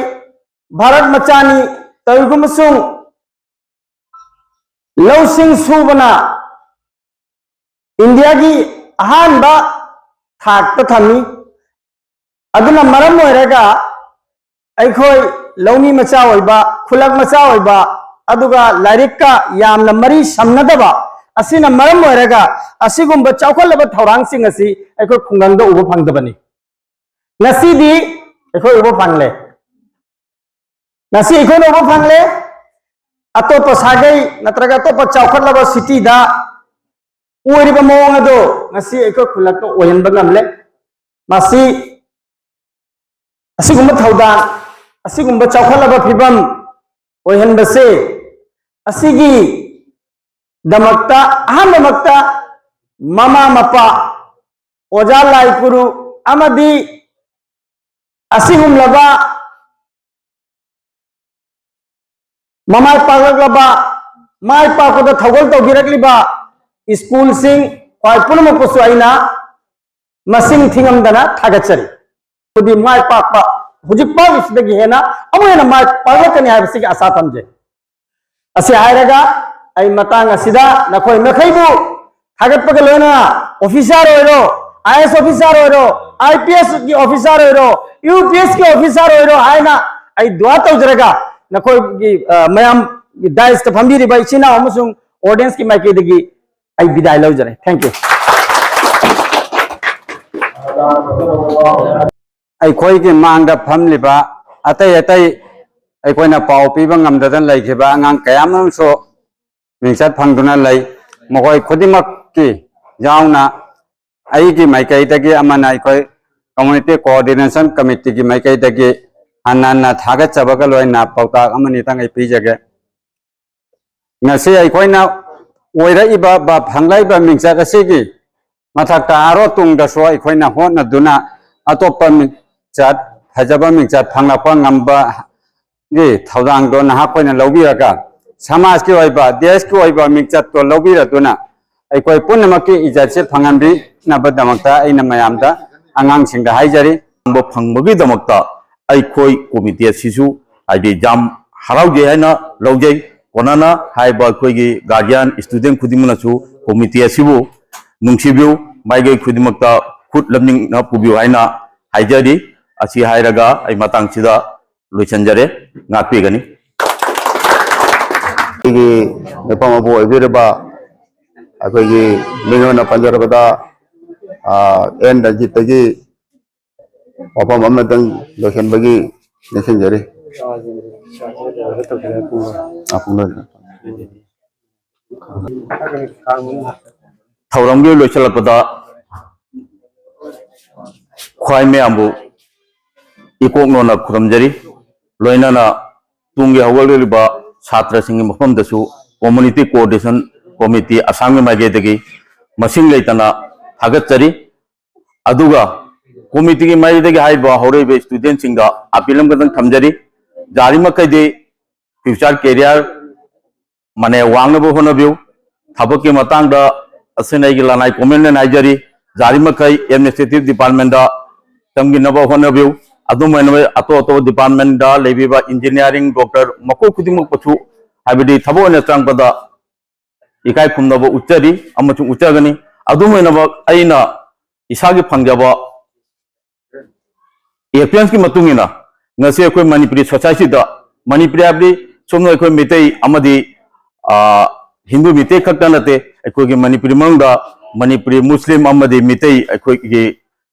ꯚꯥꯔꯠ ꯃꯆꯥꯅꯤ꯫ ꯇꯧꯏꯒꯨꯝꯕꯁꯨꯡ ꯂꯧꯁꯤꯡ ꯁꯨꯕꯅ ꯏꯟꯗꯤꯌꯥꯒꯤ ꯑꯍꯥꯟꯕ ꯊꯥꯛꯇ ꯊꯝꯃꯤ꯫ ꯑꯗꯨꯅ ꯃꯔꯝ ꯑꯣꯏꯔꯒ ꯑꯩꯈꯣꯏ ꯂꯧꯃꯤ ꯃꯆꯥ ꯑꯣꯏꯕ, ꯈꯨꯂꯛ ꯃꯆꯥ ꯑꯣꯏꯕ, ꯑꯗꯨꯒ ꯂꯥꯏꯔꯤꯛꯀ ꯌꯥꯝꯅ ꯃꯔꯤ ꯁꯝꯅꯗꯕ ꯑꯁꯤꯅ ꯃꯔꯝ ꯑꯣꯏꯔꯒ ꯑꯁꯤꯒꯨꯝꯕ ꯆꯥꯎꯈꯠꯂꯕ ꯊꯧꯔꯥꯡꯁꯤꯡ ꯑꯁꯤ ꯑꯩꯈꯣꯏ ꯈꯨꯡꯒꯪꯗ ꯎꯕ ꯐꯪꯗꯕꯅꯤ꯫ ꯉꯁꯤꯗꯤ ꯑꯩꯈꯣꯏ ꯎꯕ ꯐꯪꯂꯦ꯫ ꯉꯁꯤ ꯑꯩꯈꯣꯏꯅ ꯎꯕ ꯐꯪꯂꯦ꯫ ꯑꯇꯣꯞꯄ ꯁꯥꯒꯩ ꯅꯠꯇ꯭ꯔꯒ ꯑꯇꯣꯞꯄ ꯆꯥꯎꯈꯠꯂꯕ ꯁꯤꯇꯤꯗ ꯑꯣꯏꯔꯤꯕ ꯃꯑꯣꯡ ꯑꯗꯨ ꯉꯁꯤ ꯑꯩꯈꯣꯏ ꯈꯨꯜꯂꯛꯇ ꯑꯣꯏꯍꯟꯕ ꯉꯝꯂꯦ꯫ ꯃꯁꯤ ꯑꯁꯤꯒꯨꯝꯕ ꯊꯧꯗꯥꯡ, ꯑꯁꯤꯒꯨꯝꯕ ꯆꯥꯎꯈꯠꯂꯕ ꯐꯤꯕꯝ ꯑꯣꯏꯍꯟꯕꯁꯦ, ꯑꯁꯤꯒꯤꯗꯃꯛꯇ ꯑꯍꯥꯟꯕꯃꯛꯇ ꯃꯃꯥ ꯃꯄꯥ, ꯑꯣꯖꯥ ꯂꯥꯏ ꯒꯨꯔꯨ ꯑꯃꯗꯤ ꯑꯁꯤꯒꯨꯝꯂꯕ ꯃꯃꯥꯏ ꯄꯥꯛꯂꯛꯂꯕ, ꯃꯥꯏ ꯄꯥꯛꯄꯗ ꯊꯧꯒꯜ ꯇꯧꯕꯤꯔꯛꯂꯤꯕ ꯁ꯭ꯀꯨꯜꯁꯤꯡ ꯈ꯭ꯋꯥꯏ ꯄꯨꯝꯅꯃꯛꯄꯨꯁꯨ ꯑꯩꯅ ꯃꯁꯤꯡ ꯊꯤꯉꯝꯗꯅ ꯊꯥꯒꯠꯆꯔꯤ꯫ ꯑꯗꯨꯗꯤ ꯃꯥꯏ ꯄꯥꯛꯄ ꯍꯧꯖꯤꯛ ꯄꯥꯛꯂꯤꯁꯤꯗꯒꯤ ꯍꯦꯟꯅ ꯑꯃꯨꯛ ꯍꯦꯟꯅ ꯃꯥꯏ ꯄꯥꯛꯂꯛꯀꯅꯤ ꯍꯥꯏꯕꯁꯤꯒꯤ ꯑꯁꯥ ꯊꯝꯖꯩ꯫ ꯑꯁꯤ ꯍꯥꯏꯔꯒ ꯑꯩ ꯃꯇꯥꯡ ꯑꯁꯤꯗ ꯅꯈꯣꯏ ꯃꯈꯩꯕꯨ ꯊꯥꯒꯠꯄꯒ ꯂꯣꯏꯅꯅ ꯑꯣꯐꯤꯁꯥꯔ ꯑꯣꯏꯔꯣ, IAS ꯑꯣꯐꯤꯁꯥꯔ ꯑꯣꯏꯔꯣ, IPS ꯀꯤ ꯑꯣꯐꯤꯁꯥꯔ ꯑꯣꯏꯔꯣ, UPS ꯀꯤ ꯑꯣꯐꯤꯁꯥꯔ ꯑꯣꯏꯔꯣ ꯍꯥꯏꯅ ꯑꯩ ꯗꯨꯋꯥ ꯇꯧꯖꯔꯒ ꯅꯈꯣꯏꯒꯤ, ꯑ, ꯃꯌꯥꯝ ꯗꯥꯏꯁꯇ ꯐꯝꯕꯤꯔꯤꯕ ꯏꯆꯤꯟ ꯏꯅꯥꯎ ꯑꯃꯁꯨꯡ ꯑꯣꯗꯤꯌꯦꯟꯁꯀꯤ ꯃꯥꯏꯀꯩꯗꯒꯤ ꯑꯩ ꯕꯤꯗꯥꯏ ꯂꯧꯖꯔꯦ꯫ Thank you. ꯑꯩꯈꯣꯏꯒꯤ ꯃꯥꯡꯗ ꯐꯝꯂꯤꯕ ꯑꯇꯩ ꯑꯇꯩ ꯑꯩꯈꯣꯏꯅ ꯄꯥꯎ ꯄꯤꯕ ꯉꯝꯗꯗꯅ ꯂꯩꯈꯤꯕ ꯑꯉꯥꯡ ꯀꯌꯥ ꯑꯃꯁꯨ ꯃꯤꯡꯆꯠ ꯐꯪꯗꯨꯅ ꯂꯩ꯫ ꯃꯈꯣꯏ ꯈꯨꯗꯤꯡꯃꯛꯀꯤ ꯌꯥꯎꯅ ꯑꯩꯒꯤ ꯃꯥꯏꯀꯩꯗꯒꯤ ꯑꯃꯅ ꯑꯩꯈꯣꯏ Community Coordination Committeeꯒꯤ ꯃꯥꯏꯀꯩꯗꯒꯤ ꯍꯟꯅ ꯍꯟꯅ ꯊꯥꯒꯠꯆꯕꯒ ꯂꯣꯏꯅꯅ ꯄꯥꯎꯇꯥꯛ ꯑꯃꯅꯤꯇꯪ ꯑꯩ ꯄꯤꯖꯒꯦ꯫ ꯉꯁꯤ ꯑꯩꯈꯣꯏꯅ ꯑꯣꯏꯔꯛꯏꯕ ꯕ-, ꯐꯪꯂꯛꯏꯕ ꯃꯤꯡꯆꯠ ꯑꯁꯤꯒꯤ ꯃꯊꯛꯇ ꯑꯥꯔꯣ ꯇꯨꯡꯗꯁꯨ ꯑꯩꯈꯣꯏꯅ ꯍꯣꯠꯅꯗꯨꯅ ꯑꯇꯣꯞꯄ ꯃꯤꯡꯆꯠ, ꯐꯖꯕ ꯃꯤꯡꯆꯠ ꯐꯪꯂꯛꯄ ꯉꯝꯕꯒꯤ ꯊꯧꯗꯥꯡꯗꯣ ꯅꯍꯥꯛꯈꯣꯏꯅ ꯂꯧꯕꯤꯔꯒ ꯁꯃꯥꯖꯀꯤ ꯑꯣꯏꯕ, ꯗꯦꯁꯀꯤ ꯑꯣꯏꯕ ꯃꯤꯡꯆꯠꯇꯣ ꯂꯧꯕꯤꯔꯗꯨꯅ ꯑꯩꯈꯣꯏ ꯄꯨꯝꯅꯃꯛꯀꯤ ꯏꯖꯠꯁꯦ ꯐꯪꯍꯟꯕꯤꯅꯕꯗꯃꯛꯇ ꯑꯩꯅ ꯃꯌꯥꯝꯗ, ꯑꯉꯥꯡꯁꯤꯡꯗ ꯍꯥꯏꯖꯔꯤ꯫ ꯐꯪꯕꯒꯤꯗꯃꯛꯇ ꯑꯩꯈꯣꯏ ꯀꯣꯃꯤꯇꯤ ꯑꯁꯤꯁꯨ ꯍꯥꯏꯗꯤ ꯌꯥꯝ ꯍꯔꯥꯎꯖꯩ ꯍꯥꯏꯅ ꯂꯧꯖꯩ꯫ ꯀꯣꯅꯅ ꯍꯥꯏꯔꯤꯕ ꯑꯩꯈꯣꯏꯒꯤ guardian, student ꯈꯨꯗꯤꯡꯃꯛꯅꯁꯨ ꯀꯣꯃꯤꯇꯤ ꯑꯁꯤꯕꯨ ꯅꯨꯡꯁꯤꯕꯤꯌꯨ, ꯃꯥꯏꯀꯩ ꯈꯨꯗꯤꯡꯃꯛꯇ ꯈꯨꯠ ꯂꯝꯅꯤꯡꯅ ꯄꯨꯕꯤꯌꯨ ꯍꯥꯏꯅ ꯍꯥꯏꯖꯔꯤ꯫ ꯑꯁꯤ ꯍꯥꯏꯔꯒ ꯑꯩ ꯃꯇꯥꯡꯁꯤꯗ ꯂꯣꯏꯁꯤꯟꯖꯔꯦ꯫ ꯉꯥꯛꯄꯤꯒꯅꯤ꯫ ꯑꯩꯒꯤ ꯅꯨꯄꯥ ꯃꯄꯨ ꯑꯣꯏꯕꯤꯔꯕ ꯑꯩꯈꯣꯏꯒꯤ ꯃꯤꯡ ꯑꯣꯏꯅ ꯄꯟꯖꯔꯕꯗ, ꯑꯥ, ꯑꯦꯟ ꯔꯟꯖꯤꯠꯇꯒꯤ ꯋꯥꯐꯝ ꯑꯃꯇꯪ ꯂꯣꯏꯁꯤꯟꯕꯒꯤ ꯅꯤꯡꯁꯤꯡꯖꯔꯤ꯫ ꯑꯥ, ꯄꯨꯡꯂꯣꯏ꯫ ꯊꯧꯔꯝꯒꯤ ꯂꯣꯏꯁꯤꯜꯂꯛꯄꯗ ꯈ꯭ꯋꯥꯏ ꯃꯌꯥꯝꯕꯨ ꯏꯀꯣꯛ ꯅꯣꯟꯅ ꯈꯨꯔꯨꯝꯖꯔꯤ꯫ ꯂꯣꯏꯅꯅ ꯇꯨꯡꯒꯤ ꯍꯧꯒꯠꯂꯛꯂꯤꯕ ꯁꯥꯇ꯭ꯔꯁꯤꯡꯒꯤ ꯃꯐꯝꯗꯁꯨ Community Coordination Committee ꯑꯁꯥꯝꯒꯤ ꯃꯥꯏꯀꯩꯗꯒꯤ ꯃꯁꯤꯡ ꯂꯩꯇꯅ ꯊꯥꯒꯠꯆꯔꯤ꯫ ꯑꯗꯨꯒ ꯀꯣꯃꯤꯇꯤꯒꯤ ꯃꯥꯏꯀꯩꯗꯒꯤ ꯍꯥꯏꯔꯤꯕ ꯍꯧꯔꯛꯏꯕ studentꯁꯤꯡꯗ appeal ꯑꯃꯈꯛꯇꯪ ꯊꯝꯖꯔꯤ꯫ ꯌꯥꯔꯤꯃꯈꯩꯗꯤ future career ꯃꯅꯦ ꯋꯥꯡꯅꯕ ꯍꯣꯠꯅꯕꯤꯌꯨ꯫ ꯊꯕꯛꯀꯤ ꯃꯇꯥꯡꯗ ꯑꯁꯤꯅ ꯑꯩꯒꯤ ꯂꯅꯥꯏ comment ꯑꯣꯏꯅ ꯍꯥꯏꯖꯔꯤ꯫ ꯌꯥꯔꯤꯃꯈꯩ administrative departmentꯇ ꯆꯪꯈꯤꯅꯕ ꯍꯣꯠꯅꯕꯤꯌꯨ꯫ ꯑꯗꯨꯝ ꯑꯣꯏꯅ ꯑꯇꯣꯞ ꯑꯇꯣꯞꯄ departmentꯇ ꯂꯩꯕꯤꯕ engineering, doctor ꯃꯈꯣꯏ ꯈꯨꯗꯤꯡꯃꯛꯄꯨꯁꯨ ꯍꯥꯏꯕꯗꯤ ꯊꯕꯛ ꯑꯣꯏꯅ ꯆꯪꯕꯗ ꯏꯀꯥꯏ ꯈꯨꯝꯅꯕ ꯎꯠꯆꯔꯤ ꯑꯃꯁꯨꯡ ꯎꯠꯆꯒꯅꯤ꯫ ꯑꯗꯨꯝ ꯑꯣꯏꯅꯃꯛ ꯑꯩꯅ ꯏꯁꯥꯒꯤ ꯐꯪꯖꯕ experienceꯀꯤ ꯃꯇꯨꯡ ꯏꯟꯅ ꯉꯁꯤ ꯑꯩꯈꯣꯏ ꯃꯅꯤꯄꯨꯔꯤ societyꯗ, ꯃꯅꯤꯄꯨꯔꯤ ꯍꯥꯏꯕꯗꯤ ꯁꯣꯝꯅ ꯑꯩꯈꯣꯏ ꯃꯤꯇꯩ ꯑꯃꯗꯤ, ꯑ, ꯍꯤꯟꯗꯨ ꯃꯤꯇꯩ ꯈꯛꯇ ꯅꯠꯇꯦ, ꯑꯩꯈꯣꯏꯒꯤ ꯃꯅꯤꯄꯨꯔꯤ ꯃꯅꯨꯡꯗ ꯃꯅꯤꯄꯨꯔꯤ, ꯃꯨꯁꯂꯤꯝ ꯑꯃꯗꯤ ꯃꯤꯇꯩ ꯑꯩꯈꯣꯏꯒꯤ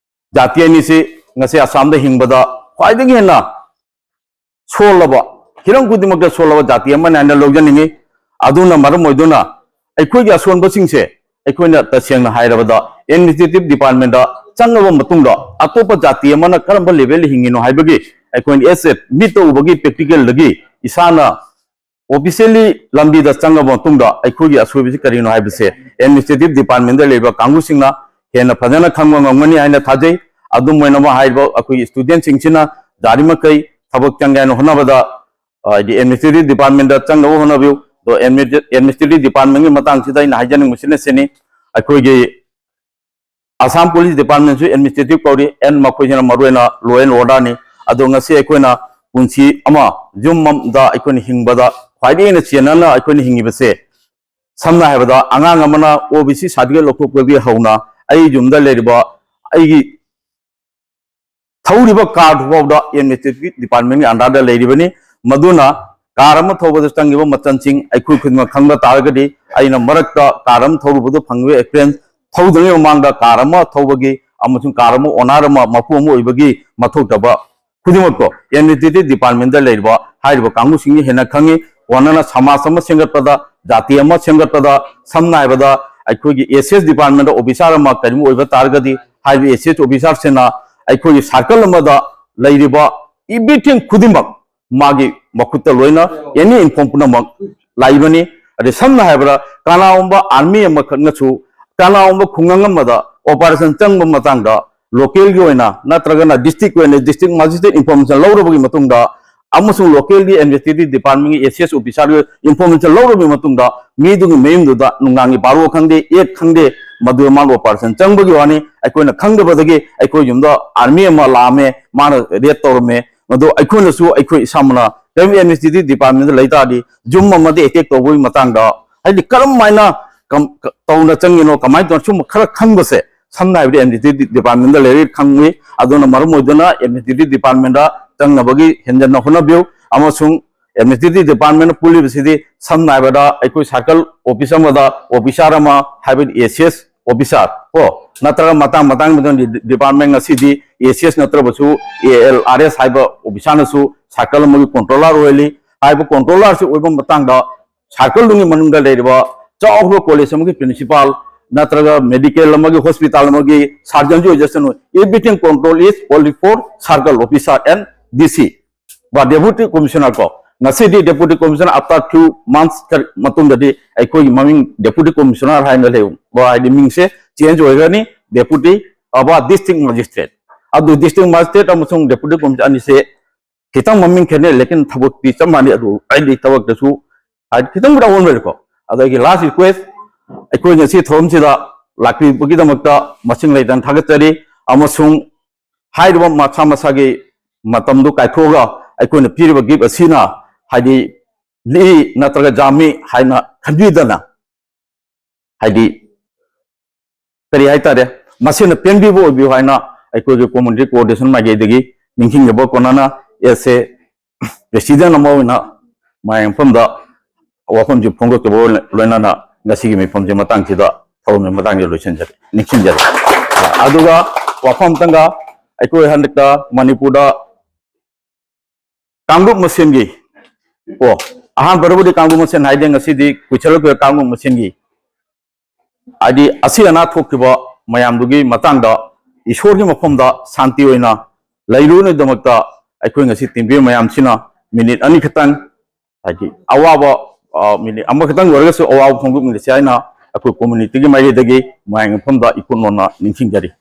ꯖꯥꯇꯤ ꯑꯅꯤꯁꯤ ꯉꯁꯤ ꯑꯁꯥꯝꯗ ꯍꯤꯡꯕꯗ ꯈ꯭ꯋꯥꯏꯗꯒꯤ ꯍꯦꯟꯅ ꯁꯣꯜꯂꯕ, ꯍꯤꯔꯝ ꯈꯨꯗꯤꯡꯃꯛꯇ ꯁꯣꯜꯂꯕ ꯖꯥꯇꯤ ꯑꯃꯅꯤ ꯍꯥꯏꯅ ꯂꯧꯖꯅꯤꯡꯏ꯫ ꯑꯗꯨꯅ ꯃꯔꯝ ꯑꯣꯏꯗꯨꯅ ꯑꯩꯈꯣꯏꯒꯤ ꯑꯁꯣꯟꯕꯁꯤꯡꯁꯦ ꯑꯩꯈꯣꯏꯅ ꯇꯁꯦꯡꯅ ꯍꯥꯏꯔꯕꯗ administrative departmentꯇ ꯆꯪꯉꯕ ꯃꯇꯨꯡꯗ ꯑꯇꯣꯞꯄ ꯖꯥꯇꯤ ꯑꯃꯅ ꯀꯔꯝꯕ levelꯗ ꯍꯤꯡꯉꯤꯅꯣ ꯍꯥꯏꯕꯒꯤ ꯑꯩꯈꯣꯏꯅ ꯑꯦꯁ ꯑꯦ ꯃꯤꯠꯇ ꯎꯕꯒꯤ practicalꯗꯒꯤ ꯏꯁꯥꯅ officially ꯂꯝꯕꯤꯗ ꯆꯪꯉꯕ ꯃꯇꯨꯡꯗ ꯑꯩꯈꯣꯏꯒꯤ ꯑꯁꯣꯏꯕꯁꯤ ꯀꯔꯤꯅꯣ ꯍꯥꯏꯕꯁꯦ administrative departmentꯇ ꯂꯩꯕ ꯀꯥꯡꯕꯨꯁꯤꯡꯅ ꯍꯦꯟꯅ ꯐꯖꯅ ꯈꯪꯕ ꯉꯝꯒꯅꯤ ꯍꯥꯏꯅ ꯊꯥꯖꯩ꯫ ꯑꯗꯨꯝ ꯑꯣꯏꯅꯃꯛ ꯍꯥꯏꯔꯤꯕ ꯑꯩꯈꯣꯏꯒꯤ studentꯁꯤꯡꯁꯤꯅ ꯌꯥꯔꯤꯃꯈꯩ ꯊꯕꯛ ꯆꯪꯒꯦ ꯍꯥꯏꯅ ꯍꯣꯠꯅꯕꯗ, ꯑ, ꯍꯥꯏꯗꯤ administrative departmentꯇ ꯆꯪꯅꯕ ꯍꯣꯠꯅꯕꯤꯌꯨ꯫ ꯑꯗꯣ administrative departmentꯀꯤ ꯃꯇꯥꯡꯁꯤꯗ ꯑꯩꯅ ꯍꯥꯏꯖꯅꯤꯡꯕꯁꯤꯅ ꯁꯤꯅꯤ, ꯑꯩꯈꯣꯏꯒꯤ Assam Police Departmentꯁꯨ administrative ꯀꯧꯔꯤ, and ꯃꯈꯣꯏꯁꯤꯅ ꯃꯔꯨꯑꯣꯏꯅ law and orderꯅꯤ꯫ ꯑꯗꯣ ꯉꯁꯤ ꯑꯩꯈꯣꯏꯅ ꯄꯨꯟꯁꯤ ꯑꯃ, ꯌꯨꯝ ꯑꯃꯗ ꯑꯩꯈꯣꯏꯅ ꯍꯤꯡꯕꯗ ꯈ꯭ꯋꯥꯏꯗꯒꯤ ꯍꯦꯟꯅ ꯆꯦꯟꯅꯅ ꯑꯩꯈꯣꯏꯅ ꯍꯤꯡꯉꯤꯕꯁꯦ, ꯁꯝꯅ ꯍꯥꯏꯔꯕꯗ ꯑꯉꯥꯡ ꯑꯃꯅ ꯑꯣ ꯕꯤ ꯁꯤ certificate ꯂꯧꯊꯣꯛꯄꯗꯒꯤ ꯍꯧꯅ ꯑꯩ ꯌꯨꯝꯗ ꯂꯩꯔꯤꯕ ꯑꯩꯒꯤ ꯊꯧꯔꯤꯕ car ꯐꯥꯎꯗ administrative departmentꯀꯤ underꯗ ꯂꯩꯔꯤꯕꯅꯤ꯫ ꯃꯗꯨꯅ car ꯑꯃ ꯊꯧꯕꯗ ꯆꯪꯉꯤꯕ ꯃꯆꯜꯁꯤꯡ ꯑꯩꯈꯣꯏ ꯈꯨꯗꯤꯡꯃꯛ ꯈꯪꯕ ꯇꯥꯔꯒꯗꯤ, ꯑꯩꯅ ꯃꯔꯛꯇ car ꯑꯃ ꯊꯧꯔꯨꯕꯗ ꯐꯪꯉꯤꯕ experience, ꯊꯧꯗ꯭ꯔꯤꯉꯩ ꯃꯃꯥꯡꯗ car ꯑꯃ ꯊꯧꯕꯒꯤ ꯑꯃꯁꯨꯡ car ꯑꯃ owner ꯑꯃ, ꯃꯄꯨ ꯑꯃ ꯑꯣꯏꯕꯒꯤ ꯃꯊꯧ ꯇꯥꯕ ꯈꯨꯗꯤꯡꯃꯛꯇꯣ administrative departmentꯇ ꯂꯩꯔꯤꯕ ꯍꯥꯏꯔꯤꯕ ꯀꯥꯡꯕꯨꯁꯤꯡꯅ ꯍꯦꯟꯅ ꯈꯪꯉꯤ꯫ ꯀꯣꯟꯅꯅ ꯁꯃꯥꯖ ꯑꯃ ꯁꯦꯝꯒꯠꯄꯗ, ꯖꯥꯇꯤ ꯑꯃ ꯁꯦꯝꯒꯠꯄꯗ, ꯁꯝꯅ ꯍꯥꯏꯔꯕꯗ ꯑꯩꯈꯣꯏꯒꯤ S C S departmentꯇ officer ꯑꯃ ꯀꯔꯤꯒꯨꯝꯕ ꯑꯣꯏꯕ ꯇꯥꯔꯒꯗꯤ, ꯍꯥꯏꯔꯤꯕ S C S officerꯁꯤꯅ ꯑꯩꯈꯣꯏꯒꯤ circle ꯑꯃꯗ ꯂꯩꯔꯤꯕ everything ꯈꯨꯗꯤꯡꯃꯛ ꯃꯥꯒꯤ ꯃꯈꯨꯠꯇ ꯂꯣꯏꯅ any inform ꯄꯨꯝꯅꯃꯛ ꯂꯥꯛꯏꯕꯅꯤ꯫ ꯑꯗꯩ ꯁꯝꯅ ꯍꯥꯏꯔꯕꯗ ꯀꯅꯥꯒꯨꯝꯕ army ꯑꯃꯈꯛꯅꯁꯨ ꯀꯅꯥꯒꯨꯝꯕ ꯈꯨꯡꯒꯪ ꯑꯃꯗ operation ꯆꯪꯕ ꯃꯇꯥꯡꯗ localꯒꯤ ꯑꯣꯏꯅ ꯅꯠꯇ꯭ꯔꯒꯅ district ꯑꯣꯏꯅ district magistrate information ꯂꯧꯔꯕꯒꯤ ꯃꯇꯨꯡꯗ ꯑꯃꯁꯨꯡ localꯒꯤ administrative departmentꯀꯤ S C S officerꯒꯤ information ꯂꯧꯔꯕꯒꯤ ꯃꯇꯨꯡꯗ ꯃꯤꯗꯨꯒꯤ ꯃꯌꯨꯝꯗꯨꯗ ꯅꯨꯡꯗꯥꯡꯒꯤ ꯕꯥꯔꯣ ꯈꯪꯗꯦ, ꯑꯦꯠ ꯈꯪꯗꯦ, ꯃꯗꯨꯗ ꯃꯥꯅ operation ꯆꯪꯕꯒꯤ ꯋꯥꯅꯤ꯫ ꯑꯩꯈꯣꯏꯅ ꯈꯪꯗꯕꯗꯒꯤ ꯑꯩꯈꯣꯏ ꯌꯨꯝꯗ army ꯑꯃ ꯂꯥꯛꯑꯝꯃꯦ, ꯃꯥꯅ raid ꯇꯧꯔꯝꯃꯦ, ꯃꯗꯨ ꯑꯩꯈꯣꯏꯅꯁꯨ ꯑꯩꯈꯣꯏ ꯏꯁꯥꯃꯛꯅ ꯀꯔꯤꯒꯨꯝꯕ administrative departmentꯇ ꯂꯩ ꯇꯥꯔꯗꯤ ꯌꯨꯝ ꯑꯃꯗ attack ꯇꯧꯕꯒꯤ ꯃꯇꯥꯡꯗ ꯍꯥꯏꯗꯤ ꯀꯔꯝ ꯍꯥꯏꯅ ꯀꯝ-, ꯀ-, ꯇꯧꯅ ꯆꯪꯉꯤꯅꯣ, ꯀꯃꯥꯏꯅ ꯇꯧꯅ ꯁꯨꯝꯕ ꯈꯔ ꯈꯪꯕꯁꯦ ꯁꯝꯅ ꯍꯥꯏꯔꯕꯗ administrative departmentꯇ ꯂꯩꯔꯦ ꯈꯪꯉꯤ꯫ ꯑꯗꯨꯅ ꯃꯔꯝ ꯑꯣꯏꯗꯨꯅ administrative departmentꯇ ꯆꯪꯅꯕꯒꯤ ꯍꯦꯟꯖꯟꯅ ꯍꯣꯠꯅꯕꯤꯌꯨ꯫ ꯑꯃꯁꯨꯡ administrative departmentꯅ ꯄꯨꯜꯂꯤꯕꯁꯤꯗꯤ ꯁꯝꯅ ꯍꯥꯏꯔꯕꯗ ꯑꯩꯈꯣꯏ circle office ꯑꯃꯗ officer ꯑꯃ ꯍꯥꯏꯕꯗꯤ S C S ꯑꯣꯐꯤꯁꯥꯔ ꯀꯣ, ꯅꯠꯇ꯭ꯔꯒ ꯃꯇꯥꯡ ꯃꯇꯥꯡ ꯃꯇꯝꯒꯤ ꯗꯤꯄꯥꯔꯠꯃꯦꯟ, ꯉꯁꯤꯗꯤ ꯑꯦ ꯁꯤ ꯑꯦꯁ ꯅꯠꯇ꯭ꯔꯕꯁꯨ ꯑꯦ ꯑꯦꯜ ꯑꯥꯔ ꯑꯦꯁ ꯍꯥꯏꯕ ꯑꯣꯐꯤꯁꯥꯔꯅꯁꯨ ꯁꯥꯔꯀꯜ ꯑꯃꯒꯤ ꯀꯣꯟꯇ꯭ꯔꯣꯂꯔ ꯑꯣꯏꯍꯜꯂꯤ꯫ ꯍꯥꯏꯕ ꯀꯣꯟꯇ꯭ꯔꯣꯂꯔꯁꯤ ꯑꯣꯏꯕ ꯃꯇꯥꯡꯗ ꯁꯥꯔꯀꯜꯗꯨꯒꯤ ꯃꯅꯨꯡꯗ ꯂꯩꯔꯤꯕ ꯆꯥꯎꯈ꯭ꯔꯕ ꯀꯣꯂꯦꯖ ꯑꯃꯒꯤ ꯄ꯭ꯔꯤꯟꯁꯤꯄꯥꯜ ꯅꯠꯇ꯭ꯔꯒ ꯃꯦꯗꯤꯀꯦꯜ ꯑꯃꯒꯤ ꯍꯣꯁꯄꯤꯇꯥꯜ ꯑꯃꯒꯤ ꯁꯥꯔꯖꯟꯁꯨ ꯑꯣꯏꯖꯁꯅꯨ, everything control is only for circle officer and D C ꯕ ꯗꯦꯄꯨꯇꯤ ꯀꯣꯃꯤꯁꯅꯔ ꯀꯣ꯫ ꯉꯁꯤꯗꯤ ꯗꯦꯄꯨꯇꯤ ꯀꯣꯃꯤꯁꯅꯔ after few months ꯃꯇꯨꯡꯗꯗꯤ ꯑꯩꯈꯣꯏꯒꯤ ꯃꯃꯤꯡ ꯗꯦꯄꯨꯇꯤ ꯀꯣꯃꯤꯁꯅꯔ ꯍꯥꯏꯅ ꯂꯩꯕ ꯍꯥꯏꯗꯤ ꯃꯤꯡꯁꯦ ꯆꯦꯟꯖ ꯑꯣꯏꯈ꯭ꯔꯅꯤ, ꯗꯦꯄꯨꯇꯤ ꯑꯕ ꯗꯤꯁꯇ꯭ꯔꯤꯛ ꯃꯦꯖꯤꯁꯇ꯭ꯔꯦꯠ꯫ ꯑꯗꯨ ꯗꯤꯁꯇ꯭ꯔꯤꯛ ꯃꯦꯖꯤꯁꯇ꯭ꯔꯦꯠ ꯑꯃꯁꯨꯡ ꯗꯦꯄꯨꯇꯤ ꯀꯣꯃꯤꯁꯅꯔ ꯑꯅꯤꯁꯦ ꯈꯤꯇꯪ ꯃꯃꯤꯡ ꯈꯦꯠꯅꯩ, ꯂꯦꯀꯤꯟ ꯊꯕꯛꯇꯤ ꯆꯞ ꯃꯥꯟꯅꯩ꯫ ꯑꯗꯨ ꯑꯩꯗꯤ ꯊꯕꯛꯇꯁꯨ ꯍꯥꯏꯗꯤ ꯈꯤꯇꯪꯕꯨꯗꯤ ꯑꯑꯣꯟꯕ ꯂꯩꯀꯣ꯫ ꯑꯗꯒꯤ ꯂꯥꯁ ꯔꯤꯀ꯭ꯋꯦꯁ, ꯑꯩꯈꯣꯏ ꯉꯁꯤ ꯊꯧꯔꯝꯁꯤꯗ ꯂꯥꯛꯄꯤꯕꯒꯤꯗꯃꯛꯇ ꯃꯁꯤꯡ ꯂꯩꯇꯅ ꯊꯥꯒꯠꯆꯔꯤ, ꯑꯃꯁꯨꯡ ꯍꯥꯏꯔꯤꯕ ꯃꯁꯥ ꯃꯁꯥꯒꯤ ꯃꯇꯝꯗꯨ ꯀꯥꯏꯊꯣꯛꯑꯒ ꯑꯩꯈꯣꯏꯅ ꯄꯤꯔꯤꯕ ꯒꯤꯐ ꯑꯁꯤꯅ ꯍꯥꯏꯗꯤ ꯂꯤꯛꯏ ꯅꯠꯇ꯭ꯔꯒ ꯖꯥꯝꯃꯤ ꯍꯥꯏꯅ ꯈꯟꯕꯤꯗꯅ, ꯍꯥꯏꯗꯤ ꯀꯔꯤ ꯍꯥꯏꯇꯥꯔꯦ, ꯃꯁꯤꯅ ꯄꯦꯟꯕꯤꯕ ꯑꯣꯏꯕꯤꯌꯨ ꯍꯥꯏꯅ ꯑꯩꯈꯣꯏꯒꯤ ꯀꯝꯃ꯭ꯌꯨꯅꯤꯇꯤ ꯀꯣꯑꯣꯔꯗꯤꯅꯦꯁꯟ ꯃꯥꯏꯀꯩꯗꯒꯤ ꯅꯤꯡꯁꯤꯡꯖꯕ ꯀꯣꯟꯅꯅ ꯑꯦꯁ ꯑꯦ ꯄ꯭ꯔꯦꯁꯤꯗꯦꯟ ꯑꯃ ꯑꯣꯏꯅ ꯃꯌꯥꯝ ꯃꯐꯝꯗ ꯋꯥꯐꯝꯁꯤ ꯐꯣꯡꯗꯣꯛꯆꯕ ꯂꯣꯏꯅꯅ ꯉꯁꯤꯒꯤ ꯃꯤꯐꯝꯁꯤ ꯃꯇꯥꯡꯁꯤꯗ ꯊꯧꯔꯝꯒꯤ ꯃꯇꯥꯡꯁꯤ ꯂꯣꯏꯁꯤꯟꯖꯔꯦ, ꯅꯤꯡꯁꯤꯡꯖꯔꯦ꯫ ꯑꯗꯨꯒ ꯋꯥꯐꯝ ꯑꯃꯇꯪꯒ, ꯑꯩꯈꯣꯏ ꯍꯟꯗꯛꯇ ꯃꯅꯤꯄꯨꯔꯗ ꯀꯥꯡꯂꯨꯞ ꯃꯁꯦꯟꯒꯤ, ꯑꯣ, ꯑꯍꯥꯟꯕꯗꯕꯨꯗꯤ ꯀꯥꯡꯂꯨꯞ ꯃꯁꯦꯟ ꯍꯥꯏꯗꯦ, ꯉꯁꯤꯗꯤ ꯀꯨꯏꯁꯜꯂꯛꯇꯣꯏꯔꯦ ꯀꯥꯡꯂꯨꯞ ꯃꯁꯦꯟꯒꯤ꯫ ꯍꯥꯏꯗꯤ ꯑꯁꯤ ꯑꯅꯥ ꯊꯣꯛꯈꯤꯕ ꯃꯌꯥꯝꯗꯨꯒꯤ ꯃꯇꯥꯡꯗ ꯏꯁꯣꯔꯒꯤ ꯃꯐꯝꯗ ꯁꯥꯟꯇꯤ ꯑꯣꯏꯅ ꯂꯩꯔꯨꯅꯕꯒꯤꯗꯃꯛꯇ ꯑꯩꯈꯣꯏ ꯉꯁꯤ ꯇꯤꯝꯕꯤꯔ ꯃꯌꯥꯝꯁꯤꯅ ꯃꯤꯅꯤꯠ ꯑꯅꯤꯈꯛꯇꯪ, ꯍꯥꯏꯗꯤ ꯑꯋꯥꯕ, ꯑ, ꯃꯤꯅꯤꯠ ꯑꯃꯈꯛꯇꯪ ꯑꯣꯏꯔꯒꯁꯨ ꯑꯋꯥꯕ ꯐꯣꯡꯗꯣꯛꯃꯤꯟꯅꯁꯤ ꯍꯥꯏꯅ ꯑꯩꯈꯣꯏ ꯀꯝꯃ꯭ꯌꯨꯅꯤꯇꯤꯒꯤ ꯃꯥꯏꯀꯩꯗꯒꯤ ꯃꯌꯥꯝꯒꯤ ꯃꯐꯝꯗ ꯏꯀꯨꯟ ꯅꯣꯟꯅ ꯅꯤꯡꯁꯤꯡꯖꯔꯤ꯫